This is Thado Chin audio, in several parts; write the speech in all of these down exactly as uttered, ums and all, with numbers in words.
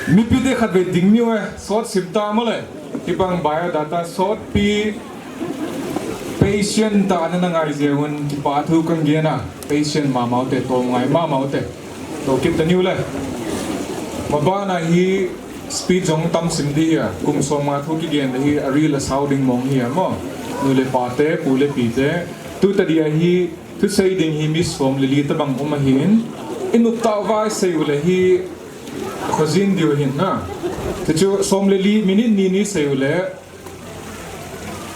Mipite khatvei ding niu e, sot sim ta mo le. Kibang biodata sot pi patient ta na na ngai je un kipa thu kan gen a. Patient mamau te to ngai mamau te. To kit ta niu le. Mabana hi speed jong tam sim di hi a. Kum som nga thu kigen hi a ril a sounding mong hi a mo. Nu le pa te, pu le pi te. Tu ta di a hi Thusei ding hi mi som le li tabang um ahin, i nup tau vai sei u le hi khojin diu ahin na. Tichu som le li minute ni ni sei u le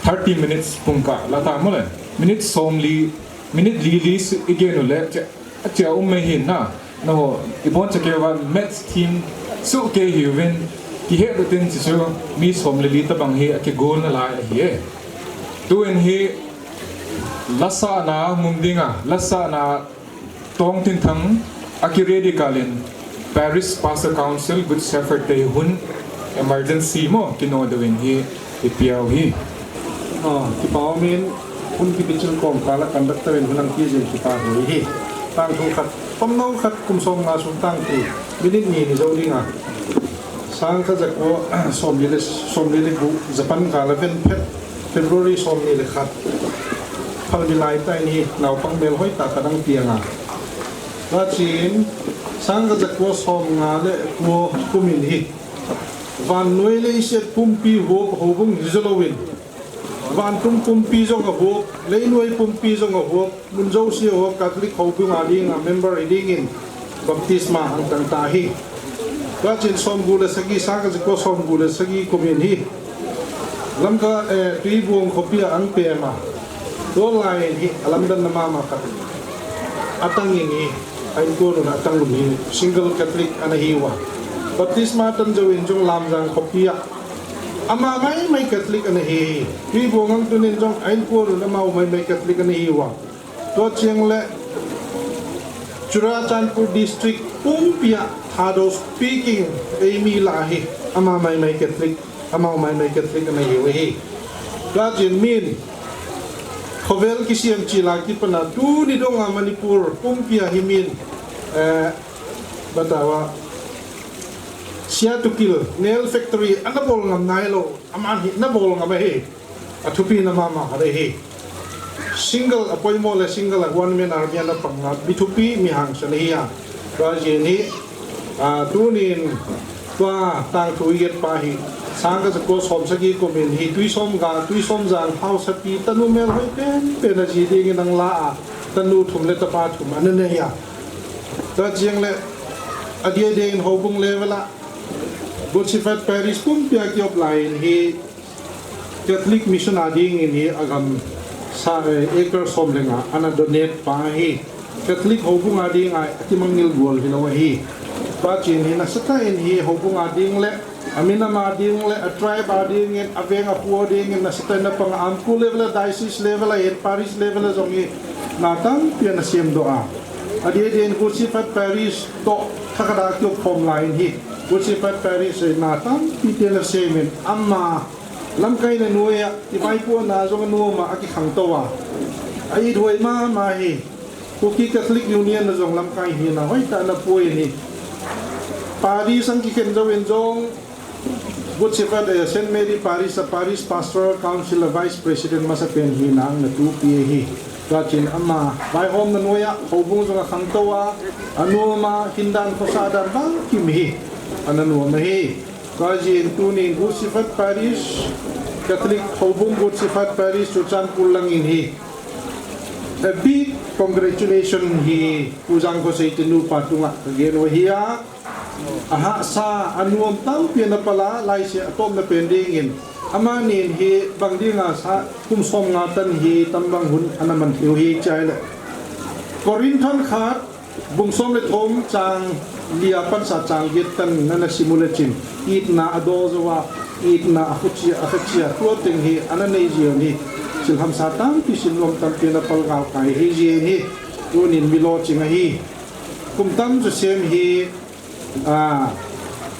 thirty minutes pung kah la ta mo le. Minute som li, minute li li si- i gen u le che, a che um mai hin na. Na ho, i bon che ke van maths thim su ke hi uvin ki he ru tin tichu mi som le li tabang hi a ke gon na lai ahi e. Tu in hi Lasana ngum dinga, lasana tong tin thang a ki ready kalin Parish Pastor Council Good Shepherd te hun emergency mo kino dewin hi i piau hi. Ah, kipa min hun ki pichil kong kala conductor in hunang ki jin kipa hui hi. Tang thu khat, pam nau khat kum som nga sung tang thu, minute ni ni zo dinga. Sang kha za ko, som li le, som li le gu, Japan kala ven phet, February som ni le khat. Phal mi lai ta in hi, naupang mel hoi ta ka dang piang a. Ka chin, sang kha za ko som nga le ko kumin hi. Van noi le iset pumpi ho, ho bung hi zo lo in. Vantung pumpi zong a huop, leinuai pumpi zong a huop, mun zosia huop Catholic ho bung a ding a member i dingin baptisma ang tang ta hi. Ka chin som gu le sagi, sang kha za ko som gu le sagi kumin hi. Lamka, eh, Tuibuong khopi a ang pema. Dolai hi a lamdan na mama khat. Atang in hi, a inkuan un atang un hi, single Catholic ana hi ua. Baptisma tan zo in zong Lamjang khopi a. Ama maimai Catholic ana hi. Tuibuong ang tunin zong a inkuan un amau maimai Catholic ana hi ua. Tua chiang le Churachandpur District pumpi a Thado speaking ei mi la hi. Ama maimai Catholic, amau maimai Catholic ana hi ua hi. Tua chiang min khovel kisiam chila kipana tuni donga Manipur pumpi a hi min, eh, batawa Sia Tukil, nail factory, ana bol ngam nai lo, aman hi na bol ngam ahi. A thupi na mama khat ahi. Single a poimo le single a one man army ana pang a, mi thupi mi hangsan ahi a. Tua jin hi, a, tunin tua tang thu i get pa hi. Sang kha za ko som sagi kumin hi, tui som ga, tui som jang, hausa pi, tanu mel hoi pen pen a ji dingin ang la a, tanu thum le tapa thum ana nei a. Tua chiang le, a dia dia in ho bung level a, Good Shepherd Parish pumpi a ki-op lai in hi Catholic Mission a dingin hi a gam sa, eh, acre som le nga ana donate pa hi. Catholic ho bung a ding a kimangngilh gual hi lo ahi. Tua chin hi nasatah in hi ho bung a ding le, a minam a ding le, a tribe a dingin, a veng a kho dingin nasatah in na pang a, amku level a, diocese level a, in parish level a zong hi na tampi ana siam doh a. A dia dia in Good Shepherd Parish toh thakhat a ki-op khom lai in hi. Good Shepherd Parish na tampi te na siam in ama lamkai na nuai a, i vaipuana zong a nuam a, a kikhangto a. A it huai mama hi. Kuki Catholic Union na zong lamkai hi na hoi ta na pui ni. Parish ang kikhen zo in zong Good Shepherd, eh, Saint Mary Parish a Parish Pastoral Council a Vice President masa pen hi na ang na tupi hi. Tua chin ama vaihawm na nuai a, ho bung zong a khangto a, a nuam a, hindan khosa dan bang kim hi. Ana nuam a hi. Tua jin tunin Good Shepherd Parish, Catholic ho bung Good Shepherd Parish Churachandpur langin hi a big congratulation hi Pu Jangkhosei Tinu pa tungah ka gen uh ahi a, a hahsa a nuam tampi na pala laise a tawpna pen dingin amah nin hi bang dinga sa kum sawm nga tan hi tam bang hun ana man thei uh hi chai le Korinthon khat Bung sawm le thum chang li a pansa chang giat tan na na sim u le chin, itna a daw zo a, itna a khuchia, a khuchia tua teng hi ana nei zia ni. Silhamsa tampi, silnuam tampi na palgal kai hi zia ni. Tunin mi lawching ahi. Kum tam chu sem hi, a,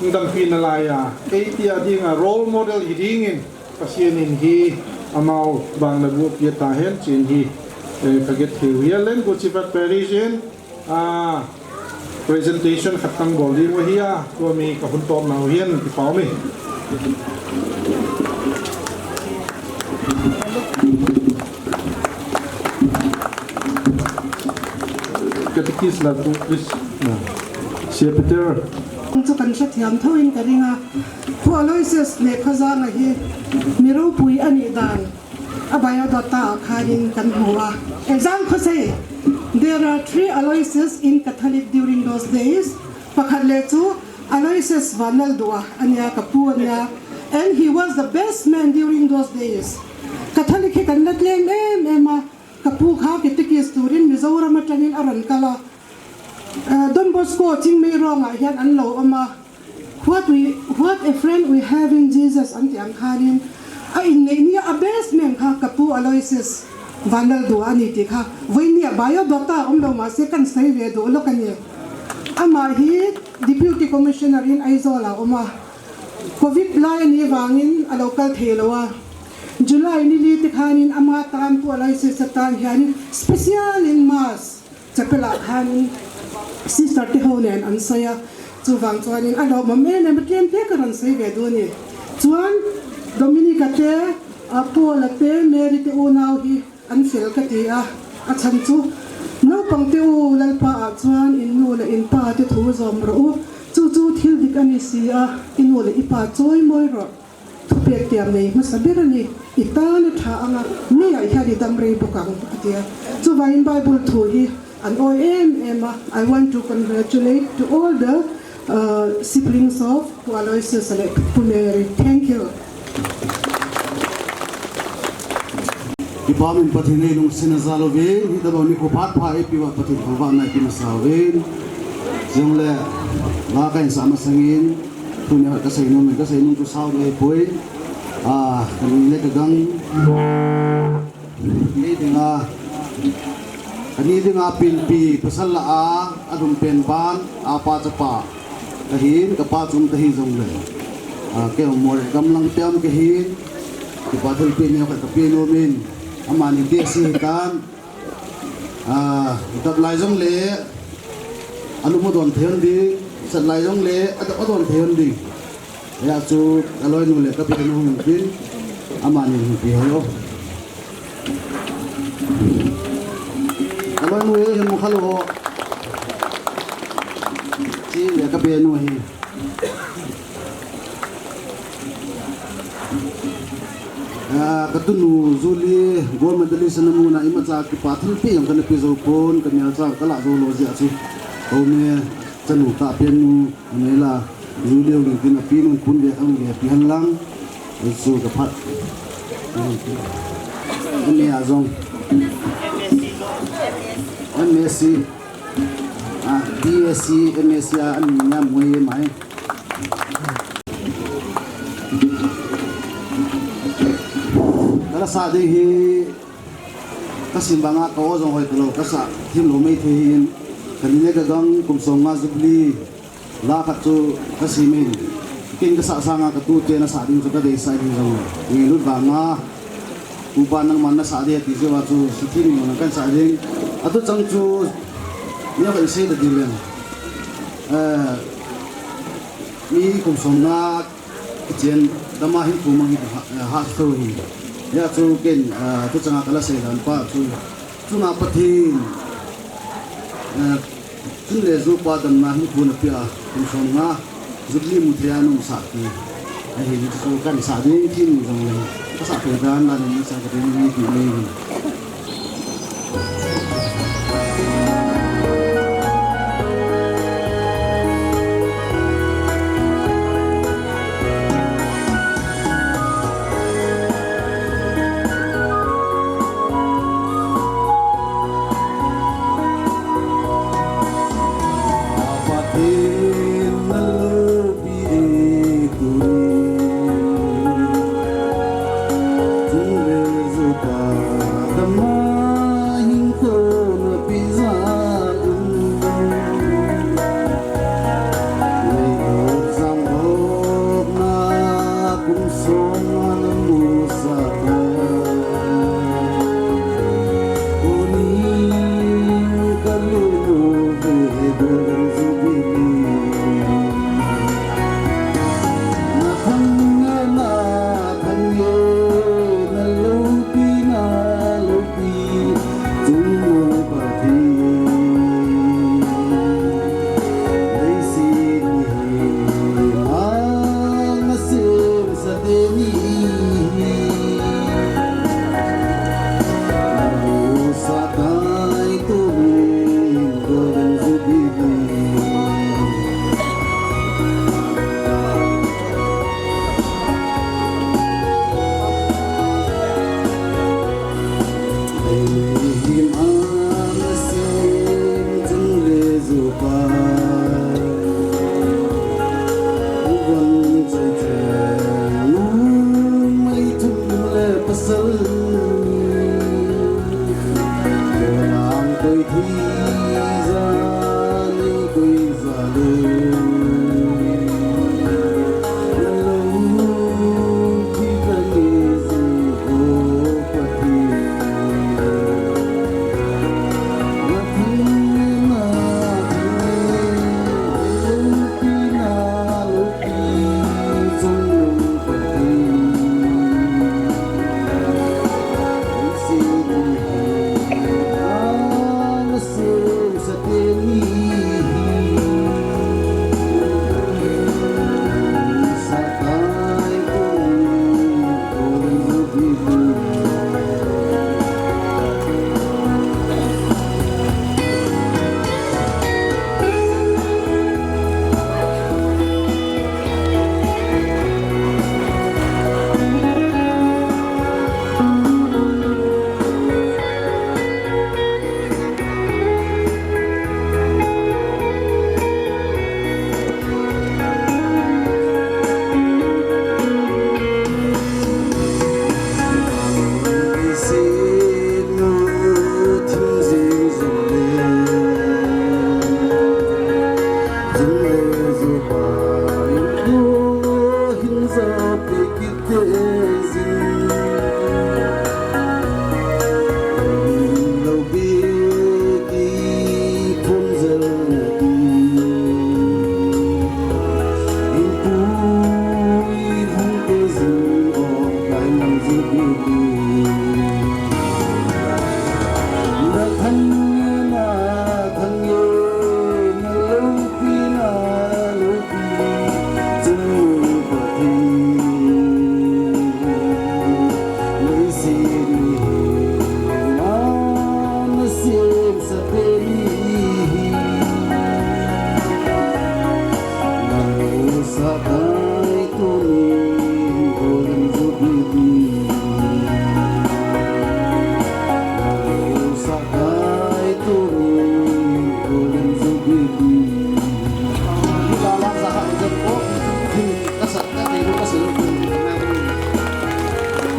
dampi na lai a, eiti a ding a role model hi dingin Pasian in hi amau bang na bu pia ta hen chin hi, eh, ka get thei u hi a len ku chi pat Paris in, a, Presentation khat tang bol ding u ahi a, tua mi ka hun tawp nau hian kipa um e. Catechist la tu, please. Sia Peter. Chu kan hrethiam tho in ka ring a. Pu Aloysius Nekhozanga hi mi ropui a nih dan a biodata ah khanin kan hmu a. Exam kho sei, there are three Aloysius in Catholic during those days. Pakhat le chu Aloysius Vanlalduha a nia, ka pu a nia. And he was the best man during those days. Catholic hi kan la tlem em em a, ka pu kha catechist turin Mizoram aṭangin a rawn kal a. Uh, Don Bosco Chingmeirong ah hian an lo awm a. What we, what a friend we have in Jesus an tih ang khanin, a inneih nia a best man kha ka pu Aloysius Vanlalduha a ni tih kha vawiin nia biodata a awm lo, mahse kan sawi ve duh lawk a ni. Amah hi Deputy Commissioner in Aizawl a awm a, Covid lai a ni vangin a lo kal thei lo a. July ni li te khanin ama tan Pu Aloysius a tan hian special in Mass Chapel ah khan sister te ho nen an sawi a, chuvang chuanin a lawmawm em em a, tlem te ka rawn sawi ve duh a ni. Chuan Dominica te, a, Paula te, Mary te unau hi an fel ka ti a, a chhan chu naupang te u Lalpa ah chuan in nu leh in pa te thu zawm rawh u, chu chu thil dik a ni si a, i nu leh i pa chawi mawi rawh. Thupek tiam nei hmasa ber a ni, i tan a ṭha ang a, mi ah hian i dam rei bawk ang, a ti a. Chuvangin Bible thu hi an awi em em a. I want to congratulate to all the, uh, siblings of Pu Aloysius leh Pu Mary. Thank you. Kipa min Pathian ei lungsen a za lovin, hi tabang ni ko phat pha ei piu a Pathian thangvahna ei pe masa uvin. Chule, la ka insah masangin, Tunia ka seinom, ka seinom chu sau le poi. A, ka ni le ka gang. Ni dinga, ka ni dinga pinpi pasal la a, a dum pen ban, a pa chapa. Ka hin, ka pa chum ka hi zong le. A, kei mo le gamlang piam ka hin. Kipa thilpeh ni ka pe nom in. Amani te si hitan. A, dap lai zong le, a lum a dawn thei hon ding, sat lai zong le, a dap a dawn thei hon ding. Hia chu, ka lawinu le ka benu hung pin, amani hung pi hoi o. Ka lawinu hi hin mu kha lo o. Chi le ka benu hi. Ah, ka tunu Julie, gold medalist na muna imacha kipa thilpeh jong kana pe zo pon, ka melchang ka la zo lo jeh a chu. Ko me, chanu ka pen nu, nei la, Julie u ling tin a pi nun pun ve ang ve pi han lang. Chu ka phat. Ani a jong. M S C. Ah, B S C, M S C a, an nia mui mai. Ka la sa ding hi, ka sim banga ka aw jong hoi ta lo, ka sa thim lo mai thei hin, ka ni le ka gang kum sawm nga Jubilee, la khat chu ka sim in, ken ka sa sanga ka tute na sa ding chu ka deisah ding jong, ngei lut vanga, Upa nangman na sa ding a ti cheuva chu, suthi ni mona kan sa ding. A tu chang chu, ni a kan sei da ding leng. Eh, mi kum sawm nga kichen dama hin kum ang hi ha, ha so hi. Ya chu ken, eh, tu changa ka la sei dan pa chu. Chunga Pathian, eh, Chun le zupa damna hin khun a pia, kum sawm nga, Jubilee mu thei a nung sa ti. A hi chu kan sa ding tin jong le, ka sa thei dan la ni sa ka ding ni ti ni.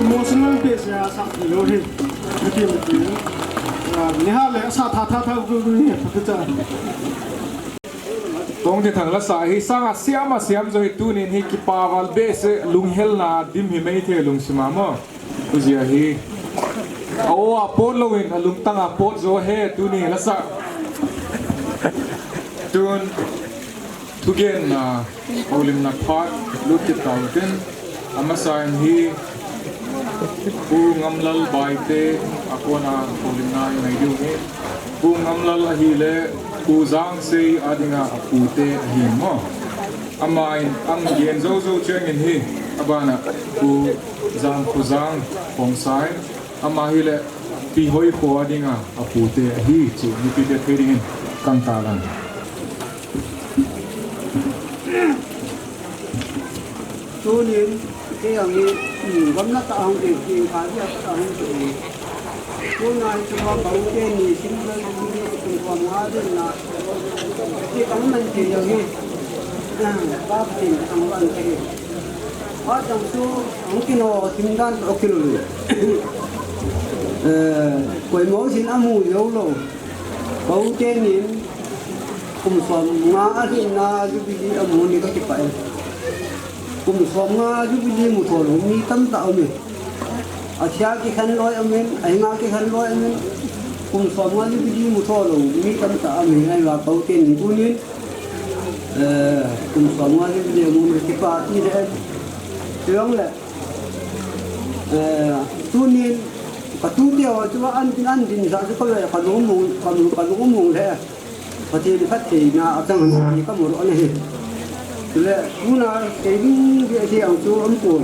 Emotional base ya sa lo hi. Mati mati. Ni ha le sa tha tha tha gu gu ni pha cha. Tongthithang lasa hi sanga siam a siam jo hi tunin hi kipa val behseh, lunghelna dim hi mai thei lungsim a mo. Tujia hi. A o a pot louvin a lungtang a pot jo hi tuni lasa. Tun thugenna, houlimna phat lut kit tauvin. Amasan hi Pu Ngamlal Baite, a kona houlimna i ngai diu hi. Pu Ngamlal ahile Pu Jangsei a dinga a pute ahi mo. Amahin a gen jou jou chengin hi, abana Pu Jangkhojang Khongsai, ama hile Pi Hoikho a dinga a pute ahi, chu mipite thei dingin kan talang. Tunin, kei ang hi, um, gamla tah a hung in, in kha dia tah a hung in. Tuna hi chunga bang te ni sim vel kum ni kum kum nga din na. Ti kang man ti yang hi. Ah, pa tin ang wan te hi. Pa tang su ang kino sim dan to kilo. Eh, koi mo sin amu yo lo. Bang te nin, kum som nga a hin na jubilee amu ni ka kipah e. Kum som nga jubilee mu tho lo mi tamtah um e. A sia kikhen loi um in, a hinga kikhen loi um in. Kum som nga jubilee mu tho lo mi tamtah um e. Ahivang kou ten tunin, eh, kum som nga jubilee mu ni kipah ti le. Chuleh, eh, tunin, ka tute ho chu an, an din sa chu ka ve, ka lung mong, ka lung, ka lung mong le. Pathen phattheina achang han ti ka mu ro ana hi. Chule, tuna kei ding ve ti ang chu aum pon.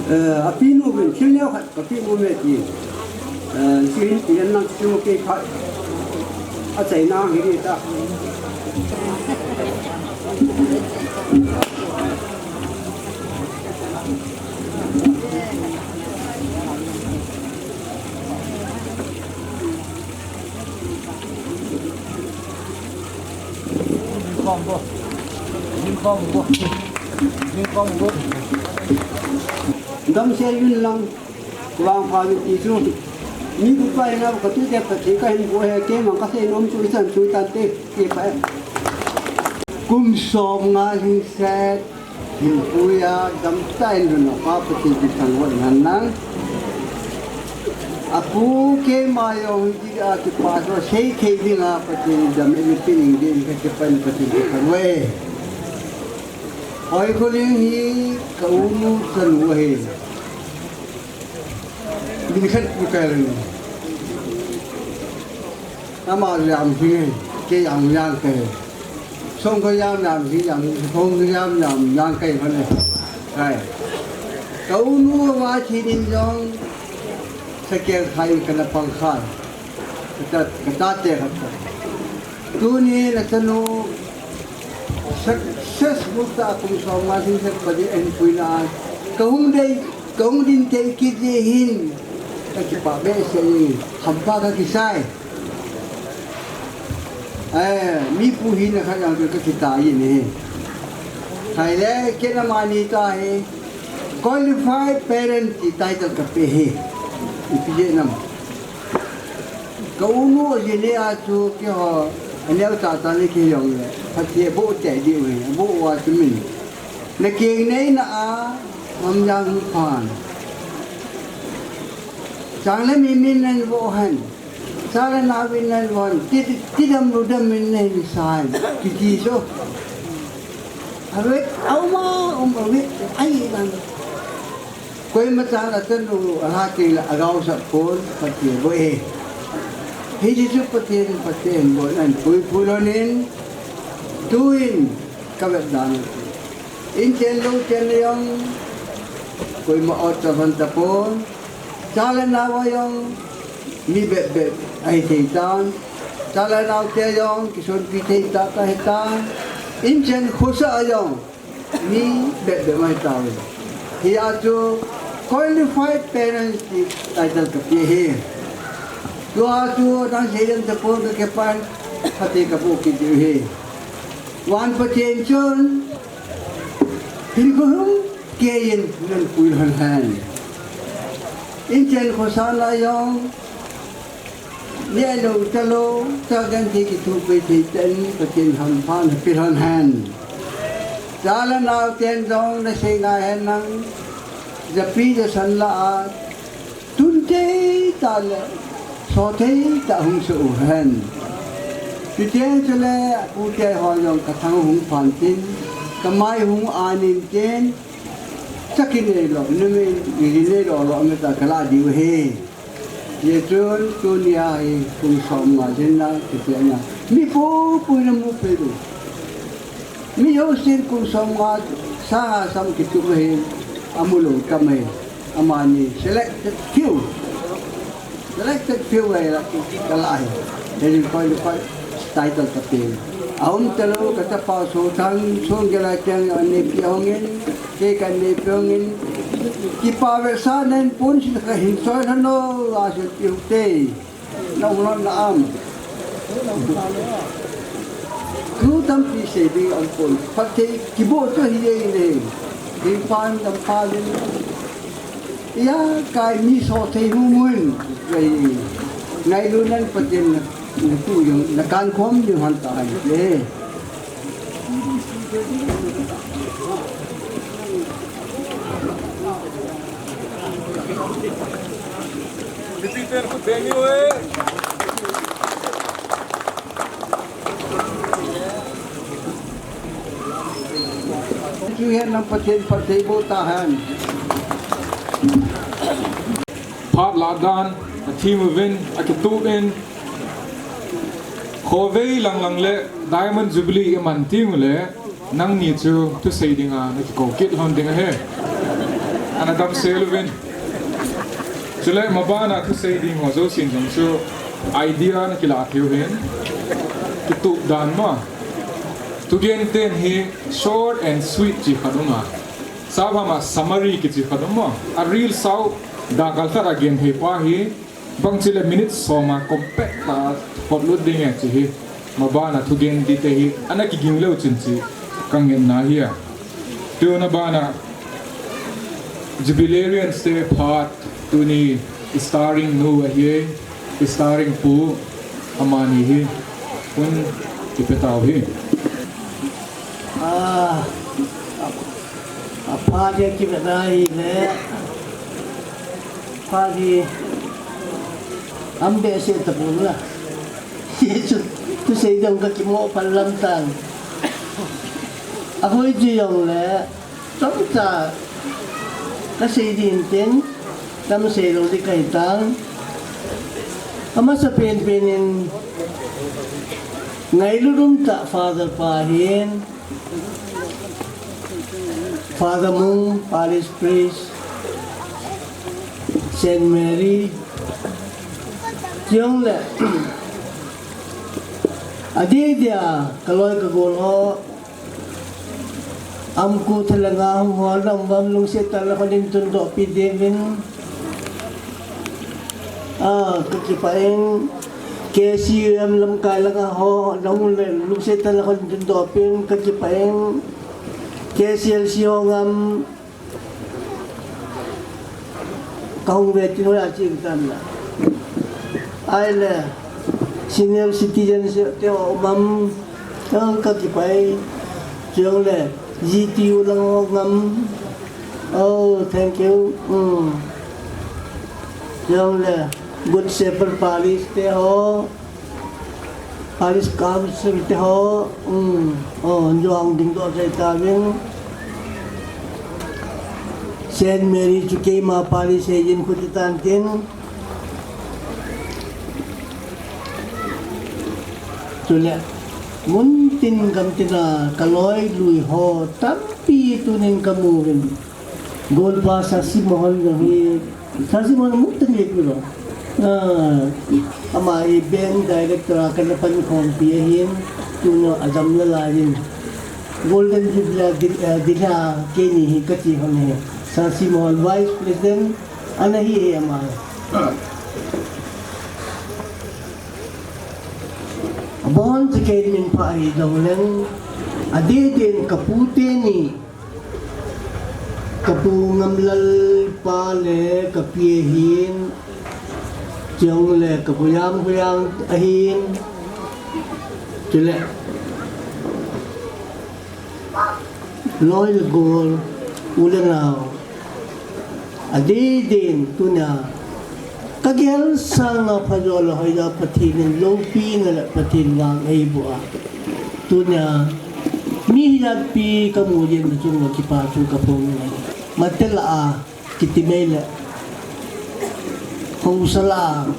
Eh, a pinu vin thil neo khat ka pinu ve ti. Eh, si hin ti an lang chu kei khat. A chaina hi ri ta. Damsel in lang vangpha mi ti chu. Mi bu pa ina ka tu te ka thei ka hin bu he ke mang ka sei nom chu i chan chu tan te ti pa. Kum som nga hin set. Hinpuia damtah in lun a pa Pathen in thangvah in hen lang. A pu keima jong hi a kipah a sei thei ding a Pathen in dam in pe ning ding ka kipah in Pathen in thangvah e. Hoikholing hi ka unu chanu ahi. Min khat pu ka ring. Ama jam hi, kei ang jam kei. Song ko jam jam hi jam, song ko jam jam jam kei ko ne. Kai. Ka unu va thi din jong, sa kei khai ka na pang khai. Ka ta, ka ta te ka ta. Tuni na chanu, successful ta kum som nga sin sa pa di en pui na. Ka hung dei, ka hung din te ki di hin. Ka kipah behseh in, hampa ka kisai. Eh, mi pu hina khat jong ka kitai in ahi. Hai le, kei na mani ta hi, qualified parent ti title ka pe hi. Ipi je nam. Ka unu jine a chu keiho, aneo tata le kei jong le. Phatthei boh tei diu hi, boh uva chu min. Na keng nei na a, mam jang hung phan. Chang le mi min nen vo hen. Cha le nau min nen vo hen. Ti, ti dam lu dam min nei ni sa hen. Kiti so. Avet, au ma, um avet, ai lang. Koima chan a chanu a la ti la a gao sa pon, Pathen bou e. Hiche chu Pathen, Pathen bou nan pui pui lou nin, tuin ka vet dan. In chen lou chen jong, koima ot ta van ta pon. Cha le nau a jong, mi bep bep ahi thei tan. Cha le nau te jong, kisonpi thei ta ta hi tan. In chen khosa a jong, mi bep bep mai tau. Hia chu qualified parents ti title ka pe hi. Tua chu nang sei ding te pon ka ke pan, Pathen ka bou kit diu hi. Van Pathen chun, hin ko hum, ke in nan pui lhon hen. In chen khosa la jong, Neh lou, ta lou, ta genthei kithopi thei ten, Pathen hampha napeh lhon hen. Cha le nau ten jong nasei ngai hen lang, japi jasan lah a, tun thei tah le, so thei tah hung soh u hen. Chuteng chule, pu te ho jong kathang hung phan tin, kamai hung an in tin, cha kinei lou, numei, kinei lou lou, me ta kalah diu hi. Hijeh chun tunia hi kum som nga jin na, kiti na. Mi pu pu na mu pe du. Mi jousen kum som nga sanga sam kitup hi amu lou tam e. Amani selected few. Selected few e la ki, kala hi. Hijeh chun koi lu koi title ka pe. Aum talou ka chapa Sothang, Songel a kiang a neipeh hongin, kei ka neipeh hongin. Kipa vetsahnan pon sin ka hin soi lhon o, a seipi u te. Na um lhon na am. Thu tampi sei ding aum pon. Phatthei kiboh chu hi jeng in e. Ding pan dam pan in. Ijakai mi so thei mu mun. Ngai, ngailu nan Pathen na, na tu jong, na kan khom jong han ta hai le. Chu hen nang Pathen phatthei boh ta hen. Phat lah dan, a thim uvin, a kitup in, khovei lang lang le Diamond Jubilee i man teng ule, nangni chu thusei dinga na kikou kit lhon ding ahi. Ana damsel uvin. Chule mabana thusei ding ho jousen jong chu idea na kilah thei u hin. Kitup dan ma. Thugen ten hi short and sweet chi khat um a. Saphama summary kichi khat um a. A ril sau da kal khat a gen thei pa hi. Bangchi le minute som a compact tah a hot lut ding e chi hi. Mabana thugen dite hi ana kiging leu chin chi ka ngen na hi a. Tuna bana Jubilarians te phat tuni i starring nu ahi, i starring pu amani hi hun ipe tau hi. Ah, a, a phat hi kibe na hi le. Phat hi am behseh tapon la. Chu, thusei ding ka kimo pal lam tan. Ahoi ji jong le, chomcha ka sei din tin, tam sei lou di kai tan. Amasa pen pen in, ngailut um tah Father pa hin, Father Mung, Parish Priest, Saint Mary, chule, adeh dia, ka loi ka gol ho, amku thalenga hung ho, lam vam lungset tah le hon in tundoh pi ding in, a, ka kipah in, K C U M lamkai langa ho, nang le lungset tah le hon in tundoh pi in, ka kipah in, K C L C ho ngam, Ka hung ve tin hoiya chim tam la. Ahile, senior citizen te ho um am, ka kipah e, chule, G T U lang ho ngam. Oh, thank you. Hmm. Jong le, Good Shepherd Parish te ho. Parish Council te ho. Hmm. Oh, jong ding do sai ta ving. Saint Mary chu keima Parish he jin khuti tan tin. Chule, mun tin gam tina ka loi lui ho tampi tunin ka mu vin. Golpa Sasi Mohan jong hi, Sasi Mohan mu tan ye kulo. Ah, ama hi bank director a kana pan khompi ahin, tuna ajam la lai in. Golden Jubilee a dil, eh, dil a keini hi kati hon he. Sasi Mohan Vice President, ana hi he ama. Abon chikei min pha hi dong leng, adeh deh in ka pu teni, ka pu Ngamlal pa le ka pi ahin, chong le ka pu Yamkhuyang ahin, chule loi le gol, u le nao. Adeh deh in tunia ka gel sanga phajo le hoijo Pathen in loupina le Pathen vang eiboh a. Tunia mi hijat pi ka mu jeng na chunga kipa thu ka phong in ahi. Mate lah a kiti mai le hausa lah a,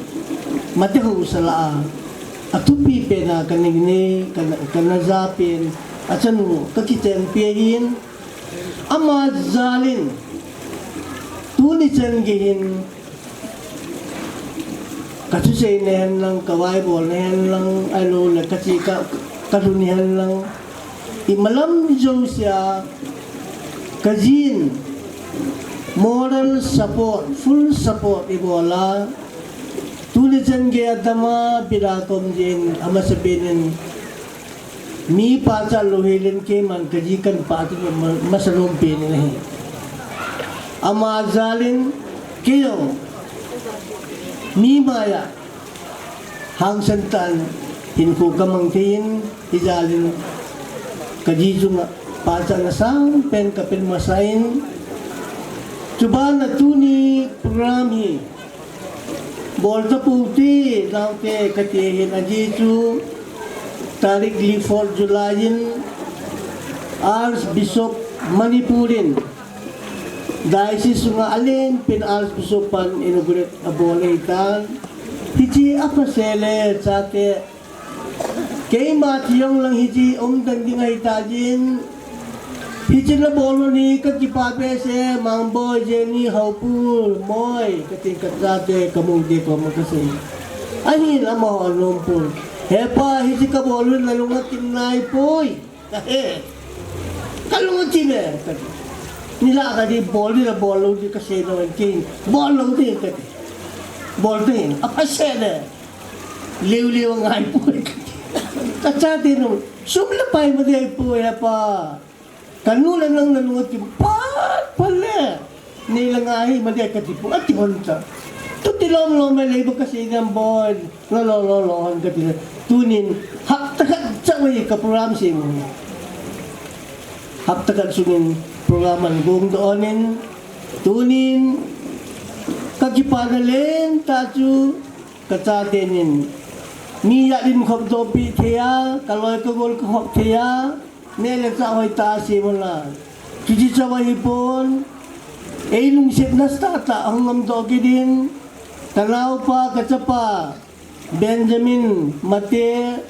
mate hausa lah a, athupi pen a ka ning ne, ka na, ka na ja pen, achanu ka kichen pi ahin, ama jal in, tuni chan gei hin, ka thusei na hen lang, ka vaibol na hen lang, ahilou le ka chi ka, ka lhun hen lang, imalam jousea, ka jin, moral support, full support ibol a, tuni chan gei a dam a, bira kom jin, amasa pen in, mi pachat lou hilen keiman ka ji kan pachat ma, masa lom pen in ahi. Ama jal in kei jong mi maiya hangsan tah in hinkho ka mang thei in, hijal in ka ji chunga pachatna sangpen ka pe masa in, chuban a tuni program hi bol tapou te, naote, kati ahin, ajeh chu tarik li, fourth July in Archbishop Manipur in diocese sunga alen pen Archbishop pan inaugurate abol ahitan. Hiche apha sele chate, keima thi jong lang hiche umdan ding ahitan. Hiche na bol u hi ka kipa behseh, Mangboi, Jenny, Haopu, Moi, ka tin ka chate, ka mu te koma ka sei. Ahin amaho anom pon. He pa, hiche ka bol u na lung akim nai poi. Ka he. Ka lung akim e, ka ti. Nilhah ka ti, bol ding la bol lou ding ka sei lou in kei. Bol lou ding ka ti. Bol ding, apha sele. Liu liu angai poi. Ka chate nu, sum le pai ma dei poi he pa. Ka nu le nang na lung akim phat phat le. Nei la ngai ma dei ka ti poi, ati hon cha. Tu ti lom lom le leiba ka sei nam bon. Lo lo lo lo hon ka ti le. Tunin hapta khat cha wei ka program sei mo. Hapta khat sungin program an gong doh in. Tunin ka kipana lentah chu ka chaten mi jat in khop doh pi thei a, ka loi ka gol ka khop thei a, neh le chah hoitah a sei mo la. Chuche chauva hipon, ei lungset nasatah a hung ngam doh kit in, ka naopa, ka chapa, Benjamin, Mate,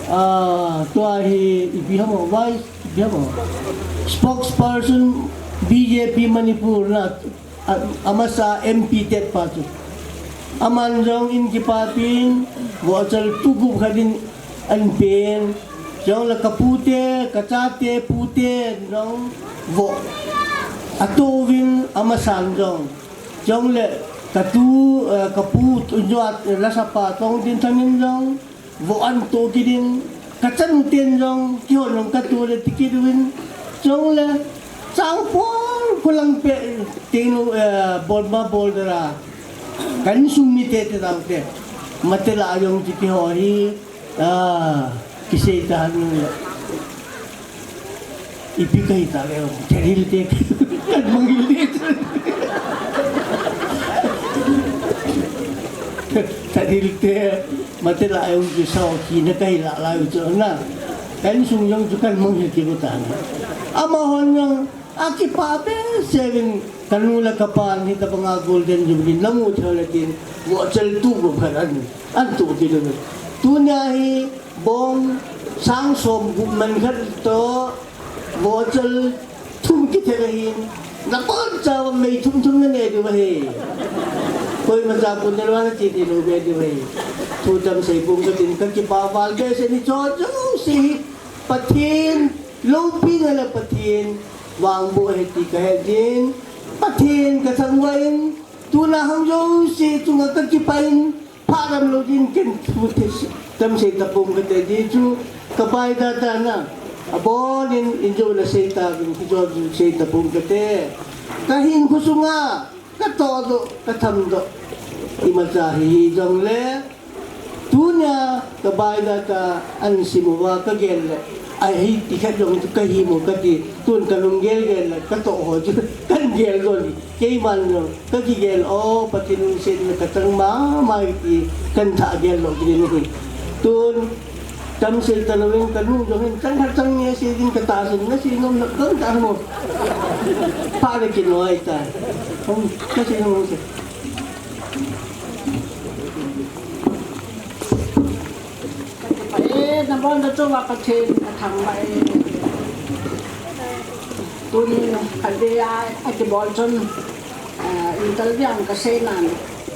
ah, tua hi ipi ham o, vice, ipi ham o, spokesperson B J P Manipur na, a, amasa M P tet pa chu. Aman jong in kipapin, vohchal tu gup khat in ahin pen. Jong le ka pute, ka chate pute jong voh atoh uvin amasan jong. Jong le ka tu, eh, ka pu, tu jot, eh, lasapa Tongtinthang in jong voh ahin toh kit in, ka chanu ten jong, kihon jong ka tu le ti kit uvin, jong le, chang pon, khulang pe, tinu, eh, bol ma bol dera, ka insung mite te dang te, Mate lah a jong ti kiho hi, ah, kisei ta nu le. Ipi kahi ta le, Tharil te, kan mangil te. Tharil te, mate la eu ki sao ki na kahi la la eu chu na. Kan sung jong chu kan mangil ki lu ta na. Amahon jong, akipa behseh in, kanu le kapan hitabanga Golden Jubilee namu thei le tin, vohchal tu go khat an, an tu ti le. Tunia hi, bong, sang som gup man khat to, vohchal thum kithe ahin, na kon cha va mei thum thum na ne diu ahi. Koima cha pun ne lou na ti ti lou be diu ahi. Thu tam sei pum katin kakipa val behseh in cho cho si hi. Pathen loupina le Pathen vangboh ahi ti kahe jin. Pathen kathangvah in, tuna hung jouse chunga kakipah in, phat lam lou din ken thu thei, tam sei tapum kate di chu, ka bai da da na. Abon in, in jo na sei ta, in ki jo sei tapum kate. Ka hinkho sunga, ka todoh, ka thamdoh. Imacha hi jongle, tunia ka bai da ta an sim uva ka gel le. Ahi ti khat jong chu ka himo kati, tun ka lunggel gel le, ka toh ho chu kan gel don. Keiman jong, ka kigel, o, Pathen lungsetna ka chang mama ti, kan thah gel lou kit in ahi. Tun, tam sei ta louvin, ka nu jong hin, chang khat chang ni sei ding ka tahsan, na sei nom na, kan ta mo. Pa le kinoi ta. Hong, na sei nom sei. Ka kipah e, nabonchauva Pathen kathangvah e. Tuni khatvei a, akibol chun, eh, interview a kasei nan,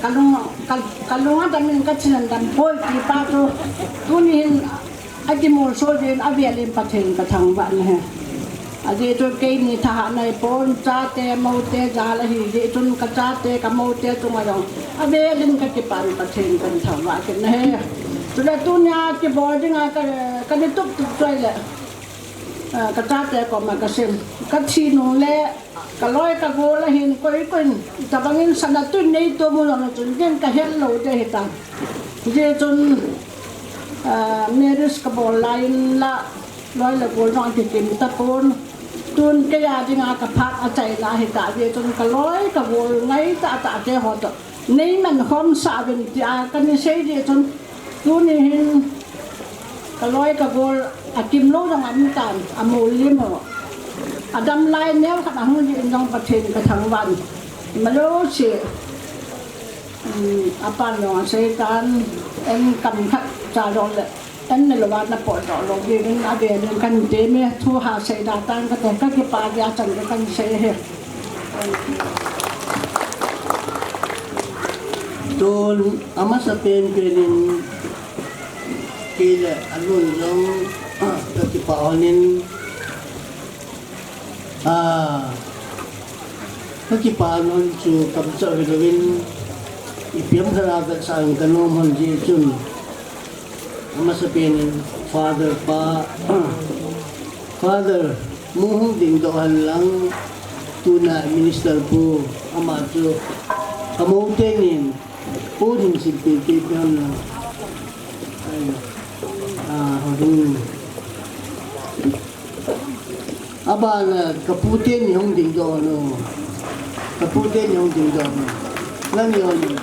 kalung, ka, kalung adam in kachin adam poi ti pa chu. Tuni hin akimolso jin avel in Pathen kathangvah in ahi. Ajeh chu keini thahat nei pon, chate, moute jal ahi jeh chun ka chate, ka moute chunga jong avel in ka kipan Pathen kan thangvah kit in ahi. Chule tunia kibol dinga ka, ka ni tup tup chu ahile, ah, ka chate koma ka sim. Ka thi nung le ka loi ka gol ahin koi koi in, tabang in sana tun nei to mu jong chun din ka hel lou ding ahi ta. Hijeh chun, ah, marriage ka bol lai in la, loi le gol jong kikim tapon. Tun kei a dinga ka phat achaina ahi ta jeh chun ka loi ka gol ngai tah tah te ho toh nei man khom sah uvin tia ka ni sei jeh chun tuni hin ka loi ka gol akim lou jong aum tan, amol lim ho. Adam lai neo khat ahung jeh in jong Pathen ka thangvah in. Malo se. Um, apan jong asei tan, en kam khat cha jong le, en ne lou va na potdoh lou ding in avel in kan teme, thu ha sei da tan kate, ka kipah dia chan ka kan sei ahi. Tun, amasa pen pen in, kei le, alun jong, ka kipah hon in, Ah, ka kipah nom chu kamchang hilou in, ipi ham khat a vetsah in ka nom hon jeh chun, amasa pen in Father pa, Father, mu hung dingdoh hen lang, tuna Minister pu, ama chu, ka mou teni in, pu ding sim pi pi pi hen lang. Ai, ah, hung. Abana, ka pu teni hung dingdoh nu. Ka pu teni hung dingdoh nu. Nani hung.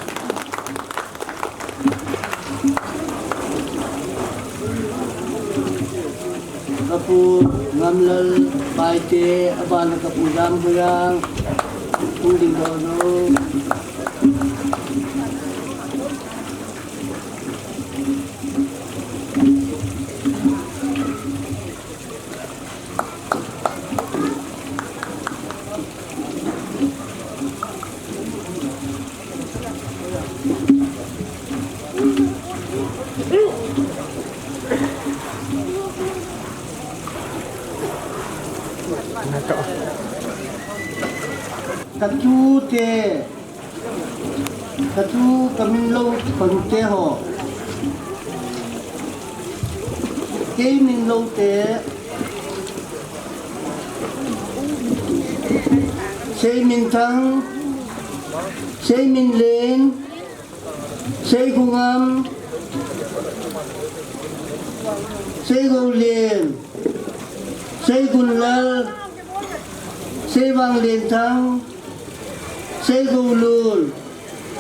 Ka pu Ngamlal Paite, abana ka pu Jamkhoyang hung dingdoh nu. Ka tute, ka tu ka min lou khonte ho. Kei min lou te. Seiminthang, Seiminlen, Seigungam, Seigoulen, Seigunlal, Seivanglengthang, Seigoulun,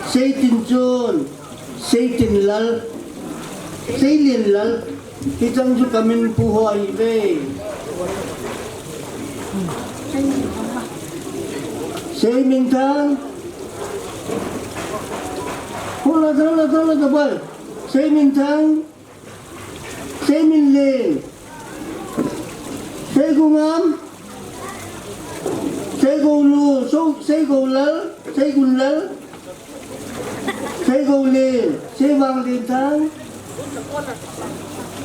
Seitinchon, Seitinlal, Seilenlal, hicheng chu kamin pu ho ahiuve. Seiminthang, hola, hola, hola, hola, Seiminthang, Seiminleng, Seigungam, Seigoulun, Seigoulal, Seigunlal, Seigouleng, Seivanglengthang,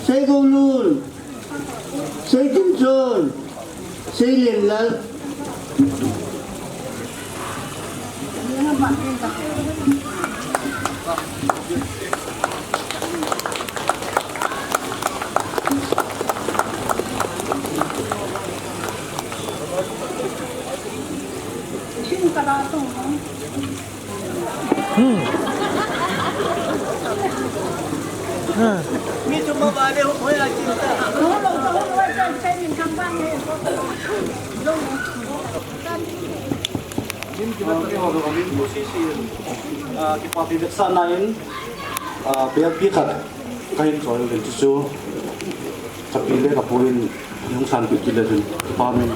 Seigoulun, Seitinchon, Seilenlal. Kipapi vetsahna in, ah, biapi khat kahin choi uvin chuchu. Kapi le kapu in hung sanpeh kit le chun, kipa min.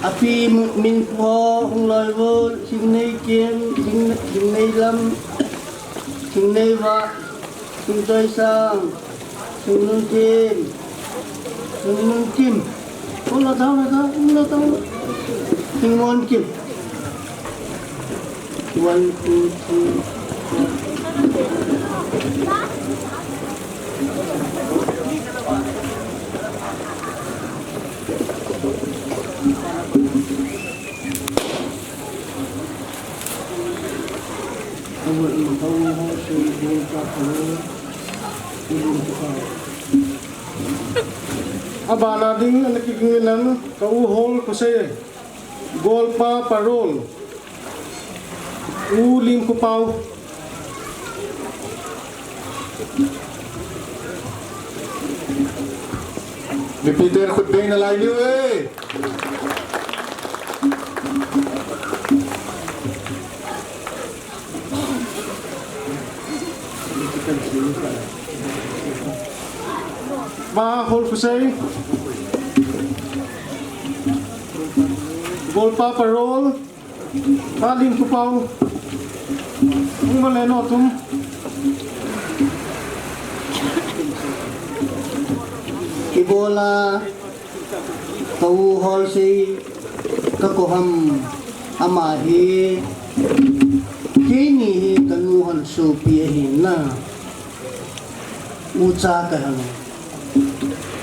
Api min pho hung loi uvin, Singneikim, Sing, Singneilam, Singneivah, Singtoisang, Singnunkim. Singnunkim. Oh, la tao, la tao, la tao. Singmonkim. One, two, three, four. Abana ding ana kiging in, ka u Hol Khosei, Golpa Parol, U Limkhopao. Mipiten khut beng nalai diu e. Ma Hol Khosei. Golpa Parol. Pa Limkhopao. Hung ma le no tum. Ibola ka u Holsei ka kou ham, ama hi keini hi ka nu hon sopi ahi na. Ucha ka hang.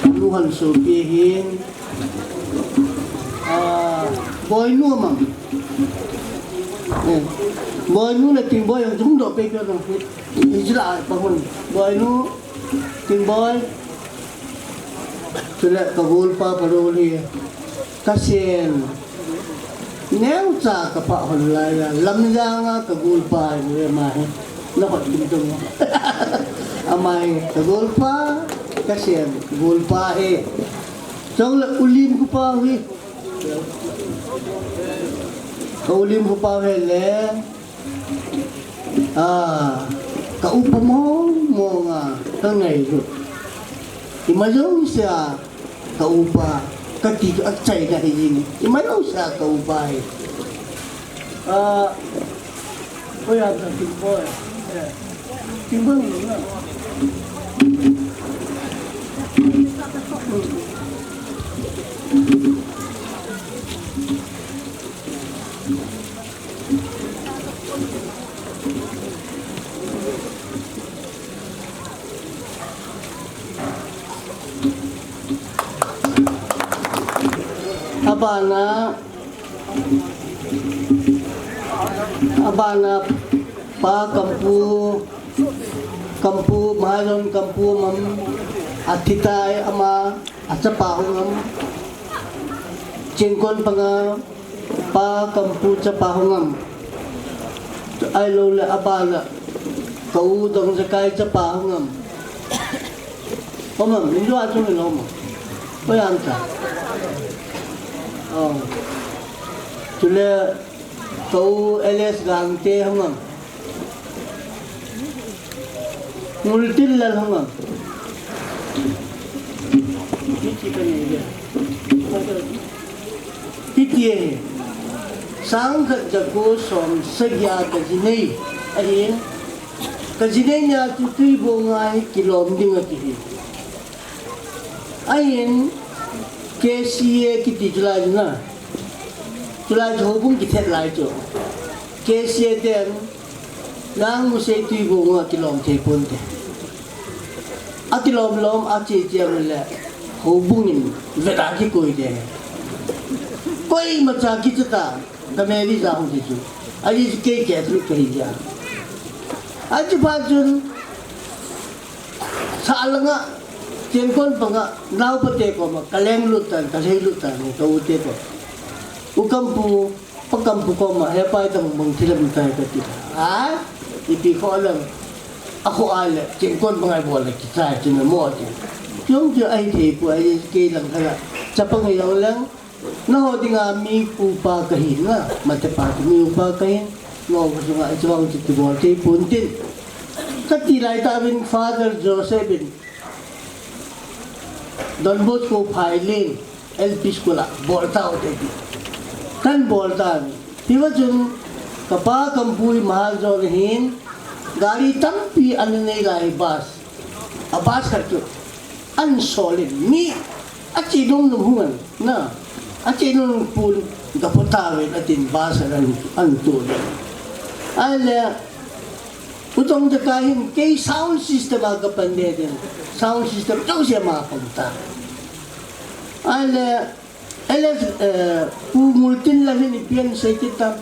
Ka nu hon sopi ahi. Ah, Boinu amang. Eh, Boinu le Tingboi ang jung do pe pe no. Ijla pa hon. Boinu, Tingboi. Chule ka golpa Parol hi. Ka sen. Neocha ka pa hon lai a. Lamjang a ka golpa hi ve ma hi. Na hot tum tum. Ama hi ka golpa, ka sen, ka golpa hi. Chule U Limkhopao hi. Ka U Limkhopao hi le. Ah, ka upa mong mong a, ka ngailut. Ima jouse a, ka upa, ka ti chu achaina hi jing. Ima jouse a, ka upa hi. Ah, oi, a ta Tingboi. Eh, Tingboi na. Abana, abana Pa Kampu, Kampu, Mahajon Kampu Ngam, athi tai ama, achapa Hongam, Chingkon Panga, Pa Kampu chapa Hongam. Ahilou le abana ka u Dongjakai chapa hung am? Hung am, min dua chung in hung am? Koi am ta? Oh. Chule ka u L S Gangte hung am? Ngultinlal hung am? Hitia hi, sangkhat jako som sagi a ka jinei ahin, ka jinei nia chu Tuibong a hi kilom ding ati hi. Ahin, K C A kiti chu lai na. Chulai chu houbung kithet lai chu. K C A ten, nang mu sei Tuibong a kilom thei ponte. Akilom lom a che che le, houbung in veda kikoi te. Koima cha kicha ta, ka Mary ja hung ti chu. Ahi chu kei Catholic kahi ja. Achi pa chun, Sa langa, Chengkon panga, naopa te koma, ka lenglut tan, ka lheilut tan, ka u te ko. U Kampu, Pa Kampu koma, he pai tang bang thil um tai kati. A, ipi kho lang, a kho a le, Chengkon panga bol le, kichai, china mo te. Chung chu ahi thei pu, ahi kei lang khala, chapang hi lang lang, Nangho dinga mi upa kahi na, Matepa mi upa kahi, nangho kasunga ichang chu kibol thei ponte. Kati lai tauvin Father Joseph in, Don Bosco Phailin, L P School a, bol taute ti. Kan bol tauvin. Hiva chun, kapa Kampu hi Mahal jong ahin, gari tampi ana nei lai bus. A bus khat chu an sol in mi a chi nung nung hung an na a chi nung nung pun ga pota ve na tin bus an an tu le. Ai le u tong te ka hin kei sound system a ka pan de den sound system tong se ma pang ta. Ai le L S, eh, Pu Ngultinlal hin ipi asei kit tam.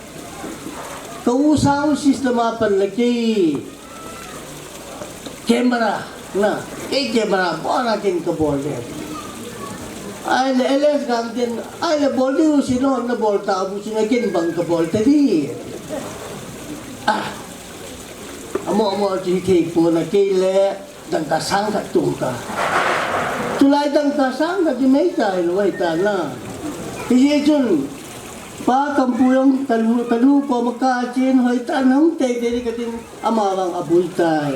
Ka u sound system a pan le kei camera, na, kei camera, bol a ken ka bol le. Ai le L S Gangten, ai le bol diu si no, na bol ta bu si na ken bang ka bol ta di. Ah, amo, amo, chi thei pu na kei le, Dangka sang khat tung ta. Tulai dangka sang khat di mei ta, hilou ai ta na. Hijeh chun, Pa Kampu jong ka nu, ka nu koma ka chen hoi ta nang tei tei di ka tin ama vang abul tai.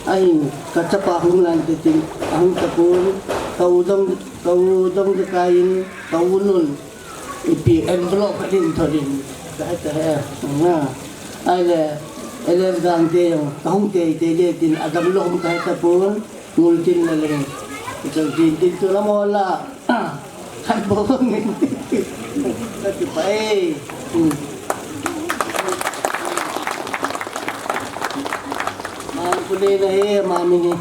Ahin, ka chapa hung lan te tin, ahung ta pun, ka u dong, ka u dong de ka in, ka u nun. Ipi envelope khat in thot in, ka he, ka he, nga. Ai le, L S Gangte jong, ka hung tei tei le tin, adam lom ka he ta pun, Ngultinlal le. Chang tin tin tu la mo la, khat bo ngin. Ka ti pa e. Hmm. Ma ku le na he, ma mi ni.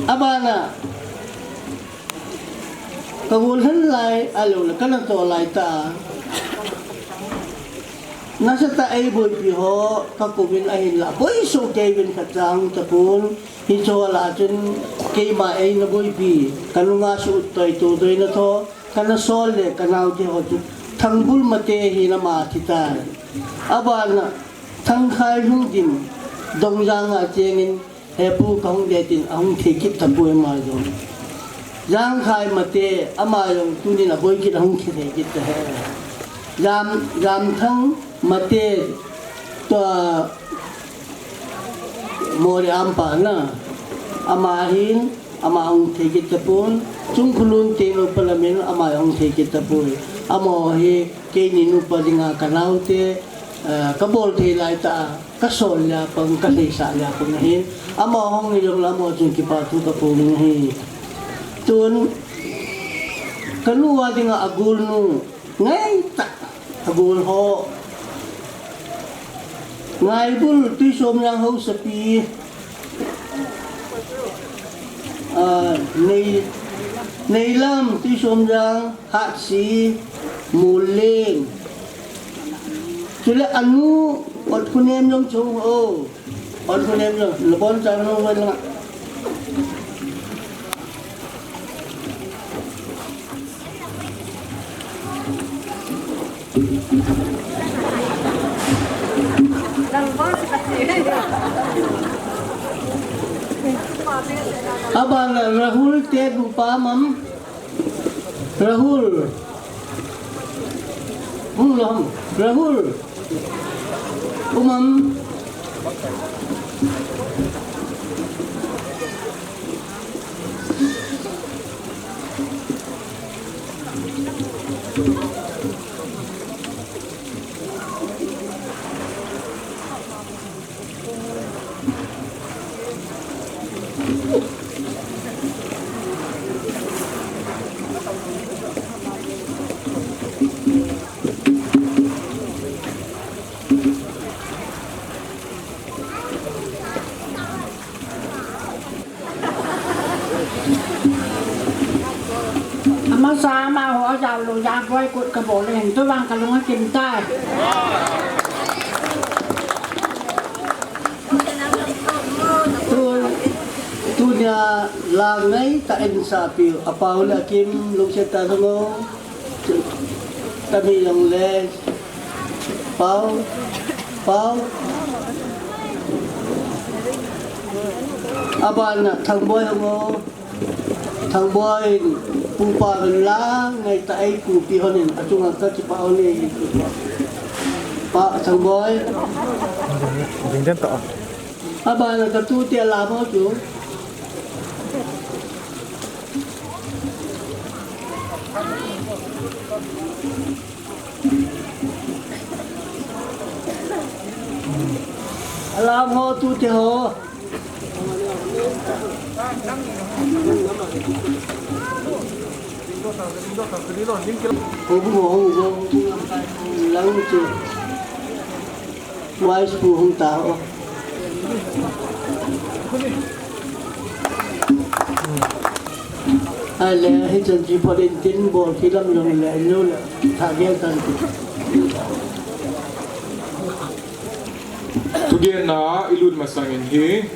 Abana. Ka gol hen lai, ahilou le, ka na to lai ta. Nasatah a ei boipi ho, ka kou vin ahin la, boi soh kei vin ka chang ta pun, hiche ho lah a chun, keima ei na boipi, ka nunga suh toi tu doi na tho, ka na sol le, ka nau te ho chu, Thangbul Mate hi na ma thi ta. Abana, Thangkhai Lhungdim, Dongjang a cheng in, He pu ka hung de tin, ahung thei kit ta poi ama jong. Jangkhai Mate, ama jong tunin aboi kit ahung thei kit ta he. Jam, Jamthang Mate, tua Moreh a um pa na. Ama hin, ama hung thei kit ta pon. Chungkhulun te no palamin, ama hung thei kit ta poi. Ama hi, keini nupa dinga ka naote, eh, ka bol thei lai ta. Ka sol lia pang, ka lheisah lia pang ahin. Ama hung hi jong le ama chun kipa thu ka phong ahi. Tun, ka nu a dinga agol nu, ngai tah, agol ho. Ngaibul, Tuisomjang Haosapi. Ah, Nei, Neilam, Tuisomjang. Hatsi, Muling. Chule anu, Otkhunem jong chung ho. Otkhunem jong, labon chang jong wen langa. Labon Aban Rahul te nupa um am? Rahul. Hung lou ham? Rahul. Um am? Amasa amaho ajao lou jeh a boycott kabol in, tuvang kalung akim tai. Tu, tunia la ngaitah in sapi, apao le akim lungset tah in um o. Tami jong le. Pao. Pao. Aban a Thangboi hung o. Thangboi, pupa ven la ngaitah ei pupi hon in achunga kakipah hon e. Pa, Thangboi. Ding den ta. Aban a katu te la mo chu. Alam ho, tute ho. Ho bu ho, ho bu lang chu. Wise pu hung ta o. Ahile, hichan chi photin tin bol kilam jong le, nu le, tha gel tan ti. Thugenna ilut masang in hi,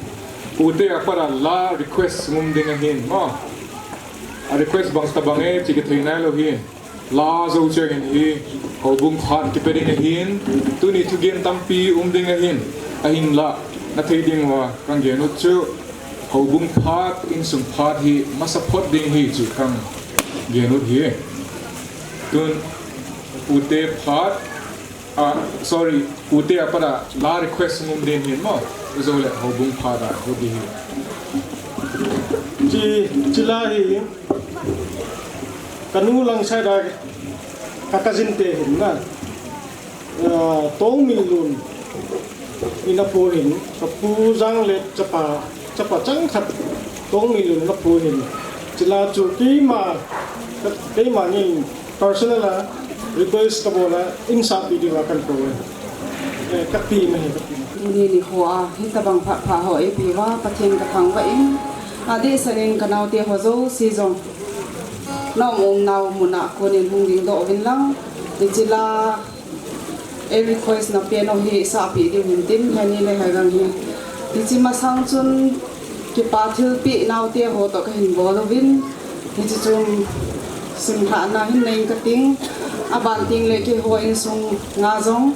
pute a pat a la request ngum ding ahin, mo. A request bang tabang e, chi kithei nailou hi. La jou cheng in hi, houbung phat kipe ding ahin, tuni thugen tampi um ding ahin, ahinla, nathei ding uva, kagel ut chu, houbung phat, insung phat hi, masa phot ding ahi chu kagel ut ahi. Tun, pute phat, ah, sorry, pute a pat a, la request ngum ding ahin mo, jou le houbung phat a, hu ding ahi. Chi, chi la hi, Kanu lang side a ka cousin te hin na. Ah, Tongminlun in apu hin, kapu Janglet chapa, chapa changkhat Tongminlun in apu hin. Chila chu keima, keima in personal a request kabol a, in sapi diuva kakou e. Eh, kati ma hi, kati ma. Tuni nikho a, hitabang phat pha ho eipe uva, Pathen kathangvah in, adeh sangin kanaote ho jouse jong. Na um um nau mun a konin hung dingdoh uvin lang. Hiche la, ei request na pian u hi sapeh diu hintin, Heni le Hegang hi. Hiche masang chun kipa thilpeh naote ho toh kahin bol uvin. Hiche chun simlhahna hin nei kating. Aban teng le keiho insung nga jong,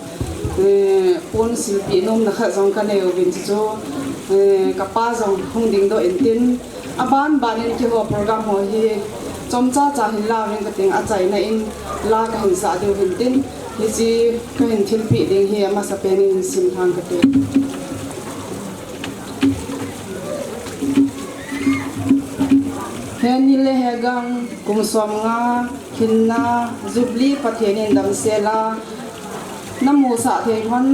eh, pon silpeh nomna khat jong kanei uvin hiche chu, eh, kapa jong hung dingdoh intin. Aban ban in keiho program ho hi chomcha cha hin la uvin kating, achaina in la kahin sah diu hintin, hiche kahin thilpeh ding hi amasapen in simlhang kate. Heni le Hegang kum somnga hinna Jubilee Pathen in damsel a namusah thei lhon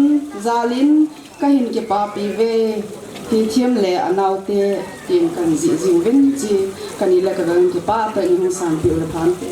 jal in, kahin kipapi uve, Tithiam le anaote, tin kahin jih jing uvin hiche, kani le kagang kipah tah in hung sanpeh u le phante.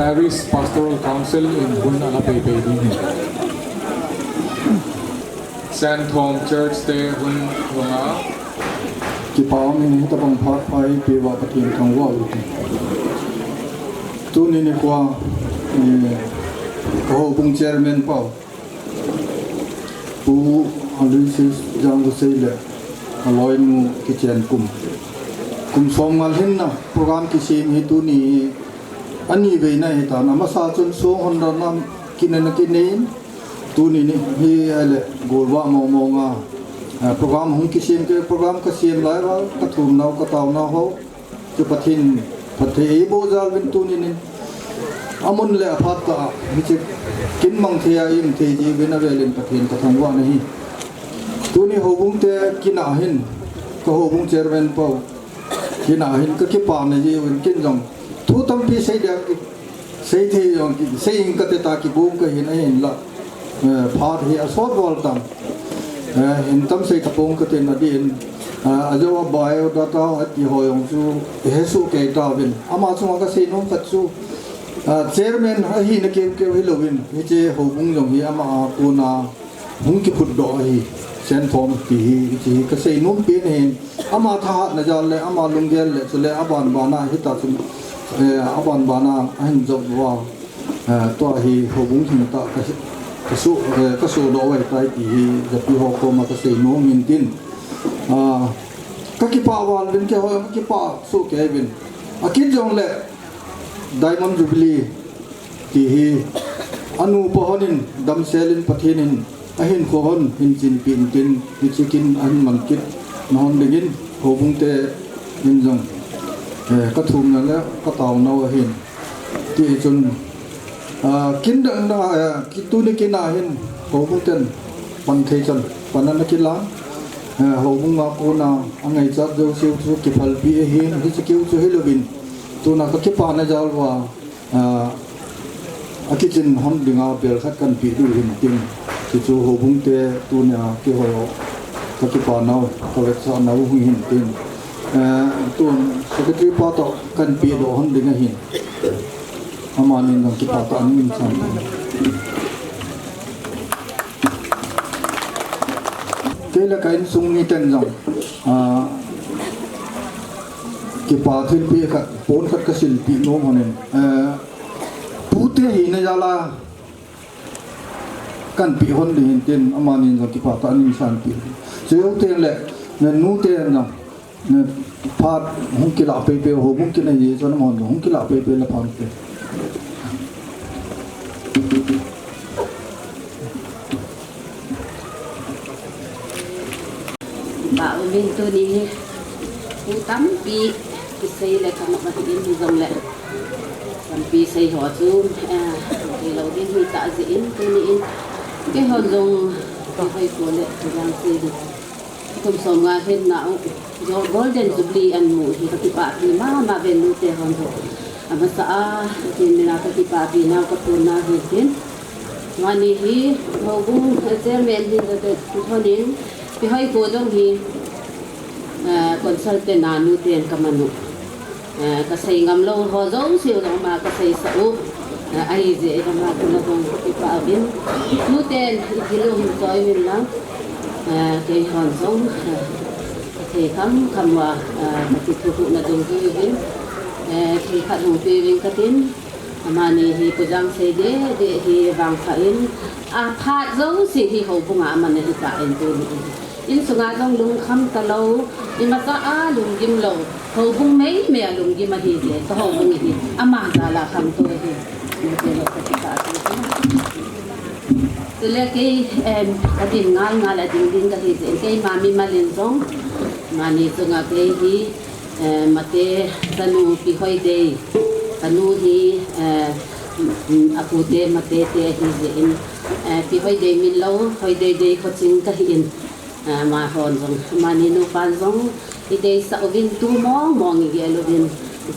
Parish Pastoral Council in hun ana peipei ding ahi. Saint Thom Church te hun lunga. Kipa umin hitabang phat pha eipeuva Pathen thangvah u hite. Tuni nikho, eh, ka houbung chairman pau, Pu Aloysius Jangvasei le aloinu kichen kum, kum som nga lhinna program kisem hi tuni hi ani veina ahitan, amasa chun song hon dan nam kinana kinei in, tuni ni hi ahile golvah mong mong a, ah, program hung kisem kei, program kasem lai uva kathum nau, katao nau ho chu Pathen phatthei eiboh jal uvin tuni nin amun le aphat tah a hiche kin mang thei a, im thei ji uvin avelin Pathen kathangvah na ahi. Tuni houbung te kin a hin, ka houbung chairman pau kin a hin kakipana ji uvin, kin jong thu tampi sei ding, sei thei jong sei ing kate ta, kigong kahin, ahinla, eh, phat hi asot bol tam. Eh, hin tam sei tapong katin adin, eh, ajou a bio data ati ho jong chu hesoh kei tauvin. Ama chunga kasei nom khat chu, eh, chairman ahina keu keu hilouvin, hiche houbung jong hi ama a kona hung kiphutdoh ahi, Saint Thom ti hi, hiche hi kasei nom pen ahin, ama thahatna jal le, ama lunggel le, chule aban bana hita chun, eh, aban bana ahin jop uva, eh, tua hi houbung hing tah ka, kaso, eh, kasodoh uva ahitai ti hi japi ho koma kasei nom in tin. Ah, kakipah val uvin, keiho kakipah soh kei uvin. Akit jongle Diamond Jubilee ti hi anupa hon in damsel in Pathen in ahinkho hon hin chinpi in tin, hiche kin ahin mang kit na hon dingin houbung te in jong, eh, kathumna le kataonau ahin. Ti chun, ah, kin dang dang, eh, ki tuni kin a hin houbung ten pan thei chan pan ana kilang, eh, houbung a kona angaichat jouseu chu kiphalpi ahin, hiche keu chu hilouvin tuna kakipana jal uva, ah, akichin hon dinga bel khat kahin peh diu ahin tin, chuchu houbung te tunia keiho kakipanau, kavetsah nau hung hin tin, eh, tun secretary pa toh kahin pehdoh hon ding ahin. Amanin jong kipah tah in um chan. Kei le ka insung miten jong, ah, kipa thilpeh khat, pon khat kasilpeh nom hon in, eh, pute hina jal a kahin peh hon ding ahin tin, amanin jong kipah tah in um chan peh. Chujou teng le, nanu ten jong, phat hung kilah peipei, houbung kin ahi chun amahon hung kilah peipei le pha inte. Ba umin tuni hi thu tampi kisei le kanop ahin, hijongle tampi sei ho chu, eh, theilou ding hita jeh in tuni in keihon jong kihoi ko le kajang sei ding. Kum som nga lhinna u, jo Golden Jubilee ahin mu hi kakipah pi mama uvin nute hon jong. Amasa a, kin mina kakipah pi nau kaphonna ahin tin. Mani hi, houbung, eh, chairman hin jong te, honin, kihoi ko jong hi, eh, consultant a nuten kaman u. Eh, kasei ngam lou ho jouse u jong ama kaseisah u. Eh, ahijeh in ama kona jong kipah uvin. Nuten, ithil u hin choi uvin lang. Eh, keihon jong, eh, kathei kham kham uva, eh, kakithuhhuhna dungjuiyin, eh, thil khat hung peuvin katin. Amani hi Pu Jangsei deh deh hi vangpha in, aphat jouse hi houbunga aman ahi tan tuni in. Insunga jong lungkham talou, imacha a lunggim lou, houbung meimei a lunggim ahi jeh, ka houbung hi, ama jal a khangtou ahi. Chule kei, em, ka din ngal ngal a ding ding kahi jeh, keima mimal in jong, mani chunga kei hi, eh, Mate chanu Pi Hoidei, kanu hi, eh, mm, apute Mate te ahi jeh in, eh, Pi Hoidei min lou, Hoidei dei khoching kahi in, eh, amahon jong, mani nupan jong, ideisah uvin tu mong mong igel uvin,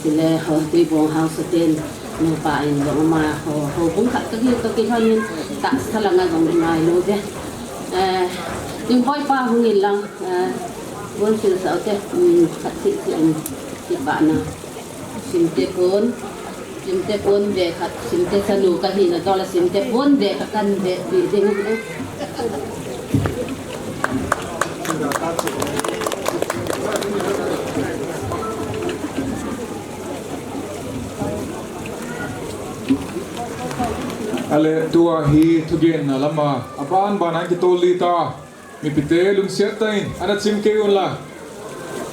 chule ho Tuibong House ten, nupa in jong amaho, houbung khat kahi toh kilhonin, tahsa langa jong ingai lou ve. Eh, Limboipa hung in lang, eh, bon sil sao te, um, khat si si in, kipana. Simte pon. Simte pon ve khat, simte sanu ka hina toh la simte pon ve ka kan ve pi ding. Ale tua hi thugenna lama aban ban an kitol li ta. Mipite lungsiat tah in ana chim kei un la.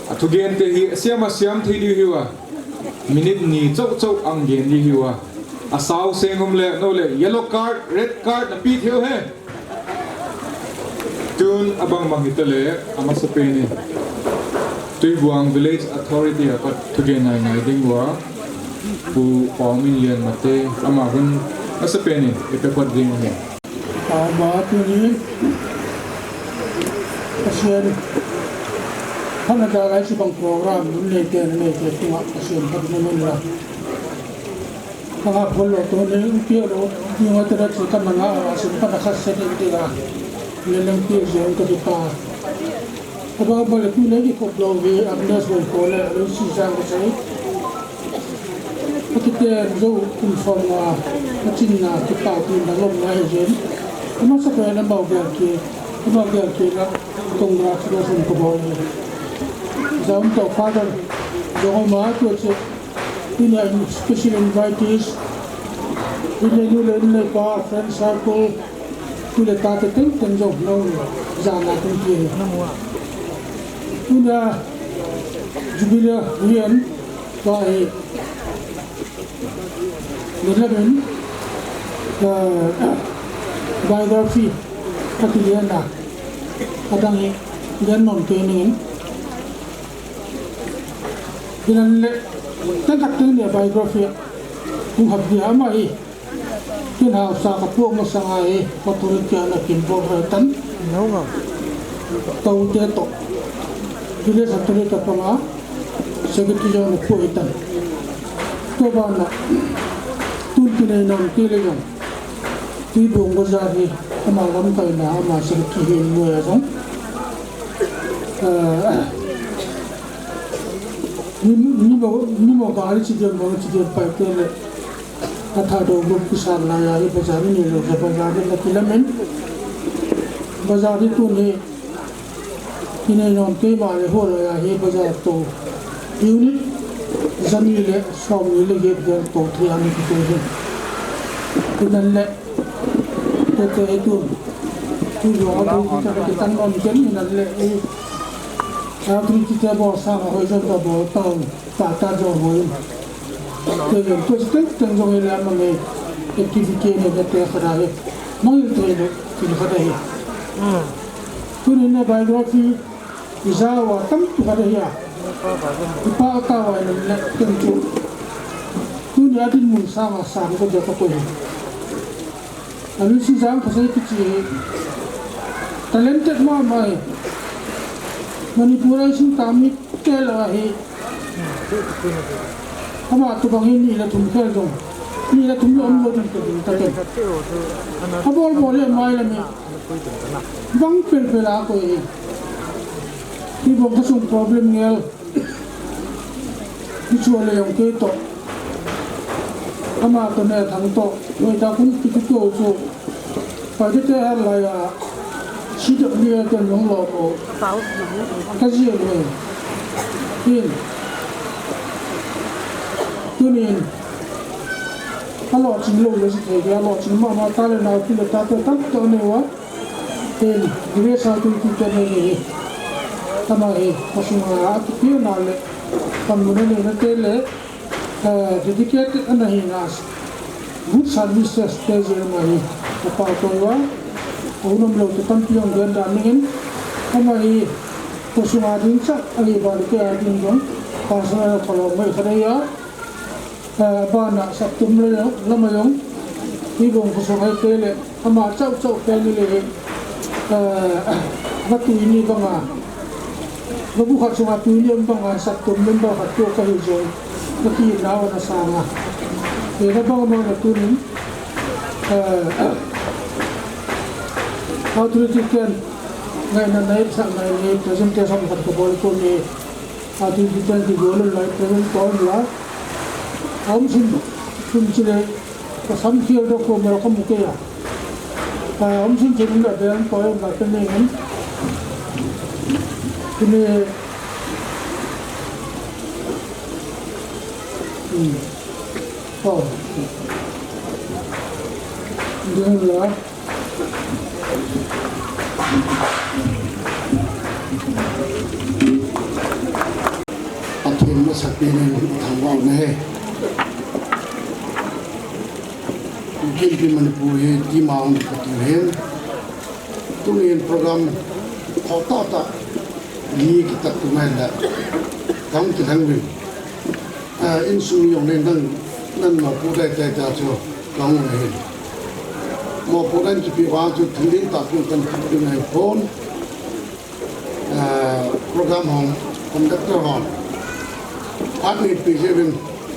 A thugente hi asiam asiam thei diu hiu a. Minute ni chauh chauh ang gen diu hiu a. A sau seng um le no le yellow card, red card na pi thei u he. Tun abang bang hita le amasa pen in Tuibuang Village Authority a pat thugen ngai ngai ding ua. Pu Paomin Lian Mate ama hun masa pen in ipe pat ding u he. Ama tuni Pasian hana dalai si bang program nun nei te nei te tunga Pasian hana nun la. Kanga phol lo to ne u pia lo ni nga tera chi ka manga a sin ka na khas se ni te ga. Ne leng pia je ka di pa. Aba ba le tu ne ki khop lo ve Agnes Boi ko le lu si sang ko sai. Akiten zo kum som nga, achin na, kipah tina lom ngai jen. Amasa pen amau bel ki, amau bel ki na, congratulation ko bol. Jam to Father, jong ma tu che, ina special invitees, ina nu le ina pa, friend circle, tu le ta te teng teng jong no, jana teng ki. Ina Jubilee Rian, pa hi, Ni lamin, eh, biography kati lian a, adang hi lian non ke nin. Binan le, tengkat teng le biography kung hap dia ama hi. Kin hausa ka puak masanga hi, Catholic kia na kin bol rai tan. Tau te to. Village Catholic ka panga. Secretary jong na poi tan. Tua bana, tun kinai nam kile jong. Tuibuong bazar hi, ama lamkai na, ama secretary hi nuai a jong. Ah, ni, ni mo, ni mo gari chi diam, mo chi diam pai te le. Ka Thadou group kisan laiya hi bazar ni lo, bazar ni na kilamin. Bazar ni tun hi, Kinai nom keima le hol a hi bazar to. Unit jani le som ni le get vel to thei ani kiti hi. Hinan le, te te hi tun. Tu jo a tu kita kita nom ken hinan le, eh. A tu kita bo sa ma hoi jon ta bo ta, ta ta jo hoi. Te ven to sten sten jong le ma me. Activity ne te khada he. Mang te le, tin khada he. Tuni na biography, ijao a tampi khat ahi a. Ipa ka wa ina le ken chu. Tuni a dinmun sanga sang ko de ka koi. Ami si jang ka sei kichi hi. Talented mama hi. Manipur a sung ta mi tel ahi. Ama tu bang hi ni le thum khel jong. Ni le thum le om lo ding te ding ta ken. Abol bol le mai le mi. Bang pel pel a koi hi. Tuibuong khosung problem ngel. Hichu le jong kei to. Ama to ne thang to. Noi ta kun kiti to chu. Pai te te har lai a. C W A te jong lo ko. Ka ji le. In. Tunin. Alo ching lo le si thei dia lo ching mama ta le nau pi le ta te tam to ne wa. Ten, Grace a tui ti te nei ni. Tama hi, khosung a, a tu pi na le. Tam mun nei na te le. Eh, dedicated ana hi na. Good services te je ma hi. Apa to wa. Unam lo te tampi jong gen da ning. Tama hi, khosung a ding cha, a hi ba le ke a ding jong. Personal ka lo mai kha de ya. Eh, bana saptum le lama jong, Tuibuong khosung a te le, ama chau chau te ni le, eh, va tui ni banga, va bu khat sunga tui ni banga saptum member khat tu ka hi jong, ka ki na wa na sanga. Te na bang ma na tu ni, eh, authority ten, ngai na nai sa ngai ni presentation khat ka bol ko ni, authority ten ki bol lai presentation la, Aum sin, Kum chile, ka sam khel do ko mero ka mu ke ya. Ka um sun chile na ben ko na ka ne ngan. Kine. Hmm. Oh. Ding la. Pathen masapen in thangvah u ahi. Kuki Inpi Manipur hi team a hung kipathu ahin. Tunin program ho tah tah li kitat tu ngai le. Kahung kilheng uvin. Ah, insung jong len dang nan mopo dai dai ta chu kahung u ahin. Mopo dan kipe vang chu thil ding tah chu kan kipathu ngai pon. Ah, program hon, conductor hon, phat neipe jeh uvin,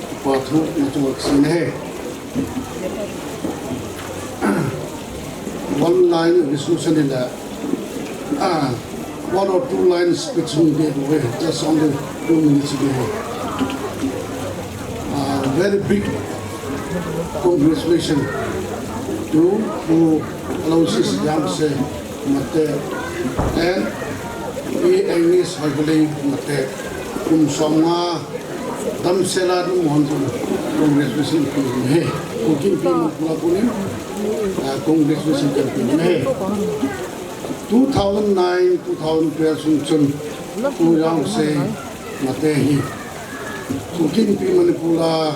kipa thu nachung a kasei ahi. One line resolution in the, ah, one or two lines speech hung ding ahi, just only two minutes ahi. Ah, very big congratulations to Pu Aloysius Rangse Mate and Pi Agnes Hoihuling Mate. Kum som nga damsel a um hon chun congratulations kape nom e. Kuki Inpi Manipur a konin, ah, congratulations kape nom e. Two thousand nine, two thousand twelve sung chun Pu Rangse Mate hi Kuki Inpi Manipur a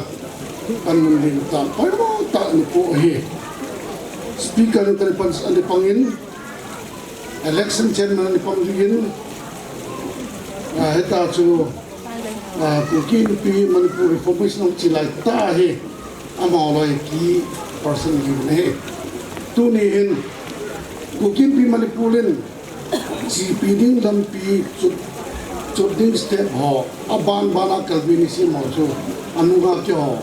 panmun ding tah, poimo tah ana pu ahi. Speaker in ana pang, ana pang in, election chairman ana pang in, ah, hita chu, ah, Kuki Inpi Manipur Reformation hung chi lai tah hi, amaho loi key person ahi. Tuni hin, Kuki Inpi Manipur in, chepi ding lampi, chot, chot ding step ho, aban ban a kalbi ni sim ho chu, anunga keiho,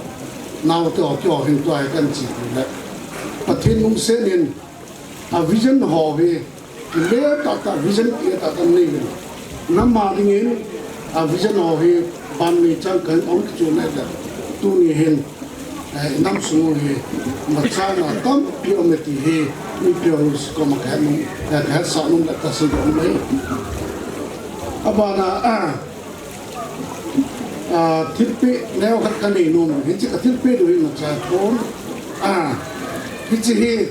naote ho, keiho hin tua hi kan chepi le. Pathen lungset in, a vision ho hi, kile tah tah vision kile tah tah nei uvin. Nam a dingin, a vision ho hi, ban ni chang kan ong kichu nei le. Tuni hin, eh, nam sung u hi, machana tampi um e ti hi, mipi ho koma kahet, eh, kahetsah nom le kasei nom e. Abana, ah, ah, thilpeh neo khat kanei nom, hiche ka thilpeh diu hi machapon, ah, hiche hi,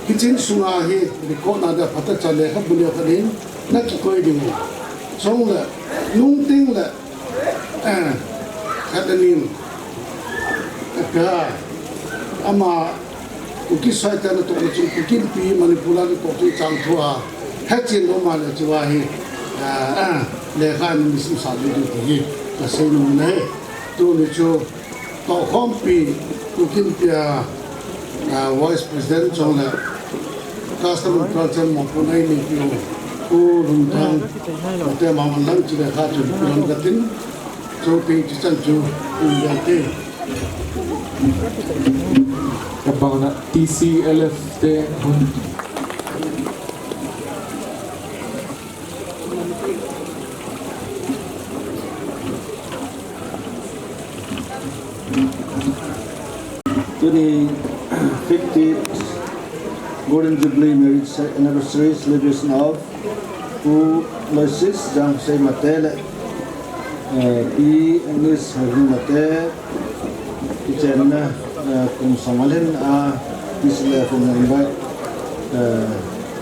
Hiche insunga hi record na dia phatecha lekhabu neo khat in nakikoi ding u. Chule, nungteng le, eh, khat anin, eh, ka, ama, Kuki soite natohna chun, Kuki Inpi Manipur a natoh chu chang thua, hechen lou ma le chua hi, ah, ah, lekha in misim sa ding ti hi, kasei nom e. Tuni chu, Tohkhompi, Kuki Inpi a, ah, Vice President chule Custom and Culture mopo nei ni pi u, Pu Lunthang, ate ma man lang chule kha chu pu lang katin, chu tin chi chan chu, um, ya te. Kabang na T C L F te hun. Tuni fiftieth Golden Jubilee Marriage Anniversary Celebration of Pu Aloysius Jangsei Mate le, eh, Pi Agnes Hoihuling Mate, kichenna, eh, kum som a lhin a, T C L F in invite, eh,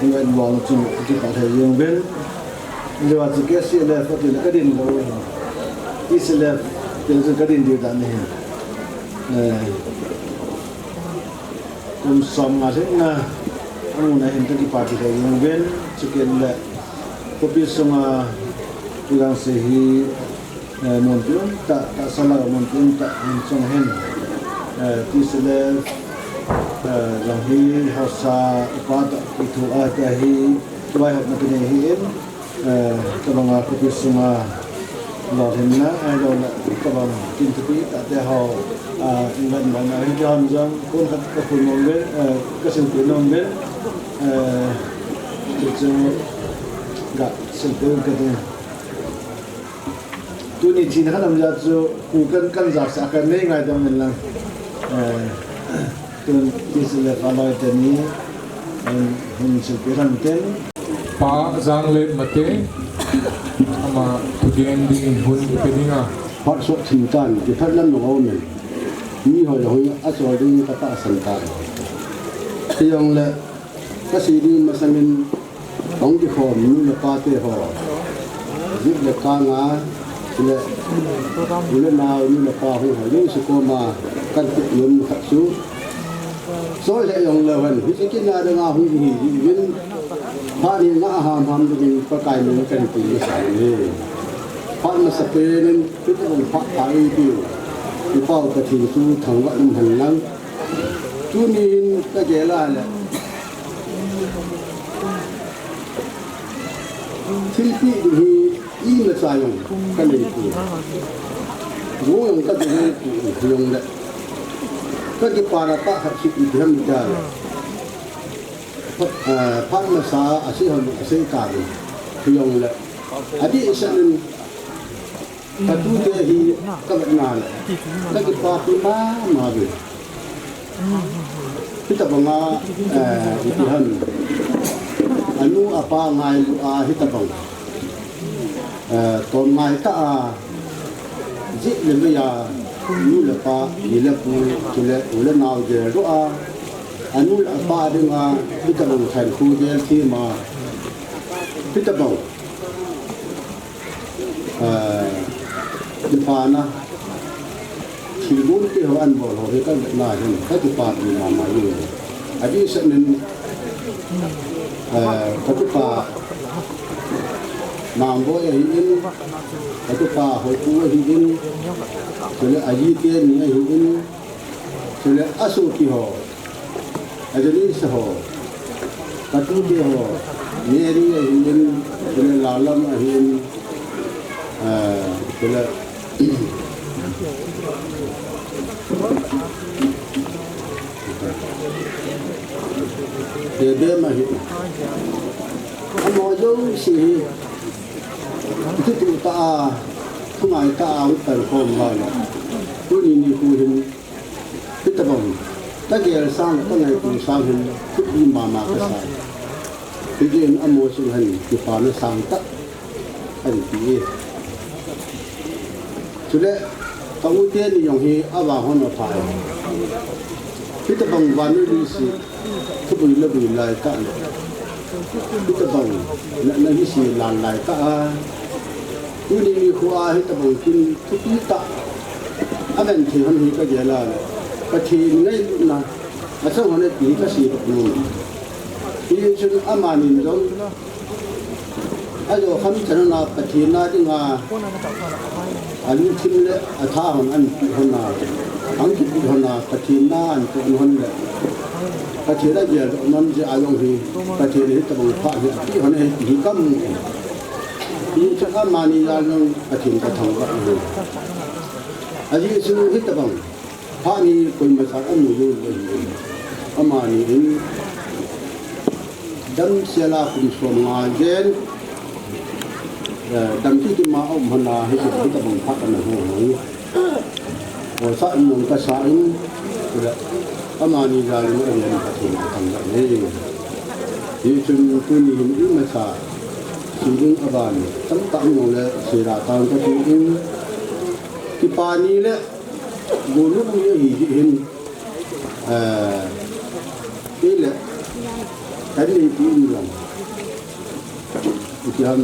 invite bol na chun, ati pa thei jeng uvin. Lewa chu K C L F ati le kadin lou. T C L F ti le chu kadin diu dan ahi. Eh, kum som nga lhin na, amun a hin kakipa ti thei jeng uvin, chukit le, khopi sunga, ilang se hi, Eh, mun pi um tah, tahsa lah mun pi um tah, mun chunga hin, eh, T C L F, eh, jong hi haosa upa tah kithoa tia hi, kivaihopna kinei ahin, eh, tabanga khopi sunga lolhinna, ahilouleh, tabang kin thupi tah te ho, ah, invite bol na hi, jong jong, kun khat kaphun nom uvin, eh, kasilpeh nom uvin, eh, chu chu, gasilpeh uvin kati. Tuni thina khat um jeh chu, ku kan kan jat sa kan nei ngaidam in lang. Eh, tun ti si le fa loi te ni, em, hun si pi ran ten. Pa Jang le Mate, ama thugen ding in hun ipe ding a. Phat sot thim tan, ti phat lam nong om in. Mi hoi hoi a chol ding ka tahsan tan. Ti jong le, ka si ding masang in, Hung kikhom nu le pa te ho. Jip le kanga, le, u le nao nu le pa hung hoi, lu si koma, kan ti lum khat chu. So le jong le van, hi se kin na de nga hung hi, hi vin. Phat ni nga ham ham de vin, Pakai min kan ti ni sa ni. Phat masa pen in, pit ong phat pa i piu. I pau ka thin chu thang va um han lang. Tuni hin ka gel a le. Thilpeh ding hi imacha jong ka nei poi. Mo jong ka nei poi jong le. Ka kipana tah khat chu ipi ham tia le. Phat, eh, phat masa a sei hon a sei ka ding. Jong le. Adih sa nin Ka tute hi ka vetna le, ka kipapi mama ve. Hitabanga, eh, ipi ham. Anu apa ngailu a hitabang. Eh, tom ngai ta a. Jih le mei a, nu le pa, pi le pu, chule u le nao gel doh a. Anu le apa dinga, hitabang khankhu gel thim a. Hitabang. Ah, kipana, thilgon te ho an bol ho hi ka vetna hin, ka kipapi mama jing e. Adih sa nin, ah, ka tupa Mangboi ahin, ka tupa Hoipu ahin, chule aji teni ahin, chule asopi ho. Ajani sa ho, ka tute ho, Mary ahin, chule Lalam ahin, ah, chule Bebem ahin. Amaho jouse hi, tutu ta a, thungai ta a, utan khom ba la. Tuni nikho hin, Hitabang, ka gel sang, ka ngaito sang hin, thupi mama ka sa. Hijeh in amaho chunga hin, kipana sangtah, ahin ti e. Chule, ka u teni jong hi, avang hon apha e. Hitabang vannoi leiset, thuboi laboi lai tah le. Hitabang, na, na hi se lan lai tah a. Tuni nikho a hitabang kin thupi tah. Aven thei hon hi ka gel a le. Pathen ngailutna. Achang hon e ti ka sei bep nom. Hichun amanin jong. Ajo kham chan na Pathen na dinga. Alungthim le atha hon an pi hon a. Ang kipi hon a Pathen na an to hon le. Pathen a gel nom jeh a jong hi. Pathen hitabang pha hi api hon e ti hi kam. Hichun amani jal jong Pathen ka thangvah e. Ajeh chu hitabang phat hi koima cha amu lou lou ahi. Amani in damsel a kum som nga jen, eh, dam kiti ma aum hon a hitabang phat ana hung hung. Sa in nung ka sa in, amani jal in ahian Pathen ka thangvah e. Hichun tuni hin imacha, si ding aban, tamtah nung le, sera tang ka ti in, kipani le, gonu ahi jeh hin, eh, ile, kan nei ti in lang. Iti ham,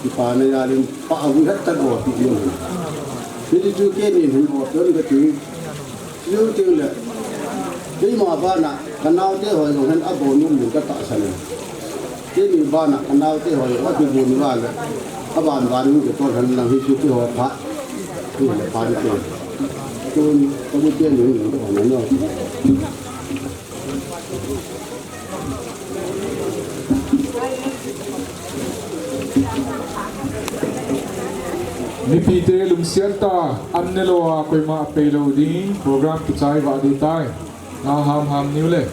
kipana jal in, pa abu hat ta go ti in. Hiti chu keini hin go ton ka ti. Chu teng le, keima bana, ka naote ho jong hin abon um in ka tahsan e. Keini bana, ka naote ho jong akibon uva le, aban ban in kitol hen lang hi chu keiho pha. Hi le pha ni te. Tun, ka bu te ni ni ko na no. Mipite lungsiat tah a, an ne lou a koima apei lou ding, program kichai vah ding tai. Nga ham ham niu le.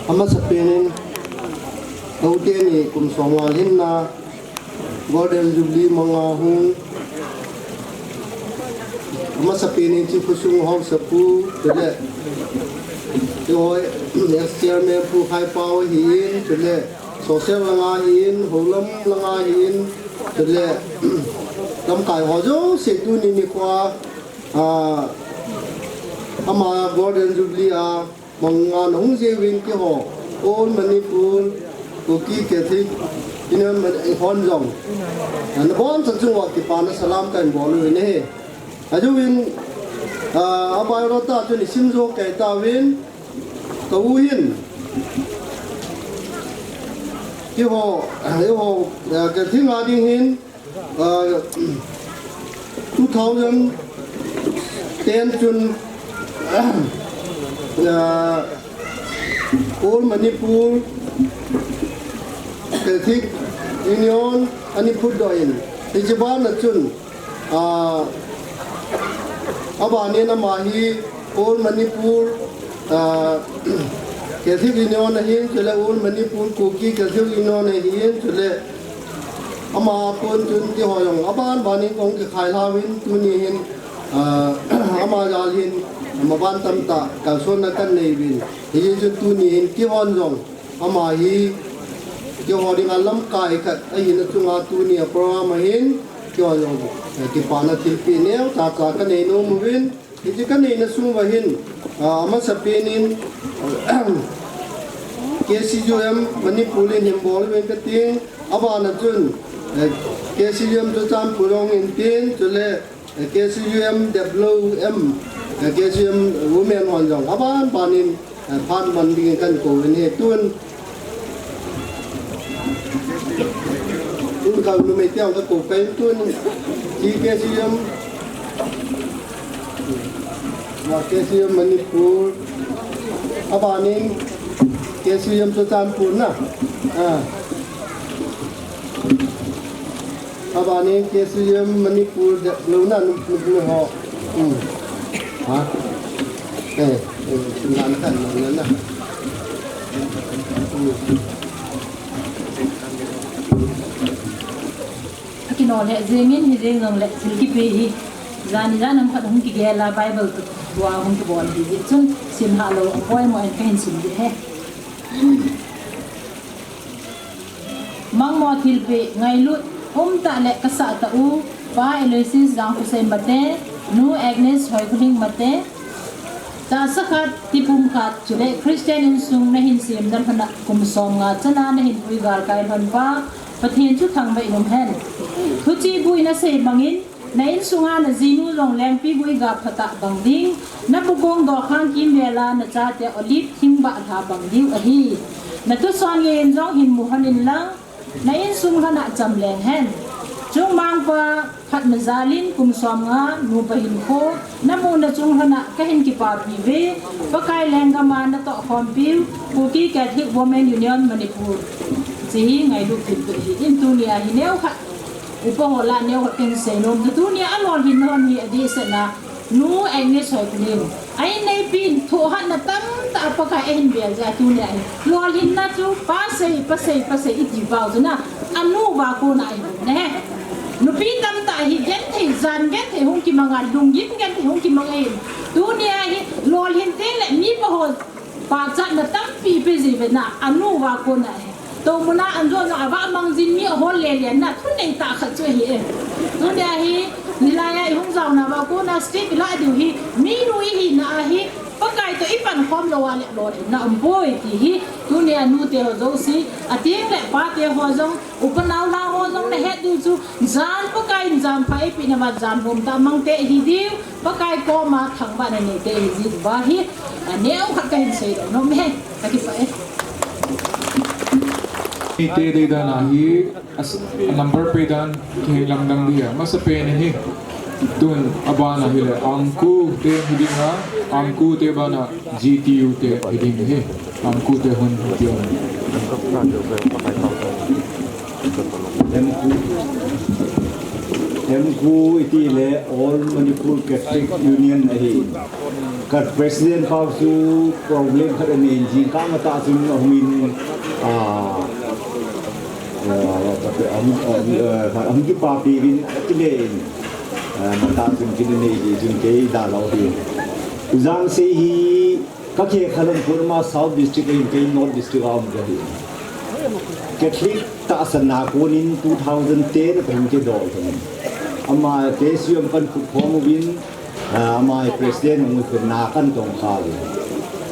Amasapen in, ka u teni kum som nga lhinna, Golden Jubilee manga hung, Amasapen in hiche khosung haosapu, chule, chule, ex chairman Pu Khaipao ahin, chule, social langa ahin, houlam langa ahin, chule, lamkai ho jouse tuni nikho a, ah, ama Golden Jubilee a, mangngilna hung jeh uvin keiho, All Manipur Kuki Catholic Union Man-, hon jong, ah, nabonchauva kipana salam kahin bol uvin ahi. Ahin, ah, a biodata chu isim jou kei tauvin, ka u hin, keiho, ah, keiho, ah, Catholic a ding hin, ah, two thousand ten chun, ah, All Manipur Catholic Union ana phutdoh in, hiche bana chun, ah, abanin ama hi All Manipur, ah, Catholic Union ahin, chule All Manipur Kuki Catholic Union ahin, chule ama kon chun keiho jong aban banin kahung kikhai lhauvin, tuni hin, ah, ama jal hin, ama ban tamtah kalsonna kanei uvin. Hiche chun tuni hin keihon jong ama hi keiho dinga lamkai khat ahina chunga tuni a program a hin keiho jong, eh, kipana thilpeh neo chacha kanei nom uvin. Hiche kaneina sung uva hin, ah, amasapen in, K C U M Manipur in hin bol uvin kating, abana chun, eh, K C U M Churachandpur jong in tin, chule, eh, K C U M W M, eh, K C U M Women hon jong aban banin, eh, phat man dingin kakou uvin ahi. Tun, tun ka numei te jong kakou uvin tun, K C U M, K C U M Manipur, abanin K C U M Churachandpur na. Ah. Abanin K C U M Manipur de lo na nu, nu, nu ho. Hmm. Ha? Eh, eh, nan kan nan na. Hmm. Akinol lheh jengin, hijeng jongle thil kipe hi. Jan ijat ham khat hung kigel a Bible toh hung kibol hi jeh chun, sim lha lou apoimo in kahin sim ding ahi. Mangmo thilpeh ngailut umtah le kasah tah u, Pa Aloysius Jangkhosen Mate, Nu Agnes Hoikholing Mate, tahsa khat, tipum khat, chule Christian insung nahin semna lhon a kum som nga chana nahin pui galkai lhon pa, Pathen chu thangvah in umhen. Thuchih bu in asei bangin, na insunga najinu jong lengpi bu iga phatah bang ding, napu kong dokhang kimvel a nachate olive thingbah lha bang diu ahi. Natu Sonngeiyin jong hin mu lhon inlang, na insung lhon a cham leng hen. Chungmangpa khat najalin kum som nga nupa hinkho namu nachung lhon a kahin kipapi uve. Pakai lenggam a natohkhompiu Kuki Catholic Women Union Manipur. Hiche hi ngailut thilpeh hi in, tunia hi neokhat upa ho lah a neokhat kahin seinom. Tunia alolhin lhon hi adehset na Nu Agnes Hoikholing. Ahin neipin thohhatna tamtah a Pakai ahin bel jeh a tunia hi lolhinna chu pa sei, pa sei, pa sei iti pau chu na, anu uva kona ahi na he. Nupi tamtah hi genthei, jan genthei hung kimang a, lunggim genthei hung kimang ahi. Tunia hi lolhin teng le mipa ho pachatna tampi ipe ji uve na, anu uva kona ahi. Toumuna anjo jong avah mang jin, mi ahol lele na, thunei tah khat chu ahi e. Tunia hi, nilai a ihung jaona uva kona step ilah diu hi, minu ihina ahi, Pakai toh ipankhom lou a le lolhinna umpoi ti hi. Tunia nute ho jouse, ateng le pate ho jong, upa naola ho jong nahet diu chu, jan Pakai in janpha eipeh na uva jan hom tah mang te ihi diu, Pakai koma thangvahna nei te ihi jeh uva hi, aneokhat kahin seidoh nom e, kakipah e. Ite deidan a hi, as-, number pe dan kihen lamdang dia, amasapen hi. Tun abana hile, Angku te hiding a, Angku te bana G T U te hiding hi. Angku te hon hiding. Angku, Angku iti le All Manipur Catholic Union ahi. Ka president pau chu problem khat anei in, jingkah matah chun ahung in, ah, ah, ahung, ah, ah, ahung kipapi uvin akile in. Mata chun kin nei hi chun kei da lo hi. U Jangsei hi ka ke khalam pur ma South District in kei North District a um ka hi. Catholic tahsan na konin two thousand ten ka hin ke dol ka. Ama ke siam kan kut khom uvin, ama president ngu na kan tong kha.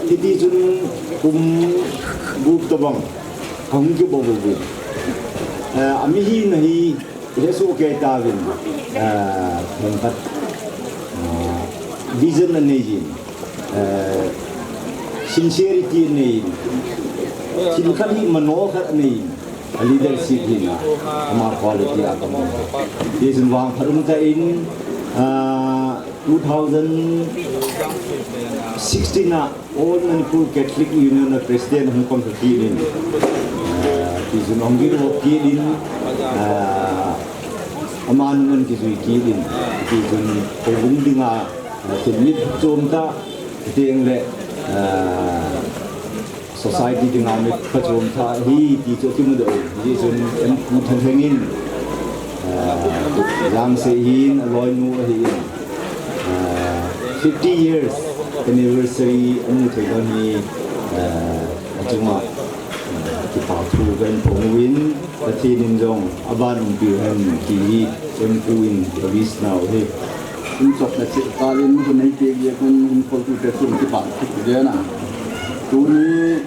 Hiti chun kum gup to bang ka hung ki bo bu. Ami hi na hi Jesu ke ta vin, ah, hempat, ah, vision anei jin, ah, sincerity anei, thil khat hi mano khat anei, a leadership hi na, ama quality a kamo. Vision vang pharum ta in, ah, two thousand sixteen a All Manipur Catholic Union a President hung pang ka kit in, ah, kijun hung gil ho kit in, ah, aman ngan kijui kit in, kijun kovung dinga, ah, tin mit chom ta, teng le, ah, society dinga mit pachom ta hi ti chu kimu do. Kijun em ku than hengin, ah, Jangsei hin, aloinu ahin. Ah, fifty years anniversary amu thei don hi, ah, achunga, ah, kipa thu kan phong uvin, Pathen in jong aban umpiu hen ti hi, em ku in ka wish nau hi. In chok na chih kalin hun nei te ye kun hun kol tu te chun kipa thu ku de na. Tuni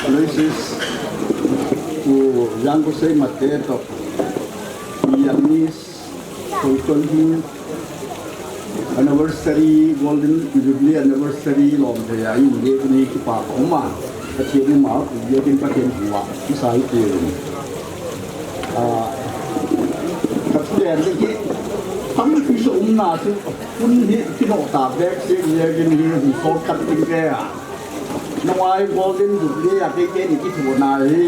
Aloysius Pu Jangkosei Mate to Myanmar Koikon hi anniversary, Golden Jubilee anniversary lom thei a, in le ni kipa ko ma, ka thi ni ma, ku ye kin pa ken wa, ki sai ti ni. Ah, ka thi le ni ki, tam ki so um na su, kun hi ki no ta bek se ye kin hi so kat tin ke a. Nawai Golden Jubilee a kei kei ni kithouna hi,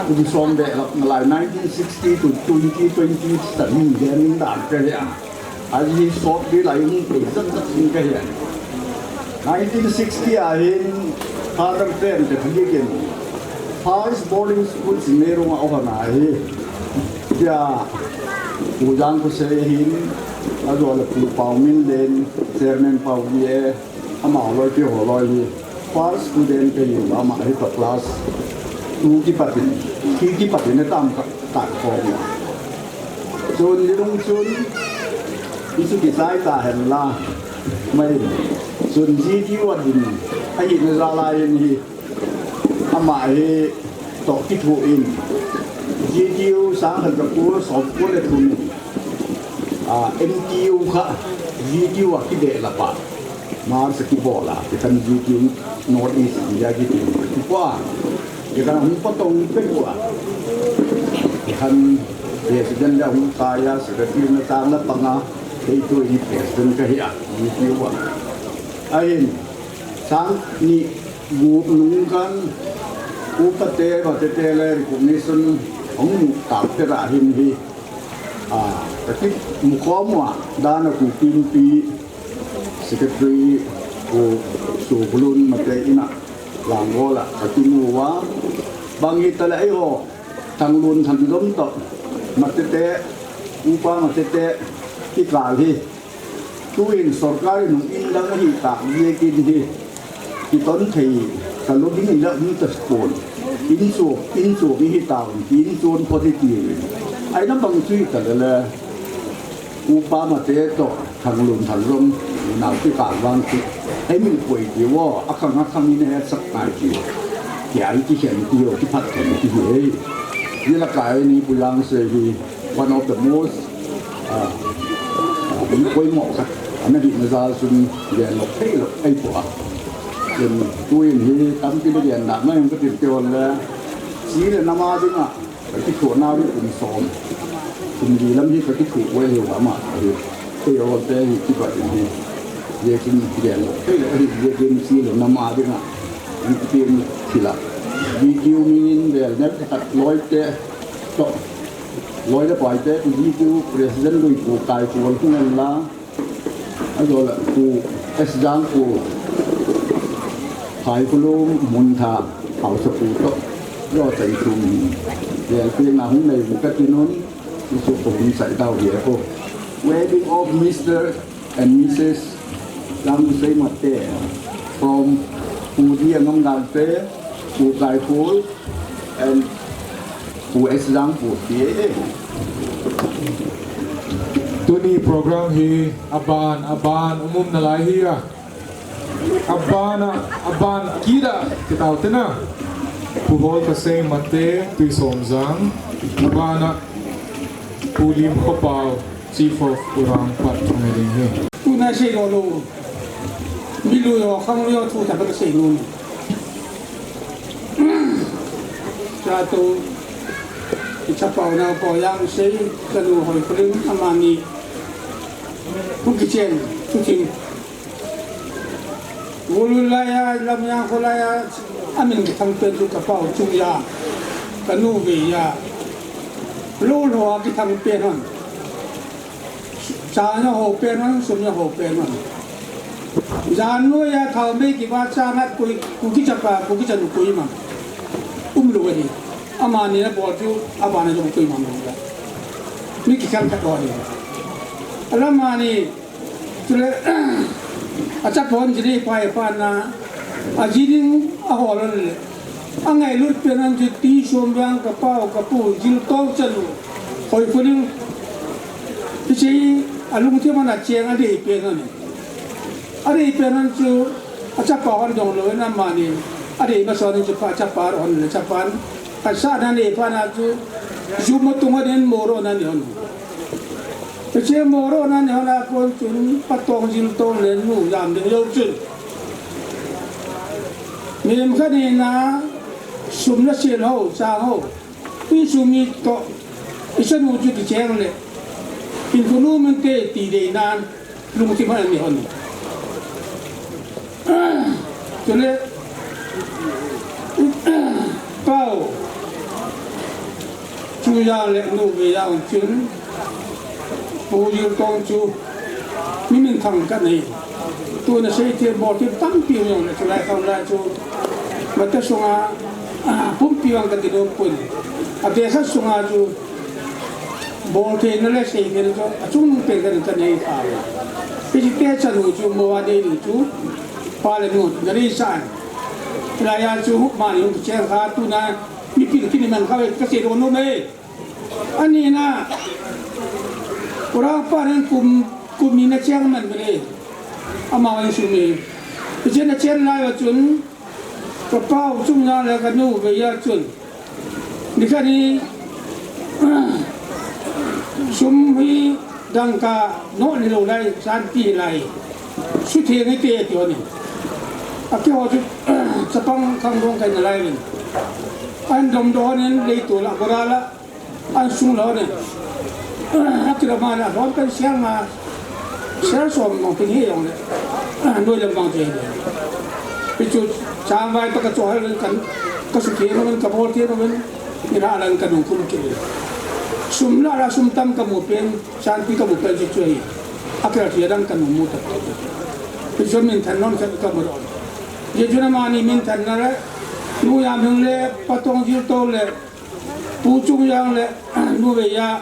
kum som beh lap nalai nineteen sixty to twenty twenty-seven hi ning dan ka hi a. Ahi sot bi lai um kei zat zat in ka hi a. Nineteen sixty a hin Father Pen te phagi ken. First boarding school Singneironga o hana hi. Tia Pu Jangkosei hin, ajo le Pu Pauminlen, Chairman Pau Vie, Ama loi pi ho loi hi first student ka hi, ama hi to class two kipat in, three kipat in tam ka, ka ko ni. Chun ni lung chun, isu ki sai ta hen la, mai, chun G T U a din, a hi na za la in hi, ama hi to ki thu in, G T U sang han ka ku, so ku le thu ni. Ah, M T U kha, G T U a ki de la pa. Mar sa ki bola, ki kan G T U North East India ki ti. Kwa, ki kan hung pa tong pe kwa. Ki kan president la hung kaya, secretary na tang la panga, kei tu ni president ka hi a, G T U a. Ahin, sang ni gup nung kan, upate, batete le recognition, hung mu tak te ra hin hi. Ah, ka ki mu khom uva, dan a ku pin pi, secretary, ku su kulun mate ina, lang gola, ka ki mu uva, bang hi ta le ai ho, Thanglun Thanzom to, mate te, upa mate te, ki kal hi. Tuin sorkar in hung in dang ahi tak, ye kin hi. Kiton thei, ka lo ding ila um ta pon. In chu, in chu mi hi ta, in chu positive. Ai na bang chu ta le le. Upa mate to, Thanglun Thanzom, nau ti ka vang ti. Ai min poi ti wo, a khang a khang in he sak nai ti. Ki ai ti khen ti yo, ki phat khen ti hi. Ni la kai ni Pu Jangkosei hi. One of the most, ah, ah, mi poimo khat, ana hi na jal chun, len lok thei lok ai po a. Chun, tuin hi, tampi le len na, mai hung ka tin te on le, chi le nam a dinga, ka ki thu na ri kum som. Kum li lam hi ka ki thu wei hi wa ma, hi. Te o te hi ki ba hi. Ye kin len lok thei lok hi, ye kin chi le nam a dinga. An ki tin thila. Video mi in vel ne ka loi te, to. Loi le pai te, G T U President lui pu kai pu hung en la. A jo la pu S Jang pu. Phai pu lo mun tha, hau sa pu to. Jo sai thum. Vel pi na hung nei ka ti nun. Isu ko hung sai dau ye ko. Wedding of Mister and Missus Lam Sei Mate from Pu D. Anong Ganpe, Pu Kai Phul, and Pu S. Zang Pu T A. Tuni program hi aban, aban, um um nalai hi a. Abana, aban kida, kitao tena. Pu Hol Kasei Mate, Tuisom Zang. Abana, Pu Lim Khopao, Chief of Urang Pat Chungeding hi. Tuna sei lo lo. Milu yo, khang yo, thu ta ka sei lo. Cha to, i chapao nao pa yang sei, ka nu hoi kuling, amani. Pu kichen, pu kin. Gulu laiya, lam yang ko laiya, amin kithang pen tu ka pao chung ya, ka nu ve ya. Lo lo a kithang pen hon. Cha nya ho pen hon, sum nya ho pen hon. Jan nu ya thao me ki ba cha ngat kui, ku ki cha pa, ku ki cha nu kui ma. Um lo ni. Amani na bol tu, abana jong kui ma ma. Mi kithang ka ko ni. Alamani, Chule, achapon jini pai pana, ajining ahol le. Angailut pen an chu ti som bang ka pao ka pu jil tong chanu. Hoi kuning. Hiche alungthim ana cheng adei pen an. Adei pen an chu achapa hon dong lo na mani. Adei ma son chu pa chapa hon le chapan. Kasa na ne pana chu. Ju mo tung den mo ro na ne hon. Hiche moro na ne hon a kon chun patong jil tong le nu jam ding jou chun. Milim khat ni na sum la sil ho, chang ho. Insung mi to, i chanu chu kicheng le. In kunu min te ti dei nan, lungthim a ne hon. Chule, pao, chu ya le nu ve ya un chun, pu yu tong chu, mi min thang ka nei. Tu na sei thil bol thil tampi jong le, chulai khang lai chu, mate sunga, pumpi vang ka ti do pun. Ate khat sunga chu, Bol theina le sei theina chu achung pen kan ka nei kha. Hiche te chanu chu mo a dei ding chu pa le nu na dei sa. Laiya chu mani hung kicheng kha tuna mipi kini man kha ve ka sei dong nom e. Ani na. Kura pa ren kum, kum ni na cheng man ve le. Ama wan sum e. Hiche na chen lai va chun. Ka pao chung na le ka nu ve ya chun. Nikhat hi, sum hi dangka noh ni lou lai, santi lai. Sutheng hi te ti hon in. Akiho chu, chapang khang dong kai na lai vin. An dom do hon in lei tu la, bora la, an sung lo ne. Akila ma la, hon kan siang ma. Sel som mong pin hi jong le. Noi lam bang che le. Pi chu chang vai ta ka cho hal kan ka su ke no ka bol ke no. Ina lan ka nung kum ke. Sum la la sum tam ka mu pen, santi ka mu pen chu chu hi. Akila ti dang ka nung mu ta. Pi chu min than non ka ka mu ro. Ye chu na mani min than na le. Nu ya min le patong jil to le. Pu Chung Yang le, nu ve ya,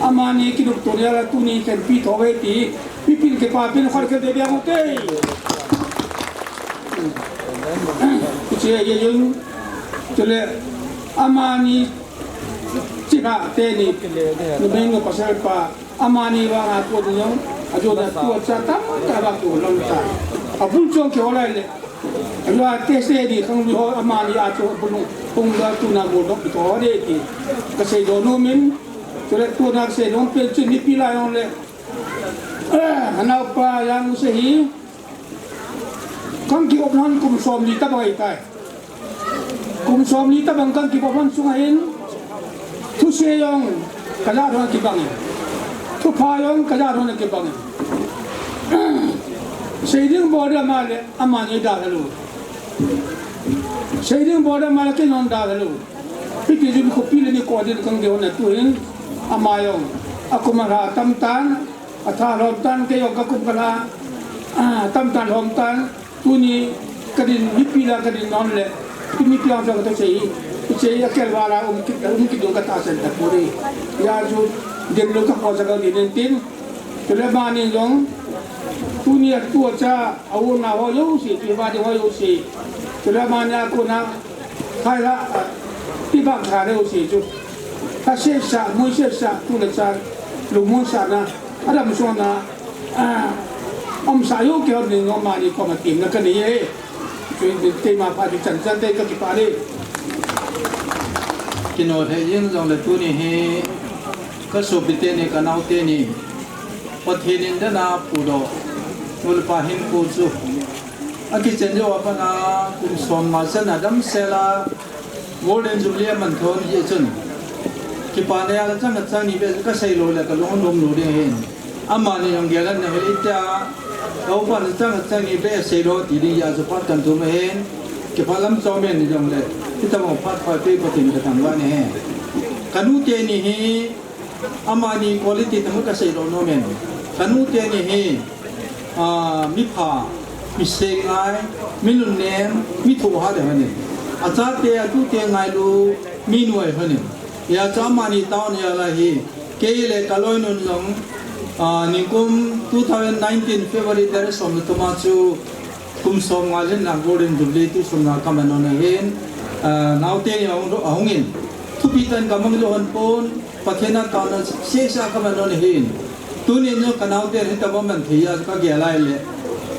amani kiduk to ya la tuni khenpi tho ve ti, mipin kipa pin khol khen te bia mo te. Che ye yun, chule, amani, china te ni, nu ve nu pasal pa, amani vang a ko ding jong, ajo na tu cha tam, ta ba ko long ta. Abul chong ke hola le, Alua te se di khang lui ho amani a chu bulung hung da tuna bol dok to de ti. Ka sei do nu min. Chule tuna ka sei dong pen chu ni pi la jong le. Hanau pa yang se hi. Kang ki op nan kum som ni ta bai tai. Kum som ni ta bang kang ki op nan sung hin. Thuse jong ka ja thon kibang in. Thupha jong ka ja thon kibang in. Seiding bol dia ma le amani da lu. Seiding bol dia ma le kinon da lu. Piti jim ko pile ni ko din kang de hona tu hin ama jong. Akum a la tam tan, atha lom tan ke jong ka kum ka la. Ah, tam tan lom tan. Tuni ka din mipi la ka din non le, tuni pi ang ka ta sei, sei a kel wala um ki, um ki dong ka ta sen ta puri. Ya ju din lo ka ko sa ka din tin, Chule amani jong, tuni a tu a cha, a u nao ho jouse, tu a pa ding ho jouse. Chule amani a kona, khai la, a, ti bang kha le jouse chu. Ka sesa, moi sesa, tu le cha, lungmonsahna, adam sona, a, umsa jouse ho ding jong amani koma temna kanei e. Chu keima phat chu chan chan te kakipah e. Kino thei jing jongle tuni hi, ka sopite ni, ka naote ni, Pathen in dana pudoh, nu le pa hinkho chu akichen jou a pat a kum som nga chan a damsel a Golden Jubilee aman thon jeh chun, kipana jal a chang khat chang ni beh kasei lou le kalung anom lou ding ahin. Amani jong gel a na hel in tia, ka upa na chang khat chang ni beh sei lou ti ding jeh chu phat kan thum ahin. Kipah lam chom in jongle, hitobang phat pha pe Pathen kathangvah in ahi. Ka nute ni hi, amani quality tah kasei lou nom in. Ka nute ni hi, a, mipha, mi seng ngai, mi lungnem, mi thohhat ahi in. Achate, atute ngailu, mi nuai ahi in. Hijeh chun amani taona jal a hi, kei le ka loinu jong, a, nikum two thousand nineteen February tarik som le thum a chu, kum som nga lhin lang Golden Jubilee tu som nga kaman nom ahin, a, naote ni ahung, ahung in. Thupi tah in kamang lou hon pon, Pathen a taona sesa kaman nom ahin. Tuni in jong ka naote ni tobang man thei a kagel lai le.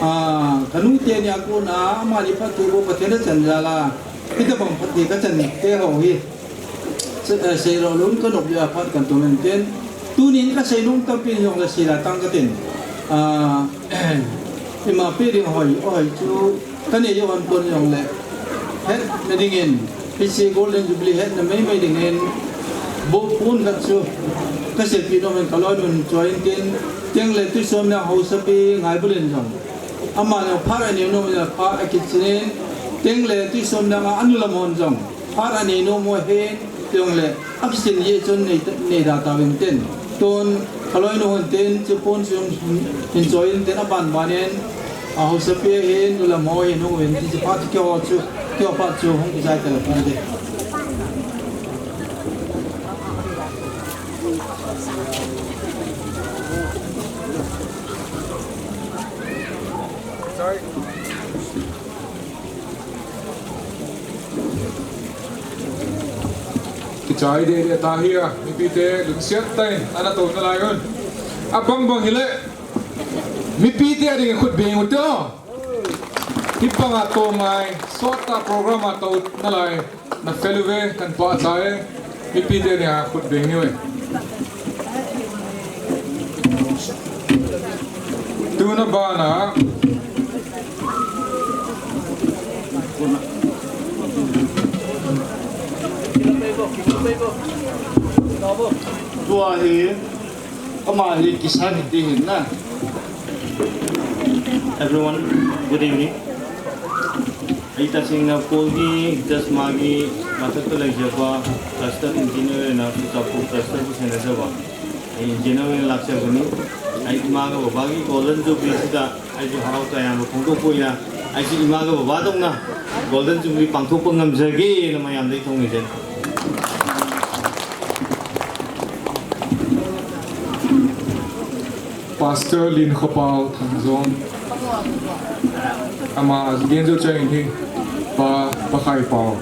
A, ka nute ni a kona, amani phatthei bou Pathen a chan jal a. Hitobang phatthei kachan te ho hi. Se-, eh, seilou lou kanop jeh a phat kan thum in tin. Tunin kasei nom tampi jong le seila tang katin. Ah, ima pe ding hoi, hoi chu kanei jou hon pon jong le. Hetna dingin, hiche Golden Jubilee hetna meimei dingin, bou pon khat chu kaseipeh nom in ka loinu choi in tin, tengle Tuisomnang haosapi Ngaibol in jong. Ama jong phat anei nom in phat akichen in, tengle Tuisomnang a anu lam hon jong. Phat anei nom u ahin, tijongle, akichen jeh chun nei, nei da tauvin tin. Tun, ka loinu hon tin, chu pon chu hin choi in tin, aban ban in, a haosapi ahin, nu lam ho ahin, hung uvin tin, chu phat chu keiho chu, keiho phat chu hung kijai ta le pon tin. Sorry. Kichai deh deh ta hi a, mipite lungsiat tah in ana tou nalai un. Abang bang hile, mipite a ding khut beng u te o. Hibang a tou ngai, sot tah program a tou nalai, na fel uve kan pachat e. Mipite a ding a khut beng u e. Tuna bana. Tua hi, ama hi kisa hiti hin na. Everyone, good evening. Ahi ta Singapore gi, just magi, mathak ta lagi jaba, cluster engineer na, Singapore cluster bu sena jaba. Ahi engineer na laksa guni. Ahi maga baba gi golden jubilee sida. Ahi ju harau ta yang phongdoh poi na. Ahi ima ga baba dong na. Golden jubilee pangthok pa ngamjage na mayam dei thong ni jen. Pastor Lin Khopao Thangjon. Ama gen jo chang in hi. Pa, Pa Khai Pao.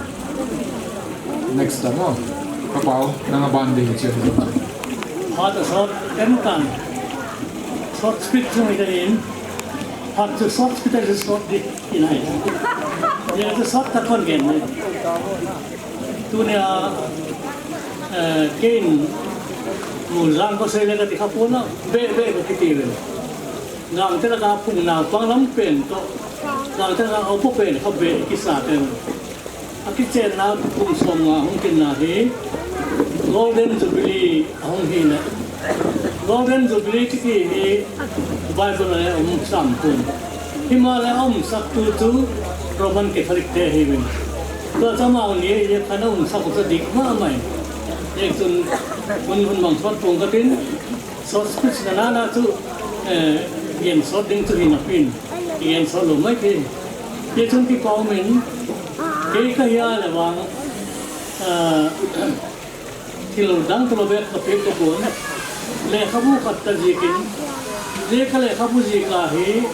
Next time, oh. Khopao, nang a ban ding hi che. Phat a sot, ten tan. Sot speed chung hi in. Phat chu sot speed a chu sot di in ai. Ye chu sot ta kon gen ni. Tunia, eh, kein mun lang ko sei le kati kha pon a, be, be kati ve. Gangte laka phung naopang lam pen toh, gangte laka upa pen kha be kisa pen. Akichenna kum som nga hung kinna hi Golden Jubilee ahung hi le. Golden Jubilee kiti hi Bible a um sam pon. Hima le um sak tu chu Roman Catholic te hi uvin. Tua chama ni ye kana um sak sa dik ma mai. Ye chun hun hun mang sot pong ka tin. Sot speech na na na chu, eh, gen sot ding chu hi na pin. Gen sot lou mai ke. Ye chun kipah um in, kei ka hia le vang, eh, thil dang talo bek ka pe ka bon. Lekhabu khat ka zikin, Lekha lekhabu jih a hi,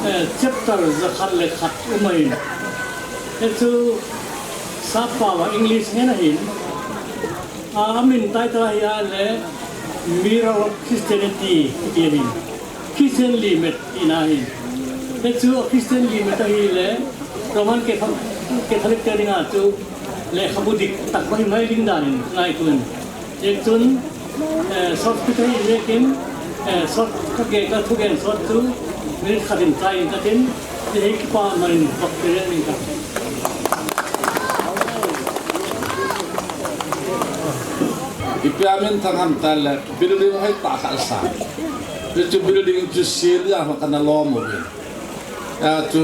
eh, chapter jakhat le khat um ahin. Hichu sappao a English ngen ahin. A, amin title ahi a le Mirror of Christianity ti ahin. Christian limet tina ahin. Hichu a Christian limet ahile Roman Catholic, Catholic te dinga chu lekhabu dik tak ahi mai ding danin ngaitun. Hichun, eh, short speech ahi vekin, eh, short ka ge ka thugen short chu minute khat in chai in katin, hiche hi kipa man in bak pe ning ka. Ipi a minthang ham tile building hoitah khat sa. Hichu building chu sil a ho kana lom uvin. A chu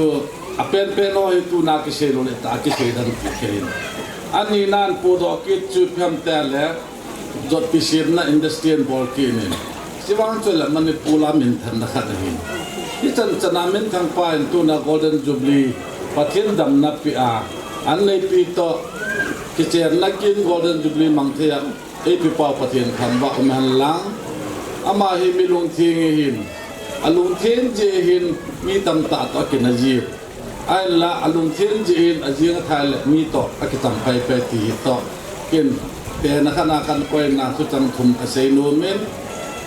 a penpen ho hi tuna kisei lou le ta kisei dan pi kei in. Ani nan pu do kit chu ipi ham tile jotpi semna industry in bol kit in. Chuvang chu le Manipur a minthanna khat ahin. Hichan chana minthang pa in tuna Golden Jubilee Pathen damna pia an neipi toh kichenna kin Golden Jubilee mang thei a eipi pau Pathen thangvah um hen lang. Ama hi mi lungtheng ahin. A lungtheng jeh hin mi tamtah toh akinah jin. Ahinla a lungtheng jeh in a jing a thai le mi toh akicham paipai ti hi toh. Kin, tena khat a kan koina thuchang thum kasei nom in,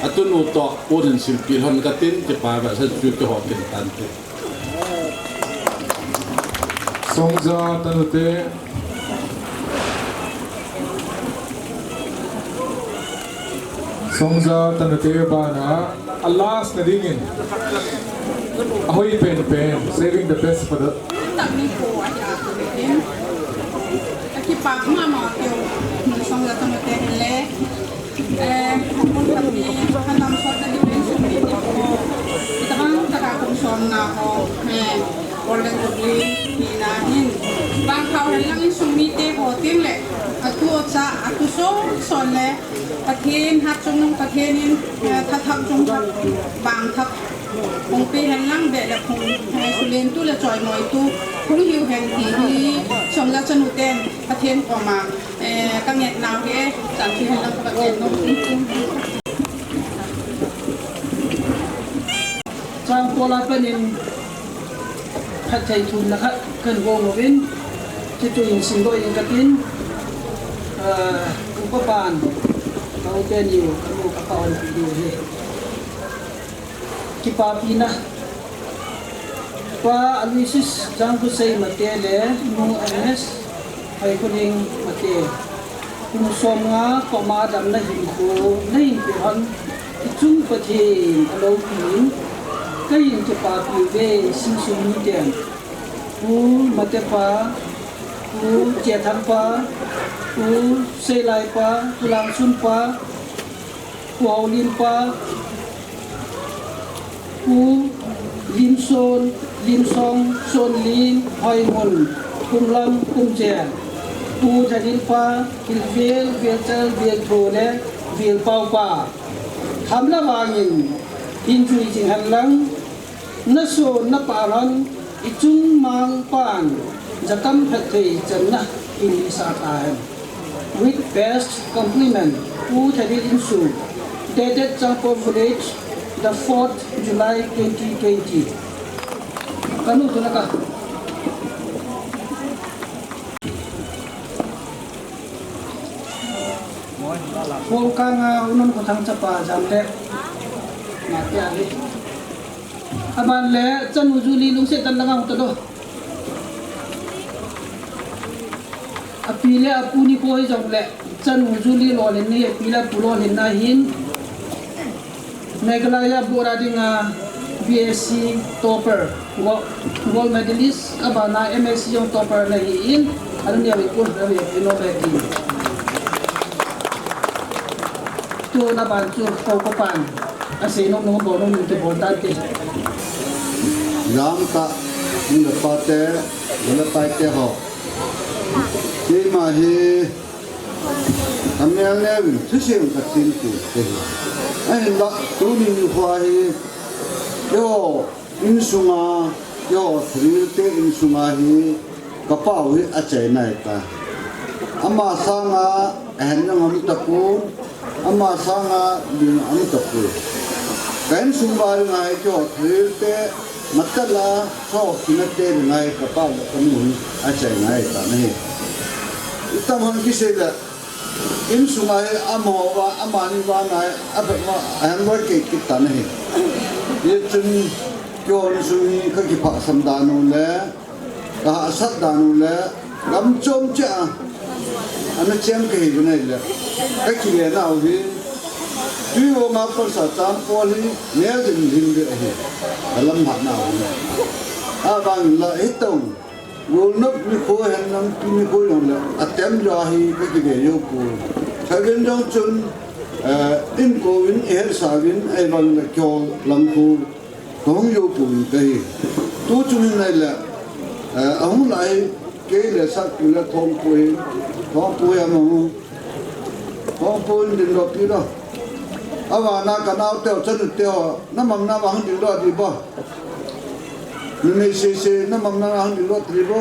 a tunu toh pun in silpeh lhon katin, kipa vetsah chu kihou kin tante. Songja Tanute. Songja Tanute bana a last na dingin. Ahoi penpen, saving the best for the. Takni ko ahi a tuin. Kakipah mama keu. Songja Tanute le. Eh, kami hanam sot na ding sung ni ko. Itabang taka kum som na ko. Eh, Golden Jubilee ni na hin. Bang kau hen lang in sung ni te ko tin le. Atu ocha, atu so, so le. Pathen hat chung nung Pathen in, eh, that thak chung thak, bang thak. Hung pe hen lang be le hung, eh, sulen tu le choi moi tu. Hung hiu hen ti hi, Songja Tanute. Pathen koma, eh, ka ngen nau hi, eh, chan thi hen lang ka ngen nau. Chang Paul a panin, phatthei thumna khat kan gong uvin, chuchu in sim doh in katin, ah, upa pan, ka u teni u, ka nu ka pa hon pi diu hi. Kipapina. Pa Aloysius Jangkhosei Mate le Nu Agnes Hoikholing Mate. Kum somnga koma damna hinkho nahin pe hon, ichung Pathen alopi in, kahin kipapi uve, insung miten. Pu Mate pa, Pu Chethang pa, Pu Seilai pa, Pu Langsun pa, Pu Haolim pa, Pu Limson, Limsong, Sonlim, Hoimun, Kumlam, Kumchen, Pu Thadil pa, Hilvel, Velchal, Veltho le Velpao pa. Hamla vangin, hin chui jing hen lang, na son na pa lhon, ichung mang pan, jatam phatthei channa, in isa ta hen. With best compliment, Pu Thadil Insung, dated Changpor Village, the fourth July twenty twenty. Kanu tu na ka. Kong kanga unam ko thang chapa jam le. Mati ali. Aban le, chanu Julie lungset dan langa hung ta do. Api le apu ni ko hi jong le, chanu Julie lolhin ni, api le apu lolhin na hin. Meghalaya Board a dinga B S C topper, go-, gold medalist, abana M S C jong topper na hi in, anu ni awi kun, awi pino beti. Tu na ban chu, ko ko pan. Asei nom nom, bol nom nom te bol tante. Jam ta, nu le pa te, nu le pa te ho. Keima hi, ka mel neuvin, thusim ka tin tu te hi. Ahinla, tuni nikho hi, keiho insunga, keiho Thadil te insunga hi, ka pau hi achai nai ta. Ama sanga, ahen jong um tapon, ama sanga, ding um tapon. Ka insung uva dinga hi kihou thil te, matala, kihou kina te dinga hi ka pa le ka nu hi achai ngai tan ahi. Itam hon kisei le, insunga hi amaho va, amani vana hi, aphat ma, ahem loi kei kit tan ahi. Hichun kihou insung hi ka kiphah sam dan u le, ka hahsat dan u le, gam chom cheh a, ana chem ka hi u nai le, ka kile nau hi, tui vonga pansa chang pol hi, neo din hin ve ahi, ka lam hat nau hi. Avang la hi tong, golnop nikho hen lang pi nikho jong le, atem jo hi ka kile jou poi. Khatvei jong chun, eh, inkouvin, ihetsa uvin, ahivang le kihou lang khu, Kahung jou poi kahi. Tu chung hin nai le, eh, ahung lai, kei le Satpu le Thongpu hi, Thongpu hi ama hu. Thongpu hin ding lou pi lou. Avana ka nao teu chanu teu, na mam na ma hung ding lou di bo. Numei sese, na mam na ma hung ding lou di bo.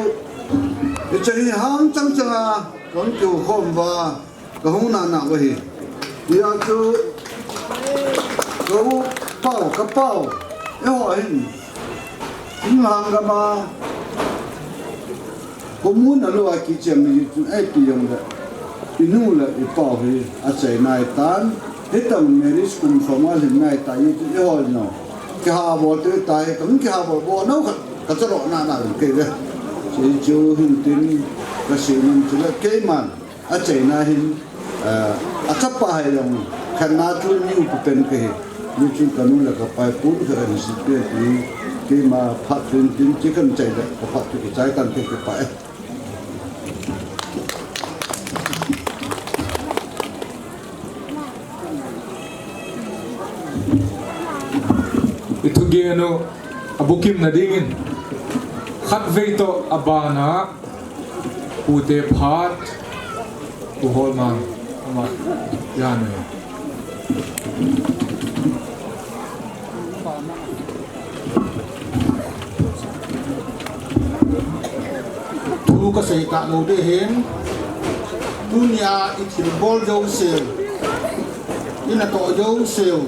Hiche hi hang chang chang a, kahung kiu khom uva. Kahung nana uva hi. Hia chu, ka u pau, ka pau. Eiho hin. Thinglhang gam a. Khomun a lou a kichem ni chu eipi jong le. Inu le ipau hi achai nai tan. Hitang marriage kum som a lhin nai ta hi chu eiho no. Kiha bol te ta hi, kahung kiha bol bol nau khat. Ka chalo nana le kei le. Chu chu hin tin kasei nom chu le keiman. Achaina hin, eh, achapa hai jong, khanna chu ni upa pen kahi. Hichun kanu le kapa hi pun kha kahin sei pen ti, keima phat chu tin chi kahin chai le, ka phat chu kichai tan te kipa e. I thugen u, abukimna dingin, khatvei toh abana, Pute phat, Pu Holmang, ama, yan e. Thu kasei talou ding ahin, tunia i thilbol jouseu, i natoh jouseu,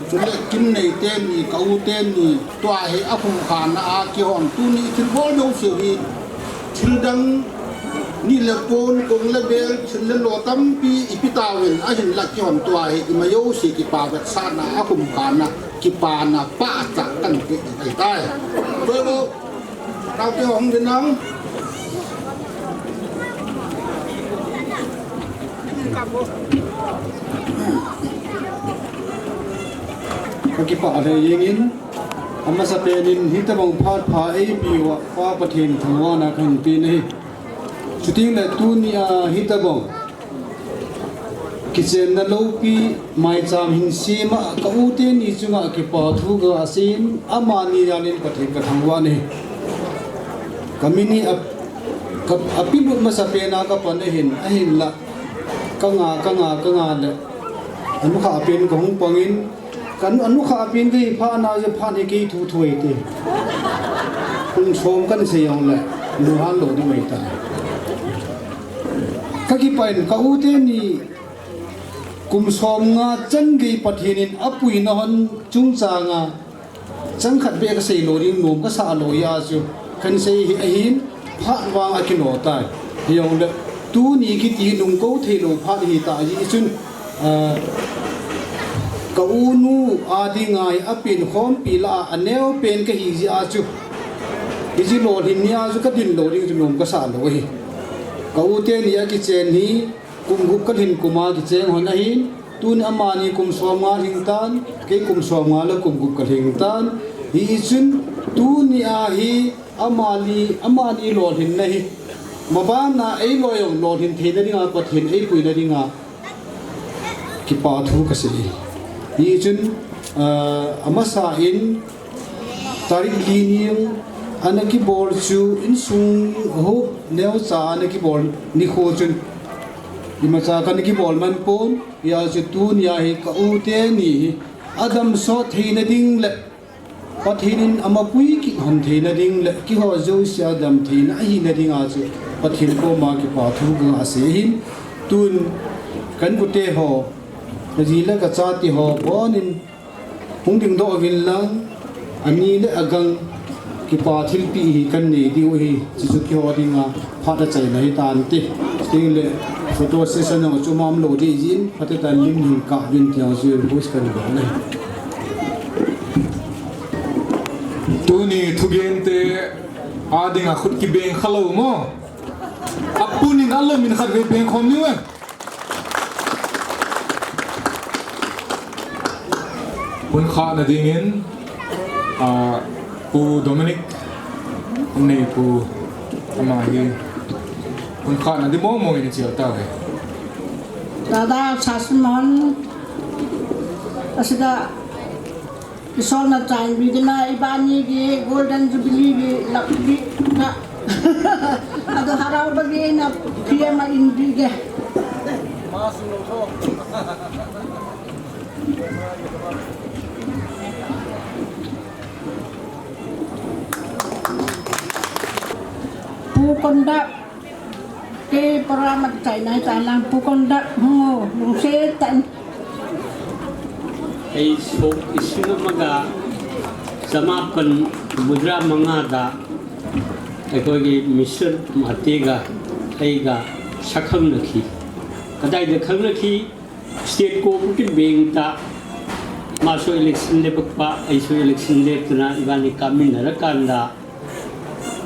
chule Kimnei teni, ka u teni, tua hi akhum khana a kihon tuni thilbol jouseu hi, thil dang ni le pon, kong le bel, thil le lo tampi ipi tauvin ahinla kihon tua hi ima jouse kipa vetsahna, akhum khana, kipana pahcha kahin pe ahitai. Tua Taute hung din nang. Kakipah lheh jengin, amasapen in hitobang phat pha eipe uva Pa Pathen thangvahna kahin pe ahi. Chuteng le tunia hitobang kichenna loupi maicham hin sem a, ka u teni chunga kipa thu kasei in, amani jal in Pathen kathangvah e. Ka min hi a, ka, apilut masapen a kapan ahin, ahinla, kanga, kanga, kanga le, anukhah pen kahung pang in, Ka nu, anukhah pen kahi phat na jeh phat hi kei thu thoi te. Kum som kahin sei jongle, nuhal lou ding ahitai. Kakipah in ka u teni kum som nga chan gei Pathen in apuina hon chungchang a, chang khat beh kasei lou ding, nom kasah lou jeh a chu, kahin sei hi ahin, phat vang akilo tai. Hijongle, tuni kiti nung kou thei lou phat hita jeh chun, ah, ka u nu a dinga hi apen khompi lah a aneo pen kahi jeh a chu, hiche lolhin ni a chu kadin lou ding chu nom kasah lou ahi. Ka u teni akichen hi, kum gup kalhin kum a kicheng hon ahin, tun amani kum som nga lhing tan, kei kum som nga le kum gup kalhing tan. Hichun, tuni a hi, Amani, amani lolhinna hi, mabanna eiloi jong lolhin theina dinga, Pathen eipuina dinga, kipa thu kasei. Hichun, ah, amasa in, tarik li ni ana kibol chu, insung ho neocha ana kibol nikho chun, imacha kana kibol man pon, hijeh chun tunia hi ka u teni hi, adam sot theina ding le, Pathen in amapui kit hon theina ding le kihou jouse a dam theina ahina dinga chu Pathen koma kipa thu kasei ahin, tun ka inkote ho, kaji le kachate ho, bon in Hung dingdoh uvin lang, ani le agang kipa thilpeh hi kanei diu ahi, chuchu keiho dinga phat achaina hitante. Tin le photo session jong chu umlou ding jin, phatecha lim hin kap uvin tin jong chu request kanei. Tuni thugente a dinga khut kibeng khalou mo. Apunin alomin khatvei beng khom niu em. Pun khahna dingin, ah, Pu Dominic, nei Pu, ama hi. Pun khahna ding mong mong in chial tauve. Dada Sasimon, asida Isolna chanbidina ibani ki Golden Jubilee ki lakbi ka. Ado harau bagi na P M a inbige. Pu Konda. Kei program a chaina chalang Pu Konda hung o, lungset tah in. ꯑꯩ ꯁꯣꯛ ꯂꯤꯁꯤꯡ ꯑꯃꯒ ꯆꯃꯥꯄꯟ ꯍꯨꯝꯐꯨꯇꯔꯥ ꯃꯉꯥꯗ ꯑꯩꯈꯣꯏꯒꯤ ꯃꯤꯁꯇꯔ ꯃꯥꯇꯦꯒ ꯑꯩꯒ ꯁꯛꯈꯪꯅꯈꯤ꯫ ꯀꯗꯥꯏꯗ ꯈꯪꯅꯈꯤ? State Cooperative Bankꯇ꯫ ꯃꯥꯁꯨ election ꯂꯦꯞꯄꯛꯄ, ꯑꯩꯁꯨ election ꯂꯦꯞꯇꯨꯅ ꯏꯕꯥꯅꯤ ꯀꯥꯃꯤꯟꯅꯔꯀꯥꯟꯗ,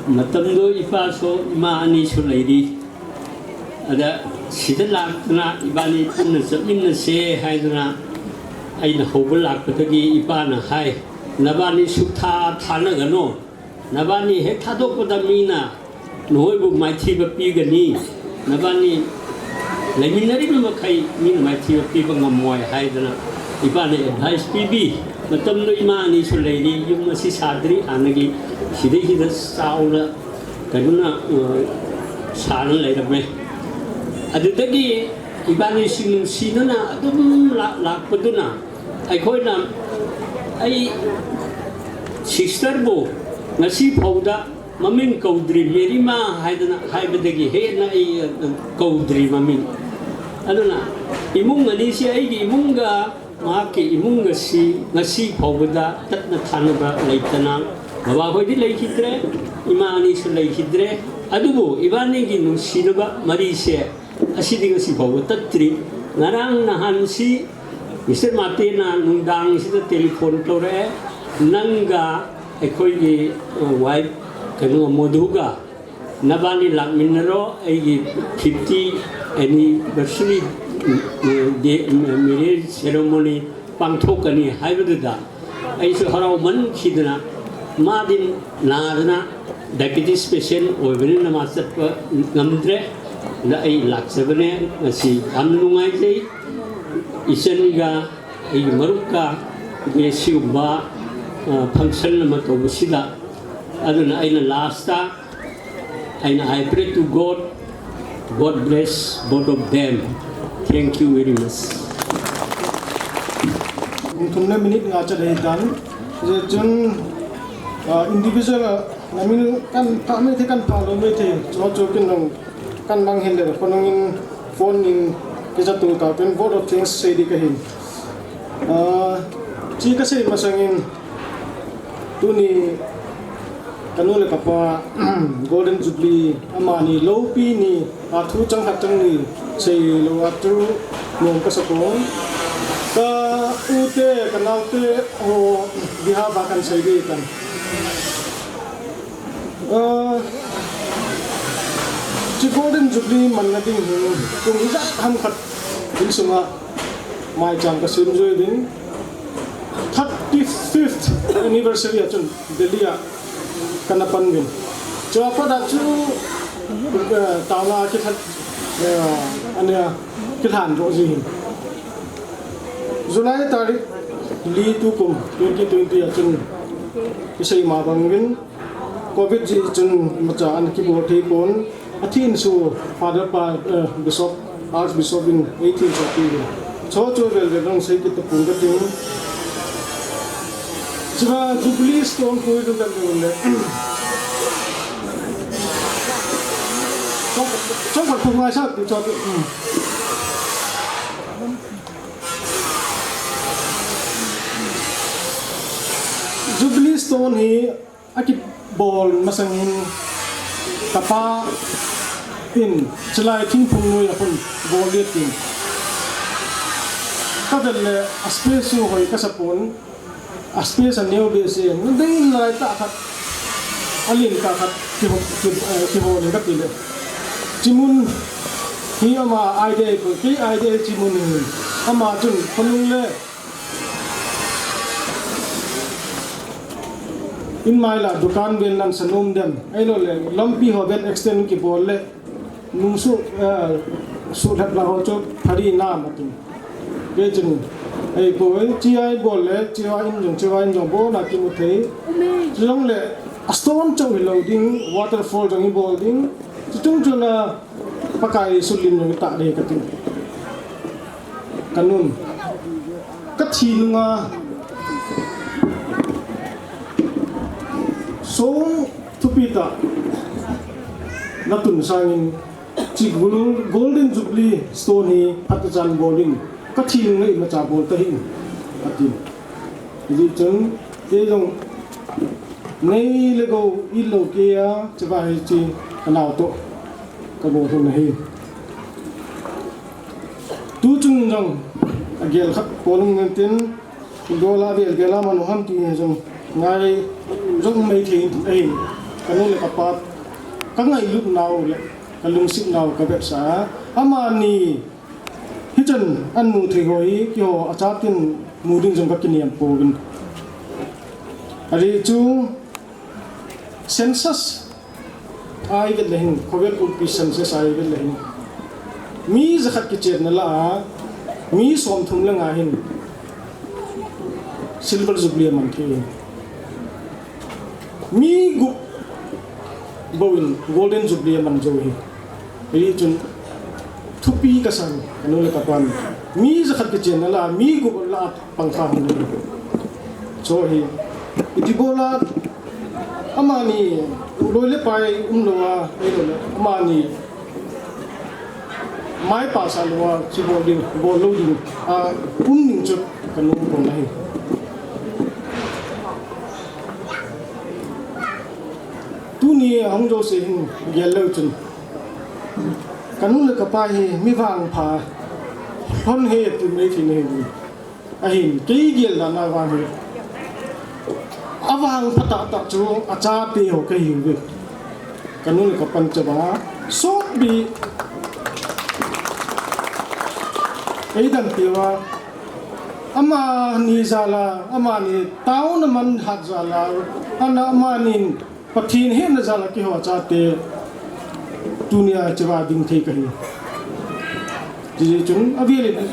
ꯃꯇꯝꯗꯣ ꯏꯄꯥꯁꯨ ꯏꯃꯥ ꯑꯅꯤꯁꯨ ꯂꯩꯔꯤ꯫ ꯑꯗ ꯁꯤꯗ ꯂꯥꯛꯇꯨꯅ ꯏꯕꯥꯅꯤ ꯄꯨꯟꯅ ꯆꯠꯃꯤꯟꯅꯁꯦ ꯍꯥꯏꯗꯨꯅ ꯑꯩꯅ ꯍꯧꯕ ꯂꯥꯛꯄꯗꯒꯤ ꯏꯄꯥꯅ ꯍꯥꯏ, "ꯅꯕꯥꯅꯤ ꯁꯨꯛꯊꯥ ꯊꯥꯅꯒꯅꯣ꯫ ꯅꯕꯥꯅꯤ ꯍꯦꯛ ꯊꯥꯗꯣꯛꯄꯗ ꯃꯤꯅ ꯅꯈꯣꯏꯕꯨ ꯃꯥꯏꯊꯤꯕ ꯄꯤꯒꯅꯤ꯫ ꯅꯕꯥꯅꯤ ꯂꯩꯃꯤꯟꯅꯔꯤꯕ ꯃꯈꯩ ꯃꯤꯅ ꯃꯥꯏꯊꯤꯕ ꯄꯤꯕ ꯉꯝꯃꯣꯏ" ꯍꯥꯏꯗꯅ ꯏꯄꯥꯅ advice ꯄꯤꯕꯤ꯫ ꯃꯇꯝꯗꯨ ꯏꯃꯥ ꯑꯅꯤꯁꯨ ꯂꯩꯔꯤ, ꯌꯨꯝ ꯑꯁꯤ ꯁꯥꯗ꯭ꯔꯤ, ꯍꯥꯟꯅꯒꯤ ꯁꯤꯗꯩꯁꯤꯗ ꯆꯥꯎꯅ ꯀꯩꯅꯣꯅ, ꯑ, ꯁꯥꯔ ꯂꯩꯔꯝꯃꯦ꯫ ꯑꯗꯨꯗꯒꯤ ꯏꯕꯥꯅꯤꯁꯤ ꯅꯨꯡꯁꯤꯅꯅ ꯑꯗꯨꯝ ꯂꯥꯛ-, ꯂꯥꯛꯄꯗꯨꯅ ꯑꯩꯈꯣꯏꯅ, ꯑꯩ sisterꯕꯨ ꯉꯁꯤ ꯐꯥꯎꯗ ꯃꯃꯤꯡ ꯀꯧꯗ꯭ꯔꯤ, ꯃꯦꯔꯤꯃꯥ ꯍꯥꯏꯗꯅ ꯍꯥꯏꯕꯗꯒꯤ ꯍꯦꯟꯅ ꯑꯩ, ꯑ, ꯀꯧꯗ꯭ꯔꯤ ꯃꯃꯤꯡ꯫ ꯑꯗꯨꯅ ꯏꯃꯨꯡ ꯑꯅꯤꯁꯤ, ꯑꯩꯒꯤ ꯏꯃꯨꯡꯒ ꯃꯍꯥꯛꯀꯤ ꯏꯃꯨꯡꯒꯁꯤ ꯉꯁꯤ ꯐꯥꯎꯕꯗ ꯇꯠꯅ ꯊꯥꯅꯕ ꯂꯩꯇꯅ, ꯕꯕꯥꯍꯣꯏꯗꯤ ꯂꯩꯈꯤꯗ꯭ꯔꯦ, ꯏꯃꯥ ꯑꯅꯤꯁꯨ ꯂꯩꯈꯤꯗ꯭ꯔꯦ, ꯑꯗꯨꯕꯨ ꯏꯕꯥꯅꯤꯒꯤ ꯅꯨꯡꯁꯤꯅꯕ ꯃꯔꯤꯁꯦ ꯑꯁꯤꯗꯤ ꯉꯁꯤ ꯐꯥꯎꯕ ꯇꯠꯇ꯭ꯔꯤ꯫ ꯉꯔꯥꯡ ꯅꯍꯥꯟꯁꯤ ꯃꯤꯁꯇꯔ ꯃꯥꯇꯦꯅ ꯅꯨꯡꯗꯥꯡꯁꯤꯗ telephone ꯇꯧꯔꯛꯑꯦ, "ꯅꯪꯒ ꯑꯩꯈꯣꯏꯒꯤ, ꯑ, wife, ꯀꯩꯅꯣ, ꯃꯣꯙꯨꯒ ꯅꯕꯥꯅꯤ ꯂꯥꯛꯃꯤꯟꯅꯔꯣ, ꯑꯩꯒꯤ fifty anniversary, ꯑ, day, marriage ceremony ꯄꯥꯡꯊꯣꯛꯀꯅꯤ" ꯍꯥꯏꯕꯗꯨꯗ ꯑꯩꯁꯨ ꯍꯔꯥꯎꯃꯟꯈꯤꯗꯅ, ꯃꯥꯗꯤ ꯅꯥꯗꯅ diabetes patient ꯑꯣꯏꯕꯅꯤꯅ ꯃꯥ ꯆꯠꯄ ꯉꯝꯗ꯭ꯔꯦ꯫ ꯑꯗ ꯑꯩ ꯂꯥꯛꯆꯕꯅꯦ ꯉꯁꯤ꯫ ꯌꯥꯝ ꯅꯨꯡꯉꯥꯏꯖꯩ꯫ ꯏꯆꯟꯒ ꯑꯩꯒꯤ ꯃꯔꯨꯞꯀ ꯑꯁꯤꯒꯨꯝꯕ, ꯑ, function ꯑꯃ ꯇꯧꯕꯁꯤꯗ꯫ ꯑꯗꯨꯅ ꯑꯩꯅ lastꯇ ꯑꯩꯅ, "I pray to God, God bless both of them." Thank you very much. Pung thum le minute nga chat ahi tan. Hijeh chun, ah, individual a, na min kan pha mai thei, kan pha lou mai thei. Chu chu kin jong kan mang hile, khonung in phone in kicha tung tau pen vote of thanks sei ding kahin. Ah, chu kasei masang in, tuni kanu le kapa Golden Jubilee amani loupi ni, a thu chang khat chang ni seilou a chu nom kasa pon. Ka u te, ka nao te ho behalf a kan sei ding tan. Ah, chu Golden Jubilee manna ding hi kum ijat ham khat insunga maicham kasem jui ding. Thirty-fifth anniversary a chun Delhi a kana pan uvin. Chua pat a chu, eh, taona kithat, eh, ania kilhan doh ji hin. July tarik li tukum twenty twenty a chun isei ma bang uvin. Covid jeh chun imacha ana kibol thei pon. Athin chu Father pa, eh, Bishop, Archbishop in eitin chu ape uvin. Chu chu vel vel nang sei kit tapon kating. Chua Jubilee Stone koi vel vel le. Chong, chong khat khu ngai sa ti chu. Hmm. Stone hi akibol masangin kapa in chulai thingphung noi a kon bol le tin. Kavel le a space chu hoi kasa pon, a space aneo behseh, nadei lai tah khat, alen tah khat kiho, ki, eh, kiho ning kati le. Chimun hi ama idea, kei idea chimun hi ama chun khonung le in mai la dukan ven nan sanom dem. Ahilou le, lampi ho ven extend kibol le, nung su, eh, su lhep la ho chu phari nam atin. Kei chun, ei po, ei, chi a ibol le, chi a in jong, chi a in jong, bol na kimu thei. Chulong le, a stone chauh hilou ding, waterfall jong ibol ding. Chuchung chun a, Pakai Jesu lim jong itah ding kati. Kanun. Kathi nunga song thupi tah natun sangin chi gol-, Golden Jubilee Stone hi phatechan bol in, kathi nunga imacha bol tahih in, ati. Hijeh chun, kei jong nei le gou ilou kei a, cheva hiche kanao toh kabol lhon ahi. Tuchung jong agel khat bol ung tin, Gola vel gela manu ham ti jong ngai jong mai thei in ahin. Kanu le kapa kangailut nau le kalungset nau kavetsah a. Amani hichan anu thei ho hi keiho achaten mu ding jong kakinem pouvin. Ajeh chu census a ivet le hin, khovel pumpi census a ivet le hin, mi jakhat kichenna lah a, mi somthum le nga hin Silver Jubilee aman thei in. Mi gup bou in Golden Jubilee aman jou hi. Hijeh chun thupi kasan, kanu le kapan. Mi jakhat kichenna lah a, mi gup lah a pangkha hung hi. Chu hi, iti bola, amani, loi le pai umlou a, ahilou le, amani, mai pasah lou a, chu bol ding, bol lou ding, a, um ding chu, kanu pon ahi. Tuni ahung jouse hin, gel leu chun. Kanu le kapa hi, mi vangpha, lhon he, ti mai thei nahi. Ahin, kei gel dan a vang hi. Avangpha tahtah chu achate ho kahiuve. Kanu le kapan chavang a. Sotpi. Eidam piuva. Amani jal a, amani taona man hat jal a. Ana amanin Pathen hetna jal a keiho chate tunia cheva ding thei kahi. Hijeh chun avel in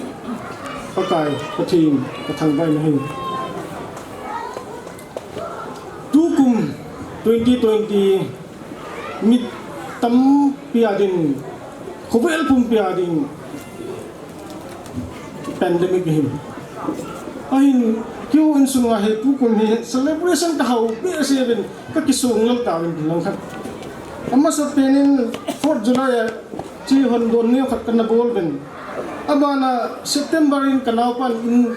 Pakai Pathen kathangvah in ahi. Tukum twenty twenty mi tampi a din, khovel pumpi a din, pandemic ahin. Ahin, keiho insunga hi tukum hi celebration kahao behseh uvin, kakisong lel tauvin lang khat. Amasapen in fourth July a chi hondon neo khat kana bol uvin. Abana September in kanaopan in,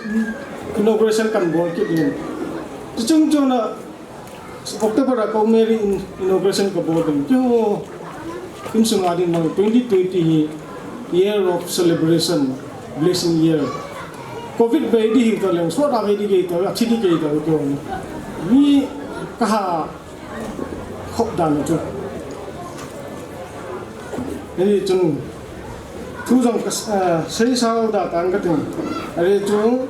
inauguration kana bol kit uvin. Chuchung chuna October a ka Mary in inauguration kabol ding. Keiho insunga din mang twenty twenty hi year of celebration, blessing year. Covid bei di hi taleng, sot a bei di kei ta, athi di kei ta keiho. Mi kaha khop dan chu. Hijeh chun thu jong ka, eh, seisao da tang kating. Ajeh chu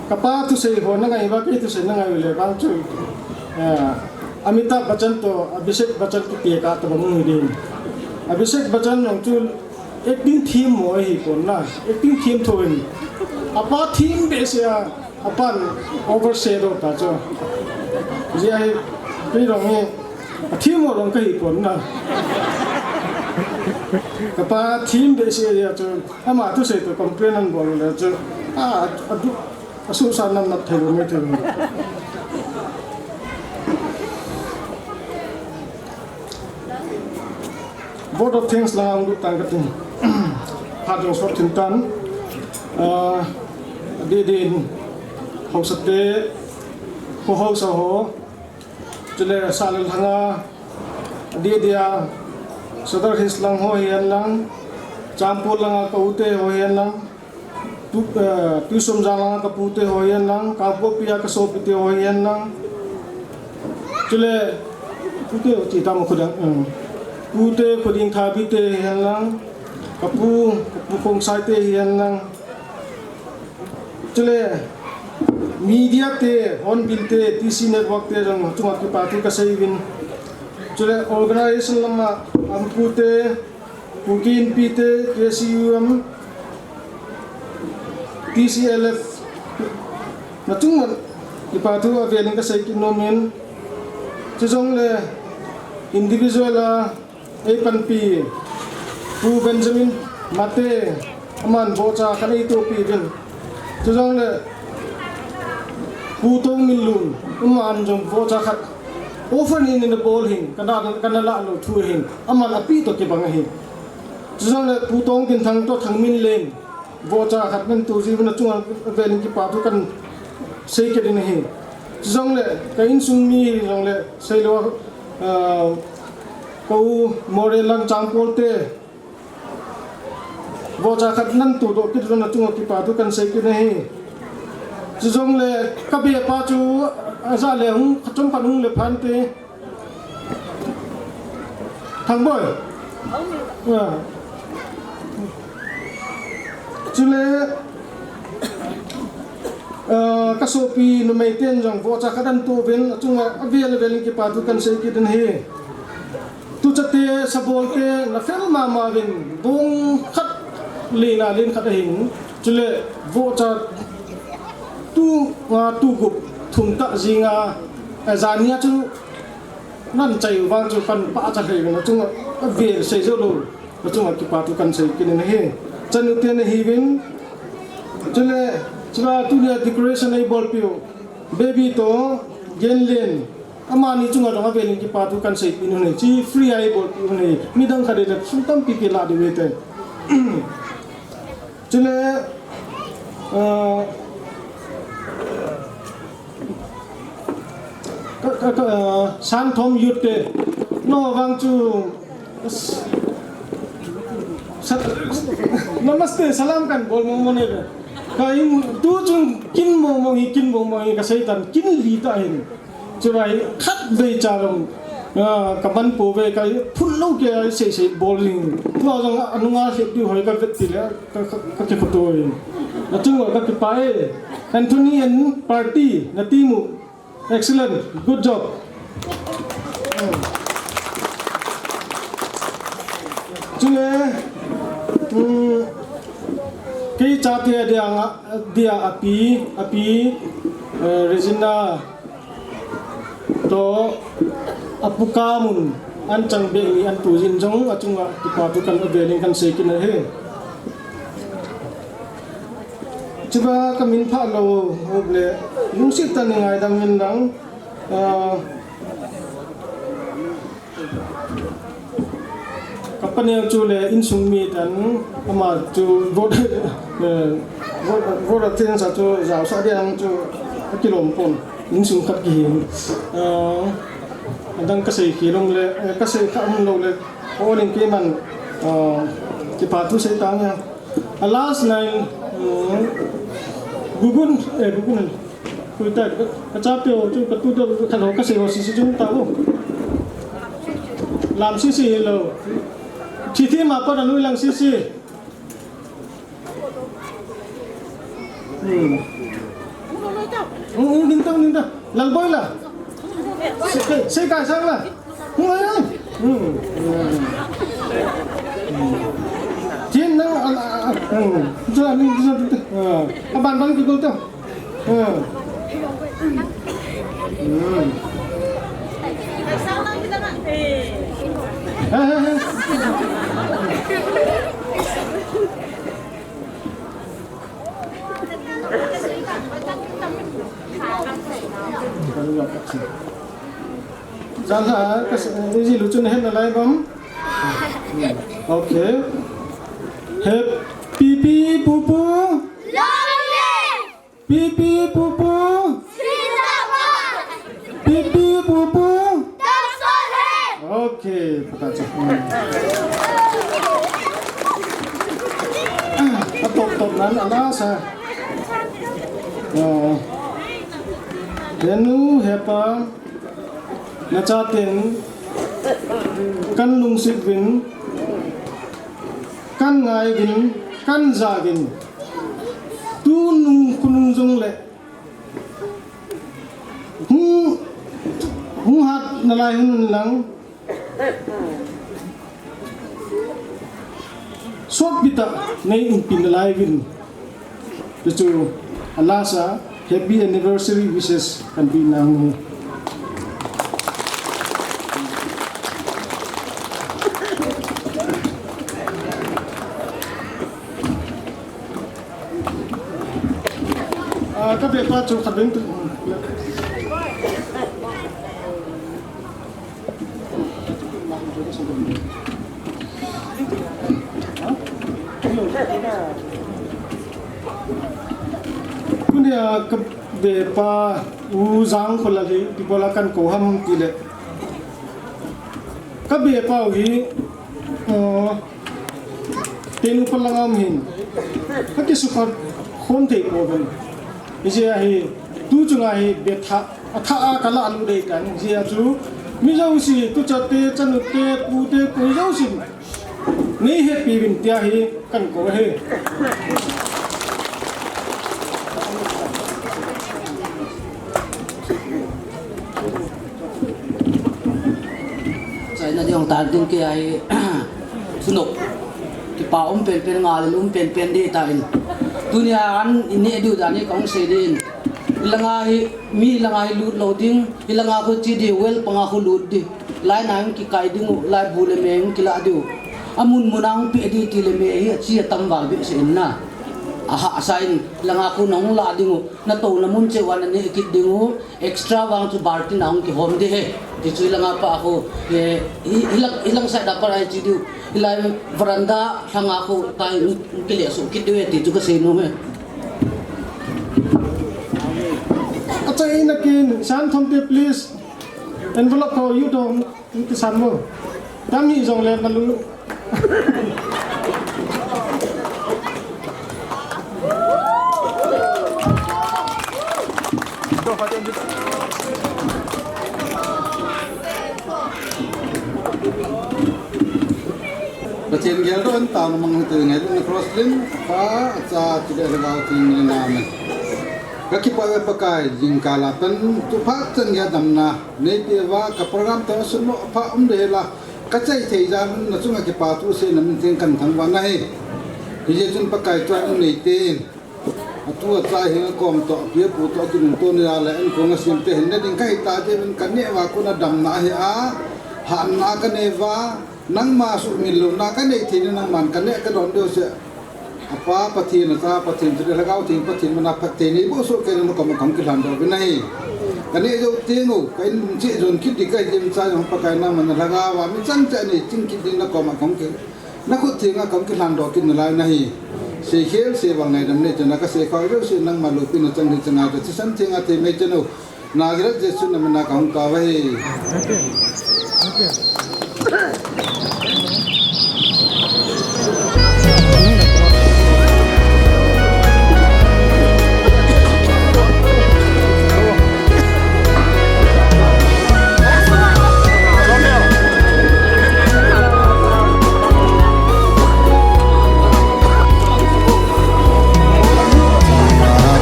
kapa thusei ho nangai uva, kei thusei nangai u le vang chu, eh, Amitabh Bachchan toh Abhishek Bachchan kiti kah tabang u hi din. Abhishek Bachchan jong chu acting themmo ahi pon na, acting themtho in. Apa them behseh a, apan overshadow ta chu. Hijeh a hi, kei jong hi, athemmo jong kahi pon na. Kapa them behseh a chu, ama thusei toh complain ana bol le chu, a, adu, asuhsa nam nat thei lou mai thei lou. Vote of thanks la hung lut tang kating. Phat jong sot thim tan. Ah, adeh deh in haosa te, kho haosa ho, Chule Salel Lhanga, Didia, Sadar Hills lang ho hihen lang, Changpol langa ka u te ho hihen lang, Tu, eh, Tuisomjang langa ka pu te ho hihen lang, Kangpokpi a ka sopi te ho hihen lang. Chule, pu te, chi tam khu dang, eh, pu te, Khuding Thabi te hihen lang, ka pu, ka pu Khongsai te hihen lang. Chule, media te, Hornbill te, T C Network te jong chunga kipa thu ka sei uvin. Chule, organization lama, Ampu te, Kuki Inpi te, K C U M, T C L F, na chunga kipa thu avelin ka sei kit nom in. Chujongle, individual a, ei panpi, Pu Benjamin Mate, aman vohcha khat ei tohpi uvin. Chujongle, Pu Tongminlun, aman jong vohcha khat. Offer ni ni na bol hin, kana, kana lah lou thu hin, aman api toh kibang ahi. Chujongle, Pu Tongkinthang toh Thangminlen, vohcha khat nan toh jiuvin, achunga velin kipa thu kan sei kit in ahi. Chujongle, ka insung mi hijongle, seilou, ah, ka u Moreh lang Changpol te, vohcha khat nan tohdoh kit uvin, achunga kipa thu kan sei kit in ahi. Chujongle, ka bepa chu, ajah le hung, kachom khat hung le phante, Thangboi. Ah. Chule, ah, ka sopi numei ten jong vohcha khat ahin toh uvin, achunga avel avelin kipa thu kan sei kit in ahi. Tuchate, sabolte, na fel mama uvin, bong khat, lina len khat ahin. Chule, vohcha tu, ah, tu gup, thum tah jinga, ah, jania chu, nan chai u vang chu kan pachat lheh uvin, achunga avel sei jou lou, achunga kipa thu kan sei kit in ahi. Chanu te nahiuvin, chule, chule tunia decoration eibolpeh u, Baby toh Genlen, amani chunga jong avelin kipa thu kan seipeh u ahi, chi free a eibolpeh u ahi, midang khat in le sum tampi kilah diu ahi te. Chule, ah, ka, ka, ka, ah, Sangthom Youth te, nangho vang chu, sa-, namaste, salam kan bol mong mong e. Ka in, tu chung kin mong mong hi, kin mong mong hi, ka sei tan, kin li tah hin. Chule khatvei cha jong, ah, ka man pouve, ka phun lou kei a sei sei bol jing. Tua jong anunga lhep diu hoi ka vet tile, ka, ka, ka kikhoto e. Nachung uva ka kipah e. Anthony and party, na team u. Excellent. Good job. Chule, um, kei chate a dia nga, dia api, api, eh, Regina, toh, apu Kamun, an chang beh ni an tu jin jong, achunga kipa thu kan avelin kan sei kit in ahi. Chuva ka min phalou, hop le, lungset tah in ngaidam in lang, ah, Ka paneo chu le insung mi tan ama chu vote, eh, vote, vote a thil sa chu jaosah dia chu akilom pon insung khat kihi. Eh, adang ka sei khel um le, eh, ka sei kha um lou le, all in keiman, eh, kipa thu sei tang a. A last nine, eh, Gugun, eh, Gugun. Koi ta, ka, ka chate ho chu, ka tute ho, ka lou, ka sei ho, si, si, chung ta ho. Lam si, si, hello. Thi, thi, ma, pa, na, lui, lang, si, si. Hmm. Hmm, hmm, ding ta, ding ta. Lalboi la. Sei, sei, ka sang la. Hmm, hmm. Hmm. Thin na, a, a, a, hmm. Sa, ni, sa, ah. Aban, ban, ki, ko, ta. Hmm. Hmm. He, he, he. Jan ha, ka s-, easy lu chun hen na lai bam. Hmm. Okay. Happy pi pu pu. Long live! Pi pi pu pu. Zindabad! Pi pi pu pu. Atop top nan ana sa. Ah, henu hepa, nachaten kan lungset uvin, kan ngai uvin, kan ja uvin. Tunung khonung jongle hung, hung hat nalai hun lang. Sotpi tah nei umpi nalai uvin. Chuchu alasa happy anniversary wishes kan pe nau. Ah, ka beh pa chu khat veng tu. Tunia ka beh pa U Jangkhola hi, ipi bola kan kou ham tile. Ka beh pa u hi, uh, Tenu pa langa um hin. Ka kisukha khom thei pouvin. Hijeh a hi, tu chunga hi beh thah, athah a ka lalut dei tan. Hijeh a chu, mi jouse, tuchate, chanute, pute, pu jouse. Nei hepi uvin tia hi kan kou ahi. Chaina ding tan tin kei a hi, chunop. Kipa um penpen, ngalel um penpen ding tan. Tunia an i neh diu dan hi kahung sei ding. Hilanga hi, mi langa hi lut lou ding. Hilanga khu che ding, well panga khu lut ding. Lai na hung kikai ding u, lai bu le me hung kilah diu. Amun mun a hung peh ding tile me hi, ache atam val behseh in na. Ahahsa in, langa khu nahung lah ding u. Natouna mun cheh uva naneh kit ding u. Extra vang chu baltin a hung kihom ding ahi. Ti chu hilanga pa khu, eh, hi, hilang, hilang side a pa lai che diu. Hilai veranda lhanga khu tai hung, hung kile suh kit diu ahi ti chu kasei nom e. Achaina kin, Santhomte please. Envelope ho, you don't. Hung kisan mo. Dam hi jongle nalu. Pathen geldoh in taona mang hite ngai, Roslyn, Pa, Cha, chule Lhagao Theng min in amen. Ka kipah e Pakai, jingkah a pat, tu phat chan gei a damna nei peh uva, ka program toh sunmo pha um ding hela, ka chai thei jal un na chunga kipa thu seina min theng kan thangvah nahi. Hijeh chun Pakai tua in nei te in. Atu acha hi nga kom toh, pi apu toh, kinung toh ni a le, an kong a sim te hin na ding ka hita te min ka neh uva kon a damna ahi a, hatna ka nei uva, nangma sumil louna ka nei thei ni nangman ka neh ka don deu se. Apa Pathen, Acha Pathen, chule Lhagao Theng Pathen mana phatthei nei boh soh kei in na kom a kahung kilhan doh uvin ahi. Ka neh jou teng u, ka in lungchih jon kit ding ka hi jeng cha jong Pakai nangman na lhagao a mi chang cha nei ching kit ding na kom a kahung ki, na khut theng a kahung kilhan doh kit nalai nahi. Seikhel seival ngaidam nei chana ka seikhel jouse nangma loupina chang hi chang a ka thisan theng a thei mai chanu. Nazareth Jesu na min a kahung tao ahi.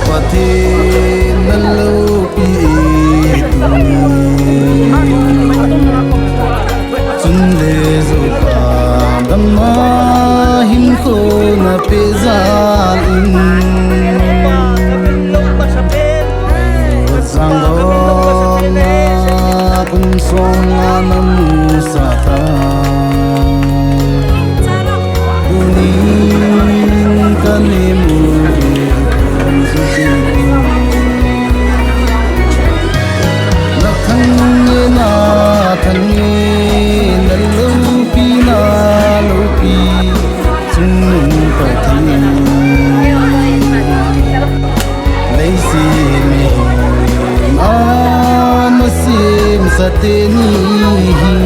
Pathen na loupi e tuni. Chun le jou ka damna hinkho na pe jal in. Jangdon na kum song a na mu sa ta. Tunin ka ne mu e kum su ti. Na thang e, na thang e, na loupi, na loupi, chungnung Pathen. Leiset mihem a na semsa teni hi.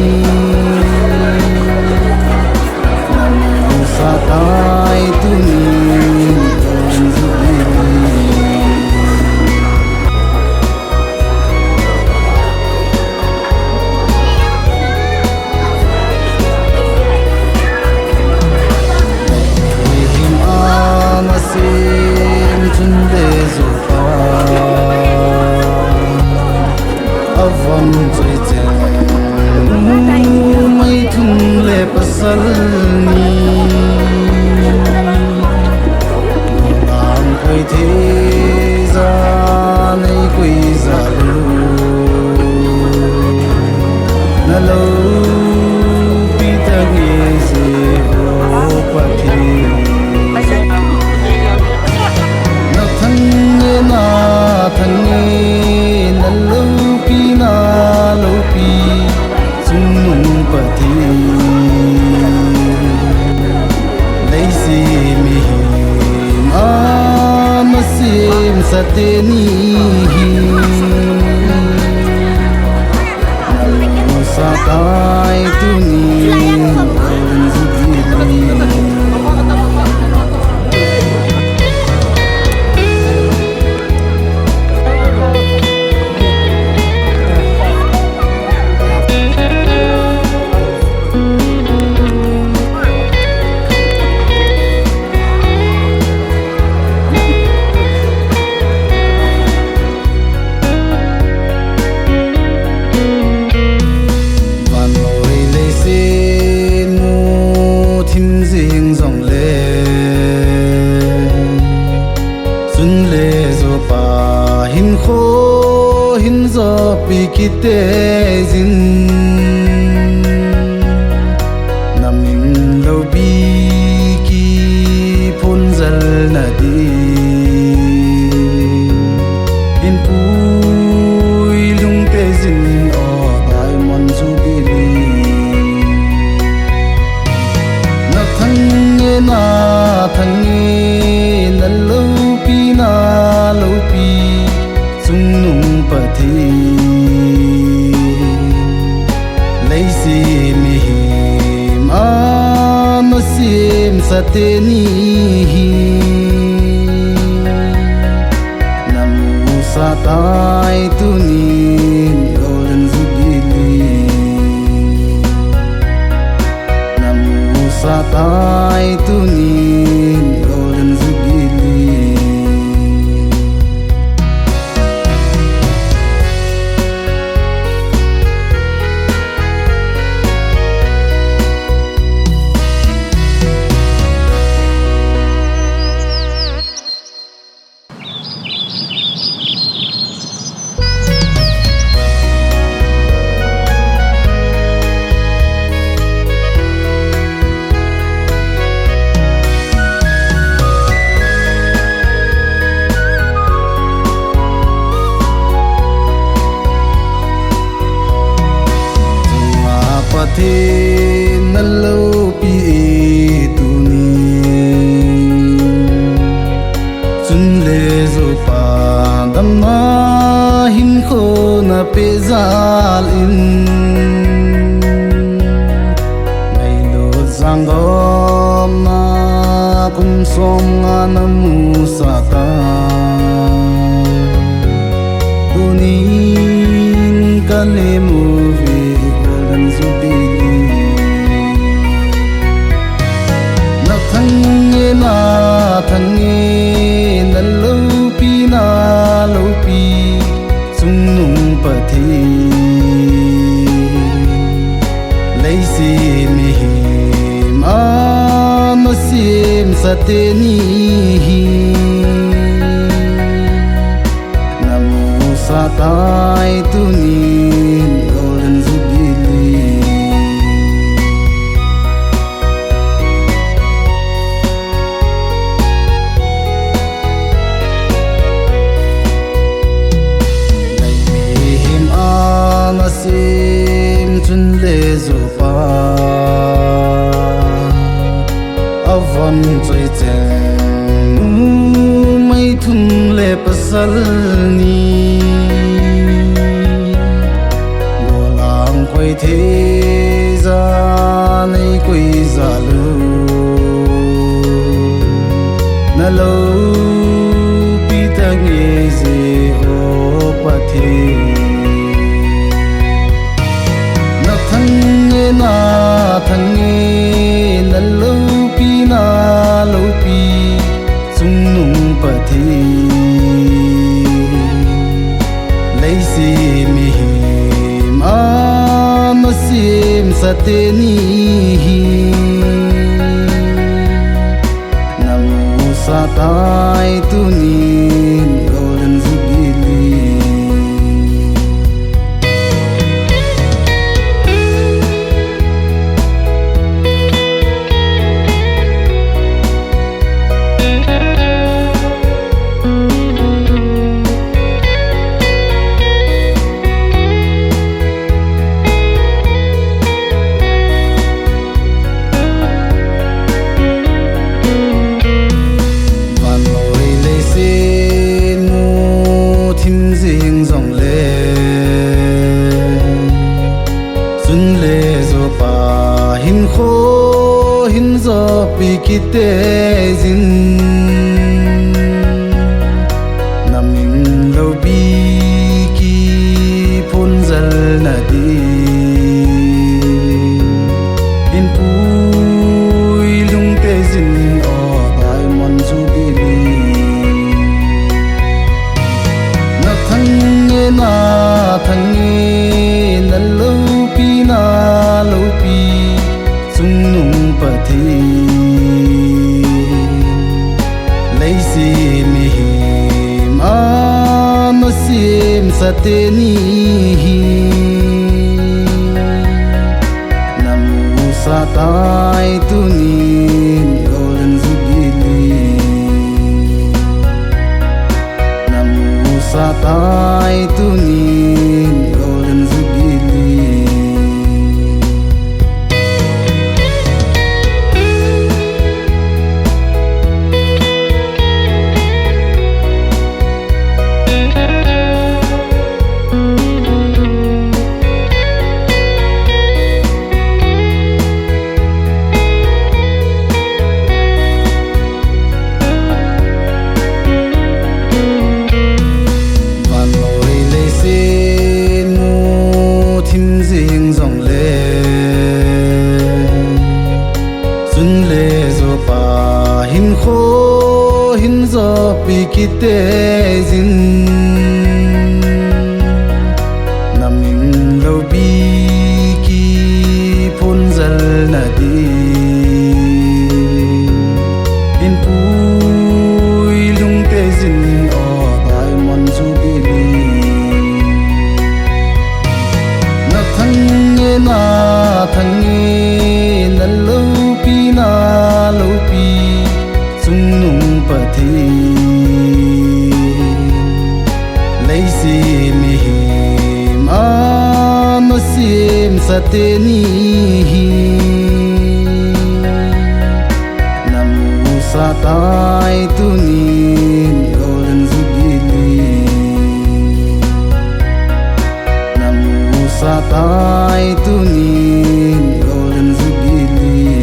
Koi thei ja nei koi ja lou, na loupi tange Jehova Pathen. Na thang e, na thang e, na loupi, na loupi, chungnung Pathen. Leiset mihem a nasemsa teni hi, na musa tai tunin Golden Jubilee. Vannoi leiset muthim jing jongle, chunle jopa hinkho hin jopi kit jin, na min loupi kiphonjal na din, hin puilhung tei jin, o Diamond Jubilee. Na thang e, na thang e, na loupi, na loupi, chungnung Pathen. Leiset mihem a nasemsa teni hi, na musa tai tunin Golden Jubilee. Na musa tai tunin Golden Jubilee. Chunga Pathen na loupi e tunin, chunle jopa damna hinkho na pe jal in, ngailut jangdomna kum somnga na musa tai. Tunin ka lemu ve Golden Jubilee. Na thang e, na thang e, na loupi, na loupi, chungnung Pathen. Leiset mihem a nasemsa teni hi, na musa tai tunin Golden Jubilee. Lei mihem a nasem chunle jopa a von choi cheng, numei thum le pasal ni. Golang koi thei ja nei koi ja lou, na loupi tange Jehova Pathen. Na thang e, na thang e, na loupi, na loupi, chungnung Pathen. Leiset mihem a nasemsa teni hi, na musa tai Ai tunin Golden Jubilee. Vannoi leiset muthim jing jongle, sun le jo pa hinkho hin jopi kit jin, na min loupi kiphong jal na din, hin puilhung tei jin, o Diamond Jubilee. Na thang e, na thang e, na loupi, na loupi chungnung Pathen, leiset mihem a na semsa teni hi, na musa tai tunin Golden Jubilee. Na musa tai tunin Golden Jubilee. Vannoi leiset muthim jing jongle, sun le jo pa hinkho hin jopi kit jin, na min loupi kiphong jal na din, hin puilhung tei jin, o Diamond Jubilee. Na thang e, na thang e, na loupi, na loupi chungnung Pathen, leiset mihem a na semsa teni hi, na musa tai tunin Golden Jubilee. Na musa tai tunin Golden Jubilee.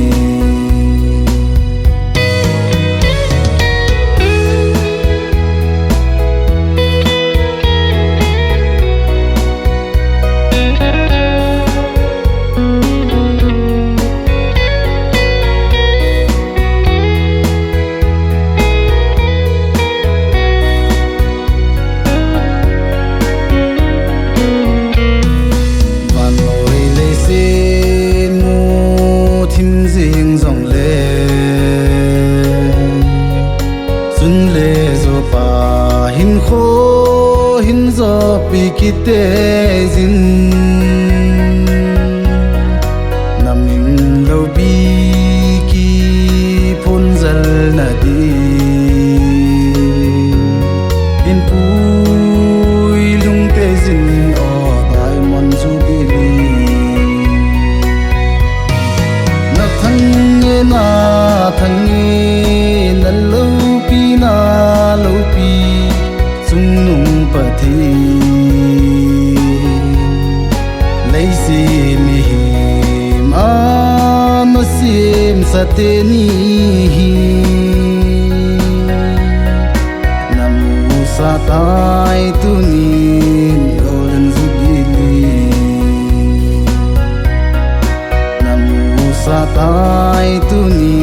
Vannoi leiset muthim jing jongle, sun le jo pa hinkho hin jopi kit jin, na min loupi kiphong jal na din, hin puilhung tei jin, o Diamond Jubilee. Na thang e, na thang e, na loupi, na loupi chungnung Pathen, leiset mihem a na semsa teni hi, na musa tai tunin Golden Jubilee. Na musa tai tunin